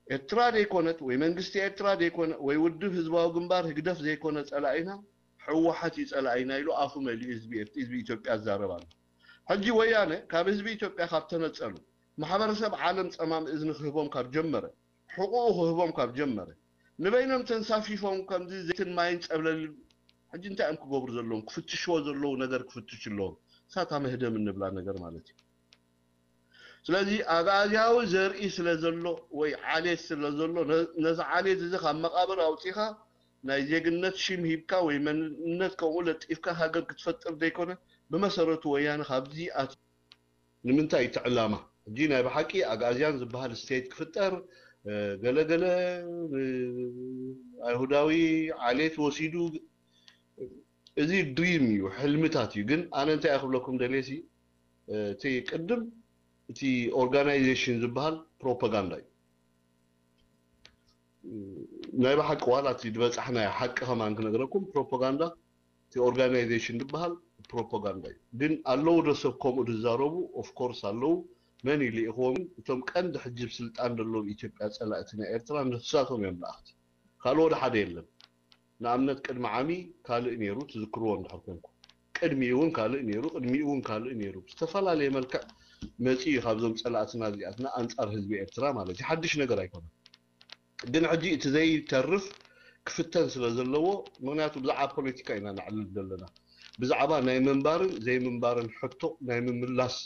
ኤርትራ ዘይኮነት ወይ መንግስቲ ኤርትራ ዘይኮነ ወይ ውድብ ህዝባዊ ግንባር ህግደፍ ዘይኮነ ጸላኢና ህወሓት እዩ ጸላኢና ኢሉ ኣፉ መሊኡ ህዝቢ ኤርት- ህዝቢ ኢትዮጵያ ዝዛረብ ኣሎ። ሕጂ ወያነ ካብ ህዝቢ ኢትዮጵያ ካብ ተነጸሉ ማሕበረሰብ ዓለም ጸማም እዝኒ ክህቦም ካብ ጀመረ ሕቁኡ ክህቦም ካብ ጀመረ ንበይኖም ተንሳፊፎም ከምዚ ዘይትን ማይን ጸብለል ሕጂ እንታይ እዮም ክገብሩ ዘለዎም? ክፍትሽዎ ዘለዉ ነገር ክፍትሽ ኣለዎም። እሳታ መህደም እንብላ ነገር ማለት እዩ። ስለዚ ኣግኣዝያዊ ዘርኢ ስለ ዘሎ ወይ ዓሌት ስለ ዘሎ ነዚ ዓሌት እዚ ካብ መቓብር ኣውፂኻ ናይ ዜግነት ሽም ሂብካ ወይ መንነት ከምኡ ለጢፍካ ሃገር ክትፈጥር ዘይኮነ ብመሰረቱ ወያነ ካብዚ ኣት ንምንታይ እቲ ዕላማ ሕጂ ናይ ብሓቂ ኣግኣዝያን ዝበሃል ስቴት ክፍጠር ገለገለ ኣይሁዳዊ ዓሌት ወሲዱ እዚ ድሪም እዩ ሕልምታት እዩ ግን ኣነ እንታይ ክብለኩም ደልየ ሲ እቲ ቅድም እቲ ኦርጋናይዜሽን ዝበሃል ፕሮፓጋንዳ እዩ ናይ ብሓቂ ዋላ እቲ ዝበፃሕናዮ ሓቂ ከማን ክነግረኩም ፕሮፓጋንዳ እቲ ኦርጋናይዜሽን ዝበሃል ፕሮፓጋንዳ እዩ ግን ኣለዉ ዶ ሰብ ከምኡ ዝዛረቡ ኦፍኮርስ ኣለዉ መን ይልኢኽዎም እቶም ቀንዲ ሕጂ ብስልጣን ዘለዉ ኢትዮጵያ ፀላእቲ ናይ ኤርትራ ንሳቶም እዮም ለኣኽቲ ካልእ ወደ ሓደ የለን ንኣብነት ቅድሚ ዓሚ ካልእ ነይሩ ትዝክርዎ እንድሕር ኮንኩ ቅድሚኡ እውን ካልእ ነይሩ ቅድሚኡ እውን ካልእ ነይሩ ብዝተፈላለየ መልክዕ መፂኡ እዩ ካብዞም ፀላእትና እዚኣትና ኣንፃር ህዝቢ ኤርትራ ማለት እዩ ሓድሽ ነገር ኣይኮነን ግን ሕጂ እቲ ዘይተርፍ ክፍተን ስለ ዘለዎ ምክንያቱ ብዛዕባ ፖለቲካ ኢና ነዕልል ዘለና ብዛዕባ ናይ ምንባርን ዘይምንባርን ሕቶ ናይ ምምላስ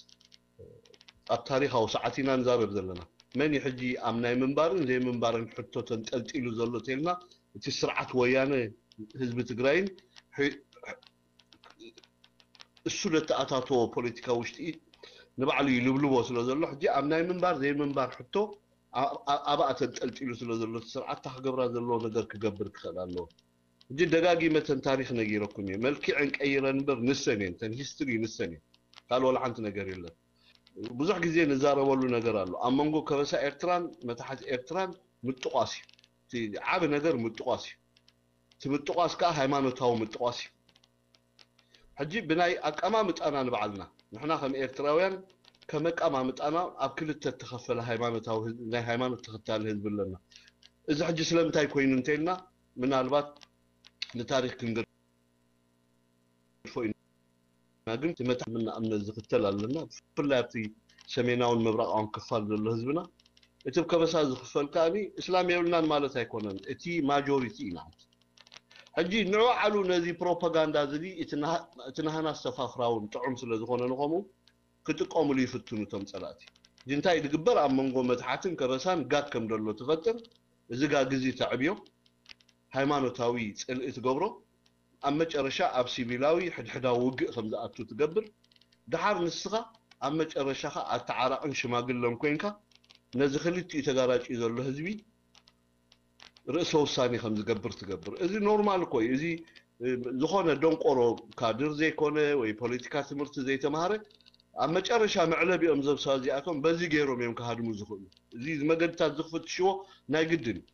ኣብ ታሪኻዊ ሰዓት ኢና ንዛረብ ዘለና መን እዩ ሕጂ ኣብ ናይ ምንባርን ዘይምንባርን ሕቶ ተንጠልጢሉ ዘሎ ተልና እቲ ስርዓት ወያነ ህዝቢ ትግራይን እሱ ለተኣታተዎ ፖለቲካ ውሽጢ ንባዕሉ ይልብልቦ ስለ ዘሎ ሕጂ ኣብ ናይ ምንባር ዘይምንባር ሕቶ ኣብኣ ተንጠልጢሉ ስለ ዘሎ ስርዓት ታክገብራ ዘለዎ ነገር ክገብር ክኽእል ኣለዎ ሕጂ ደጋጊመ ተን ታሪክ ነጊረኩም እየ መልኪዐን ቀይረን እምበር ንሰን እየን ተን ሂስትሪ ንሰን እየን ካልእ ወላ ሓንቲ ነገር የለን ብዙሕ ግዜ ንዛረበሉ ነገር ኣሎ ኣብ መንጎ ከበሳ ኤርትራን መታሕት ኤርትራን ምጥቋስ እዩ ዓብ ነገር ምጥቋስ እዩ እቲ ምጥቋስ ከዓ ሃይማኖታዊ ምጥቋስ እዩ ሕጂ ብናይ ኣቀማምጣና ንባዕልና ንሕና ከም ኤርትራውያን ከም ኣቀማምጣና ኣብ ክልተ እተኸፈለ ሃይማኖታዊ ናይ ሃይማኖት ተኸታሊ ህዝቢ ኣለና እዚ ሕጂ ስለምንታይ ኮይኑ እንተልና ምናልባት ንታሪክ ክንገድፎ ኢና ግን እቲ መታምና እምነት ዝኽተል ኣለና ብፍላይ ኣብቲ ሰሜናውን ምብራቃውን ክፋል ዘሎ ህዝብና እቲ ከበሳ ዝኽፈል ከኣ እስላም የብልናን ማለት ኣይኮነን እቲ ማጆሪቲ ኢና ሕጂ ንዑ ዓሉ ነዚ ፕሮፓጋንዳ እዚ እቲ ናህና ዝተፋፍራውን ጥዑም ስለ ዝኾነ ንኸምኡ ክጥቀሙሉ ይፍትኑ እቶም ጸላእቲ ሕጂ እንታይ ዝግበር ኣብ መንጎ መትሓትን ከበሳን ጋግ ከም ዘሎ ትፈጥር እዚ ጋግ እዚ ተዕብዮ ሃይማኖታዊ ጽልኢ ትገብሮ ኣብ መጨረሻ ኣብ ሲቪላዊ ሕድሕዳዊ ውግእ ከም ዝኣቱ ትገብር ድሓር ንስኻ ኣብ መጨረሻኻ ኣተዓራቕን ሽማግለን ኮንካ ነዚ ክልቲኡ ተጋራጭ ዘሎ ህዝቢ ርእሰ ውሳኔ ከም ዝገብር ትገብር። እዚ ኖርማል እኮ እዩ። እዚ ዝኾነ ደንቆሮ ካድር ዘይኮነ ወይ ፖለቲካ ትምህርቲ ዘይተማሃረ ኣብ መጨረሻ መዕለቢኦም ዘብሳ እዚኣቶም በዚ ገይሮም እዮም ክሃድሙ ዝኽእሉ። እዚ መገድታት ዝኽፍትሽዎ ናይ ግድን እዩ።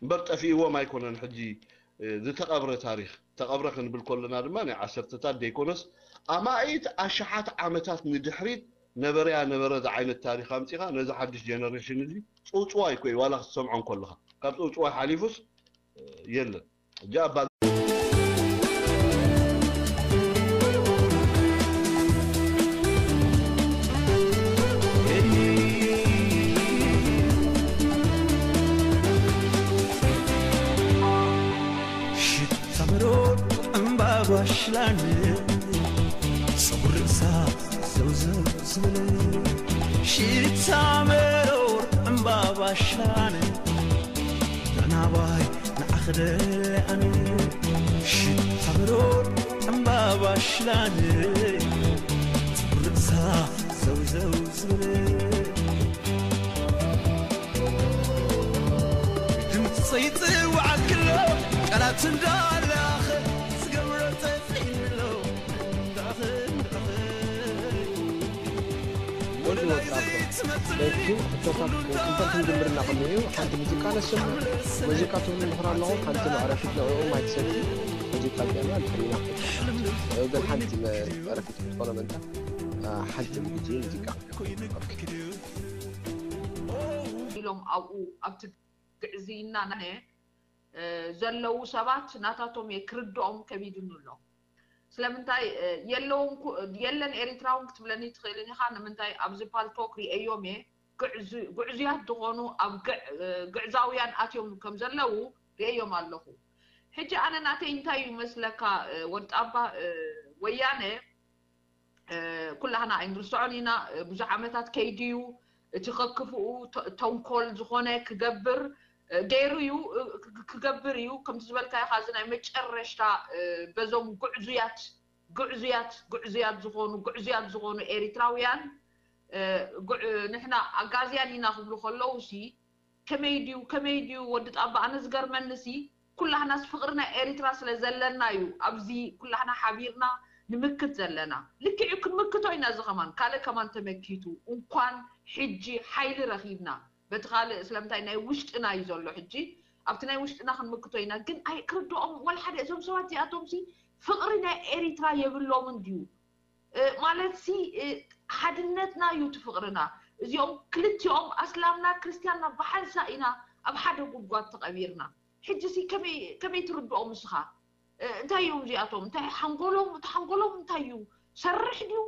እምበር ጠፊእዎም ኣይኮነን። ሕጂ ዝተቐብረ ታሪኽ ተቐብረ ክንብል ከለና ድማ ናይ ዓሰርተታት ዘይኮነስ ኣማኢት ኣሽሓት ዓመታት ንድሕሪት ነበረያ ነበረ ዝዓይነት ታሪኽ ኣምፂኻ ነዚ ሓድሽ ጀነሬሽን እዚ ፅውፅዋይ እኮ እዩ ዋላ ክትሰምዖ እንከለኻ ካብ ፅውፅዋይ ሓሊፉስ የለን። ሕጂ ኣባ ሽታ መሮር ዕምባባ ሽላን ጸጉሪ ርእሳ ዘውዘው ዝብል ሽታ መሮር ዕምባባ ሽላን ናናባይ ንዓኽደልኣን ሽታ መሮር ዕምባባ ሽላን ጸጉሪ ርእሳ ዘውዘው ዝብል ድምፂ ይፅዋዓክሎ ቃላት እንዳላኸ ዝገብሮ ጠፊእሎ እንዳኸ እንዳኸ ወዲ ወጣቶ በቲ ሕቶታት ክንፈል ክንጅምር እናኸለዩ ሓንቲ ሙዚቃ ነስም ሙዚቃ ትብሉ እንድሕር ኣለኹም ሓንቲ መዕረፊት ንዕኡ ማይ ትሰቲ ሙዚቃ ጌርና ንሕሊና ገን ሓንቲ መዕረፊት ክትኾኖ መንታ ሓንቲ ብግዜ ሙዚቃ ኢሎም ኣብኡ ኣብቲ ግዕዝይና ናይ ዘለዉ ሰባት ናታቶም እየ ክርድኦም ከቢድኒ ኣሎ። ስለምንታይ የለውን የለን ኤሪትራውን ክትብለኒ ትኽእልን ኢኻ። ንምንታይ ኣብዚ ፓልቶክ ሪኤዮም እየ ግዕዙያት ዝኾኑ ኣብ ግዕዛውያን ኣትዮም ከም ዘለዉ ሪኤዮም ኣለኹ። ሕጂ ኣነ ናተይ እንታይ እዩ መስለካ ወጣባ ወያነ ኩላህና ኣይንርስዖን ኢና። ብዙሕ ዓመታት ከይድዩ እቲ ከክፍኡ ተንኮል ዝኾነ ክገብር ገይሩ እዩ ክገብር እዩ። ከምቲ ዝበልካዮ ካ እዚ ናይ መጨረሽታ በዞም ጉዕዙያት ጉዕዙያት ጉዕዙያት ዝኾኑ ጉዕዙያት ዝኾኑ ኤሪትራውያን ንሕና ኣጋዝያን ኢና ክብሉ ከለዉ ሲ ከመይ ድዩ ከመይ ድዩ ወዲ ጣባ ኣነ ዝገርመኒ ሲ ኩላህናስ ፍቅሪ ናይ ኤሪትራ ስለ ዘለና እዩ ኣብዚ ኩላህና ሓቢርና ንምክት ዘለና ልክዕ እዩ ክንምክቶ ኢና እዚ ከማን ካልእ ከማን ተመኪቱ እንኳን ሕጂ ሓይሊ ረኪብና በቲ ካልእ ስለምንታይ ናይ ውሽጥና እዩ ዘሎ ሕጂ ኣብቲ ናይ ውሽጥና ክንምክቶ ኢና ግን ኣይ ክርድኦም ወላ ሓደ እዞም ሰባት እዚኣቶም ሲ ፍቅሪ ናይ ኤሪትራ የብሎምን ድዩ ማለት ሲ ሓድነትና እዩ እቲ ፍቅርና እዚኦም ክልቲኦም ኣስላምና ክርስትያንና ብሓንሳ ኢና ኣብ ሓደ ጉድጓድ ተቀቢርና ሕጂ ሲ ከመይ ትርድኦም ንስኻ እንታይ እዮም እዚኣቶም እንታይ ሓንጎሎም እቲ ሓንጎሎም እንታይ እዩ ሰርሕ ድዩ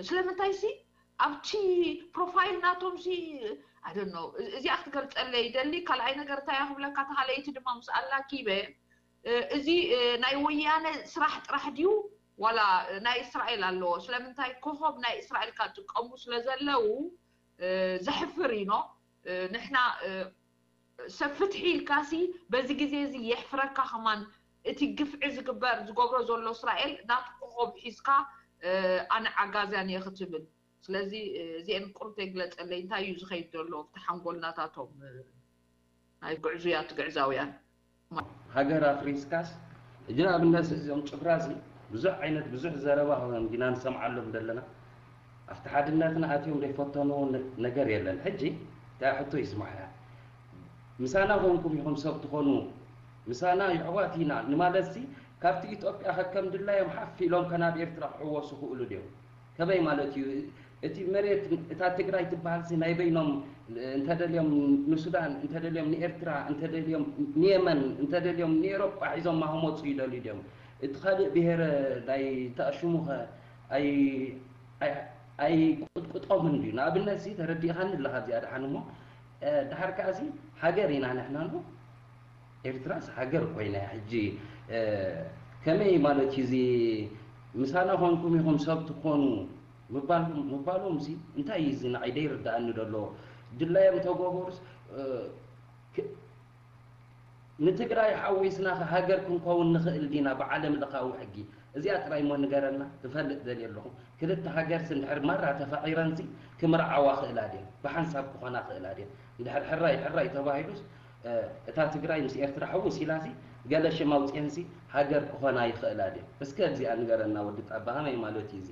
ስለምንታይ ሲ ኣብቲ ፕሮፋይል ናቶም ሲ ኣደኖ እዚኣ ክትገልፀለይ ይደሊ ካልኣይ ነገር እንታይ ክብለካ ተኻለይቲ ድማ ምስ ኣላኪበ እዚ ናይ ወያነ ስራሕ ጥራሕ ድዩ ዋላ ናይ እስራኤል ኣለዎ ስለምንታይ ኮኾብ ናይ እስራኤል ካብ ጥቀሙ ስለ ዘለው ዘሕፍር ኢኖ ንሕና ሰብ ፍትሒ ኢልካሲ በዚ ግዜ እዚ የሕፍረካ ከማን እቲ ግፍዒ ዝግበር ዝገብሮ ዘሎ እስራኤል ናቱ ኮኾብ ሒዝካ ኣነ ዓጋዝያን እየ ክትብል ስለዚ እዚአን ቁርብ ተይግለፀለይ እንታይ እዩ ዝኸይድ ዘሎ ኣብቲ ሓንጎል ናታቶም ናይ ጉዕዙያት ግዕዛውያን ሃገር ኣፍሪስካስ ሕጂ ንኣብነት እዚኦም ጭፍራ እዚ ብዙሕ ዓይነት ብዙሕ ዘረባ ከም ዲና ንሰምዓሎም ዘለና ኣብቲ ሓድነትና ኣትዮም ዘይፈተንዎ ነገር የለን ሕጂ እታ ሕቶ ይስማዕያ ምሳና ኮንኩም ኢኹም ሰብ ትኾኑ ምሳና ይሕዋት ኢና ንማለትሲ ካብቲ ኢትዮጵያ ከከም ድላዮም ሓፍ ኢሎም ከናብ ኤርትራ ክሕወሱ ክእሉ ድዮም ከመይ ማለት እዩ እቲ መሬት እታ ትግራይ ትበሃልሲ ናይ በይኖም እንተደልዮም ንሱዳን እንተደልዮም ንኤርትራ እንተደልዮም ንየመን እንተደልዮም ንኤሮጳ ሒዞማ ክመፁ ይደልዩ ድዮም እቲ ካልእ ብሄረ ናይ ተኣሽሙኸ ኣይቁጥቁጦምን ድዩ ንኣብነት ሲ ተረዲእኻኒ ኣለኻ እዚኣ ደሓን እሞ ድሓር ከኣሲ ሃገር ኢና ንሕና ሞ ኤርትራስ ሃገር ኮይና ሕጂ ከመይ ማለት እዩ እዚ ምሳና ኮንኩም ኢኹም ሰብ ትኾኑ ምባሎም ሲ እንታይ እዩ እዚ ንዓይ ደይርዳኣኒ ደሎ ድላዮም ተገበሩስ ንትግራይ ሓዊስና ሃገር ክንከውን ንኽእል ዲና ብዓለም ለኻዊ ሕጊ እዚኣ ጥራይ እሞ ንገረና። ክፈልጥ ደልየ ኣለኹ። ክልተ ሃገርሲ እንድሕር ማራ ተፋቒረንሲ ክምርዓዋ ክእላ ድየን? ብሓንሳብ ክኾና ክእላ ድየን? እንድሕር ሕራይ ሕራይ ተባሂሉስ፣ እ፣ እታ ትግራይ ምስ ኤርትራ ሕውስ ኢላሲ ገለ ሽም ኣውፅኤንሲ ሃገር ክኾና ይኽእላ ድየን? እስከ እዚኣ ንገረና ወዲ ጣባ፣ ከመይ ማለት እዩ እዚ?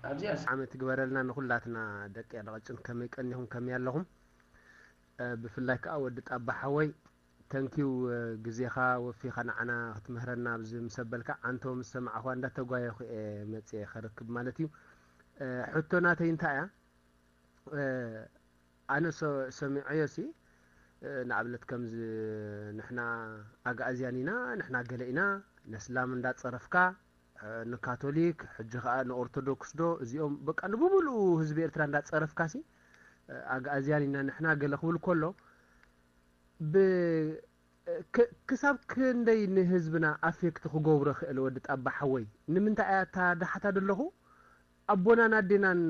ኣብዚኣ ዓመት ትግበረልና ንኹላትና ደቂ ኣድቐጭን። ከመይ ቀኒኹም? ከመይ ኣለኹም? እ፣ ብፍላይ ከዓ ወዲ ጣባ ሓወይ፣ ተንኪው ግዜኻ ወፊኻ ንዓና ክትምህረና ኣብዚ ምስ ኣበልካ ዓንቶ ምስ ሰማዕኹዋ እንዳተጓየኹ እየ መፅየ ከርክብ ማለት እዩ። እ፣ ሕቶ ናተይ እንታይ እያ? እ፣ ኣነ ሰ-፣ ሰሚዐዮ ሲ፣ እ፣ ንኣብነት ከምዚ ንሕና ኣግኣዝያን ኢና፣ ንሕና ገለ ኢና፣ ነስላም እንዳፀረፍካ፣ እ፣ ንካቶሊክ፣ ሕጂ ኸዓ ንኦርቶዶክስ ዶ፣ እዚኦም በቃ ንብምሉኡ ህዝቢ ኤርትራ እንዳፀረፍካ ሲ፣ እ፣ ኣግኣዝያን ኢና ንሕና ገለ ክብል ከሎ፣ ብ-፣ ክ-፣ ክሳብ ክንደይ ንህዝብና ኣፌክት ክገብሮ ክእል ወዲ ጣባ ሓወይ? ንምንታይ እያ እታ ዳሓታ ደለኹ ኣቦናን ኣዴናን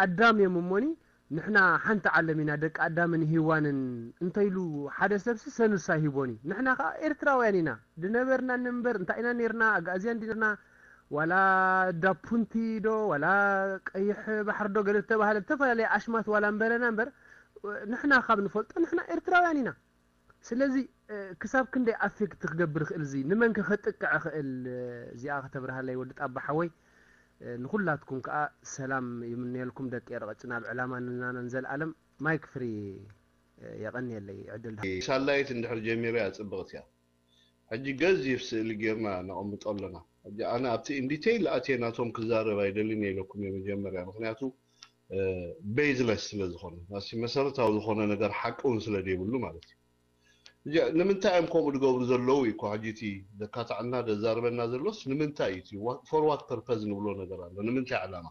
ኣዳም እዮም እሞኒ፣ ንሕና ሓንቲ ዓለም ኢና ደቂ ኣዳምን ሂዋንን እንተኢሉ ሓደ ሰብሲ ሰኑሳ ይሂቦኒ። ንሕና ከዓ ኤርትራውያን ኢና ድነበርና ንምበር እንታይ ኢና ነርና? ኣግኣዝያን ዲና ዋላ ዳፑንቲ ዶ ዋላ ቀይሕ ባሕሪ ዶ ገለ ዝተባህለ ዝተፈላለየ ኣሽማት ዋላ እንበለና እምበር ንሕና ካብ ንፈልጦ ንሕና ኤርትራውያን ኢና። ስለዚ እ፣ ክሳብ ክንደይ ኣፌክት ክገብር ይኽእል? እዚ ንመን ከ ከጥቅዕ ይኽእል? እ፣ እዚኣ ከተብርሃለይ ወዲ ጣባ ሓወይ። እ፣ ንኹላትኩም ከዓ ሰላም ይምነየልኩም ደቂ ኤረቐጭ ናብ ዕላማ ንናነን ዘልኣለም። ማይክ ፍሪ፣ እ፣ የቐንየለይ ዕድል ድሃ ሳላይት እንድሕር ጀሚረ እያ ጽብቕቲ እያ። ሕጂ ገዚፍ ስእሊ ጌርና ነቐምጦ ኣለና። ሕጂ ኣነ ኣብቲ ኢንዲቴይል ኣትየ ናቶም ክዛረብ ኣይደልን እየ ኢለኩም እየ መጀመርያ። ምኽንያቱ ቤዝለስ ስለ ዝኾነ ናሲ መሰረታዊ ዝኾነ ነገር ሓቂ እውን ስለ ዘይብሉ ማለት እዩ። እዚኣ ንምንታይ እዮም ከምኡ ዝገብሩ ዘለዉ እዩ እኮ። ሕጂ እቲ ዘካትዐና ዘዛርበና ዘሎስ ንምንታይ እዩ እቲ ፎር ዋት ፐርፐዝ ንብሎ ነገር ኣሎ። ንምንታይ ዕላማ?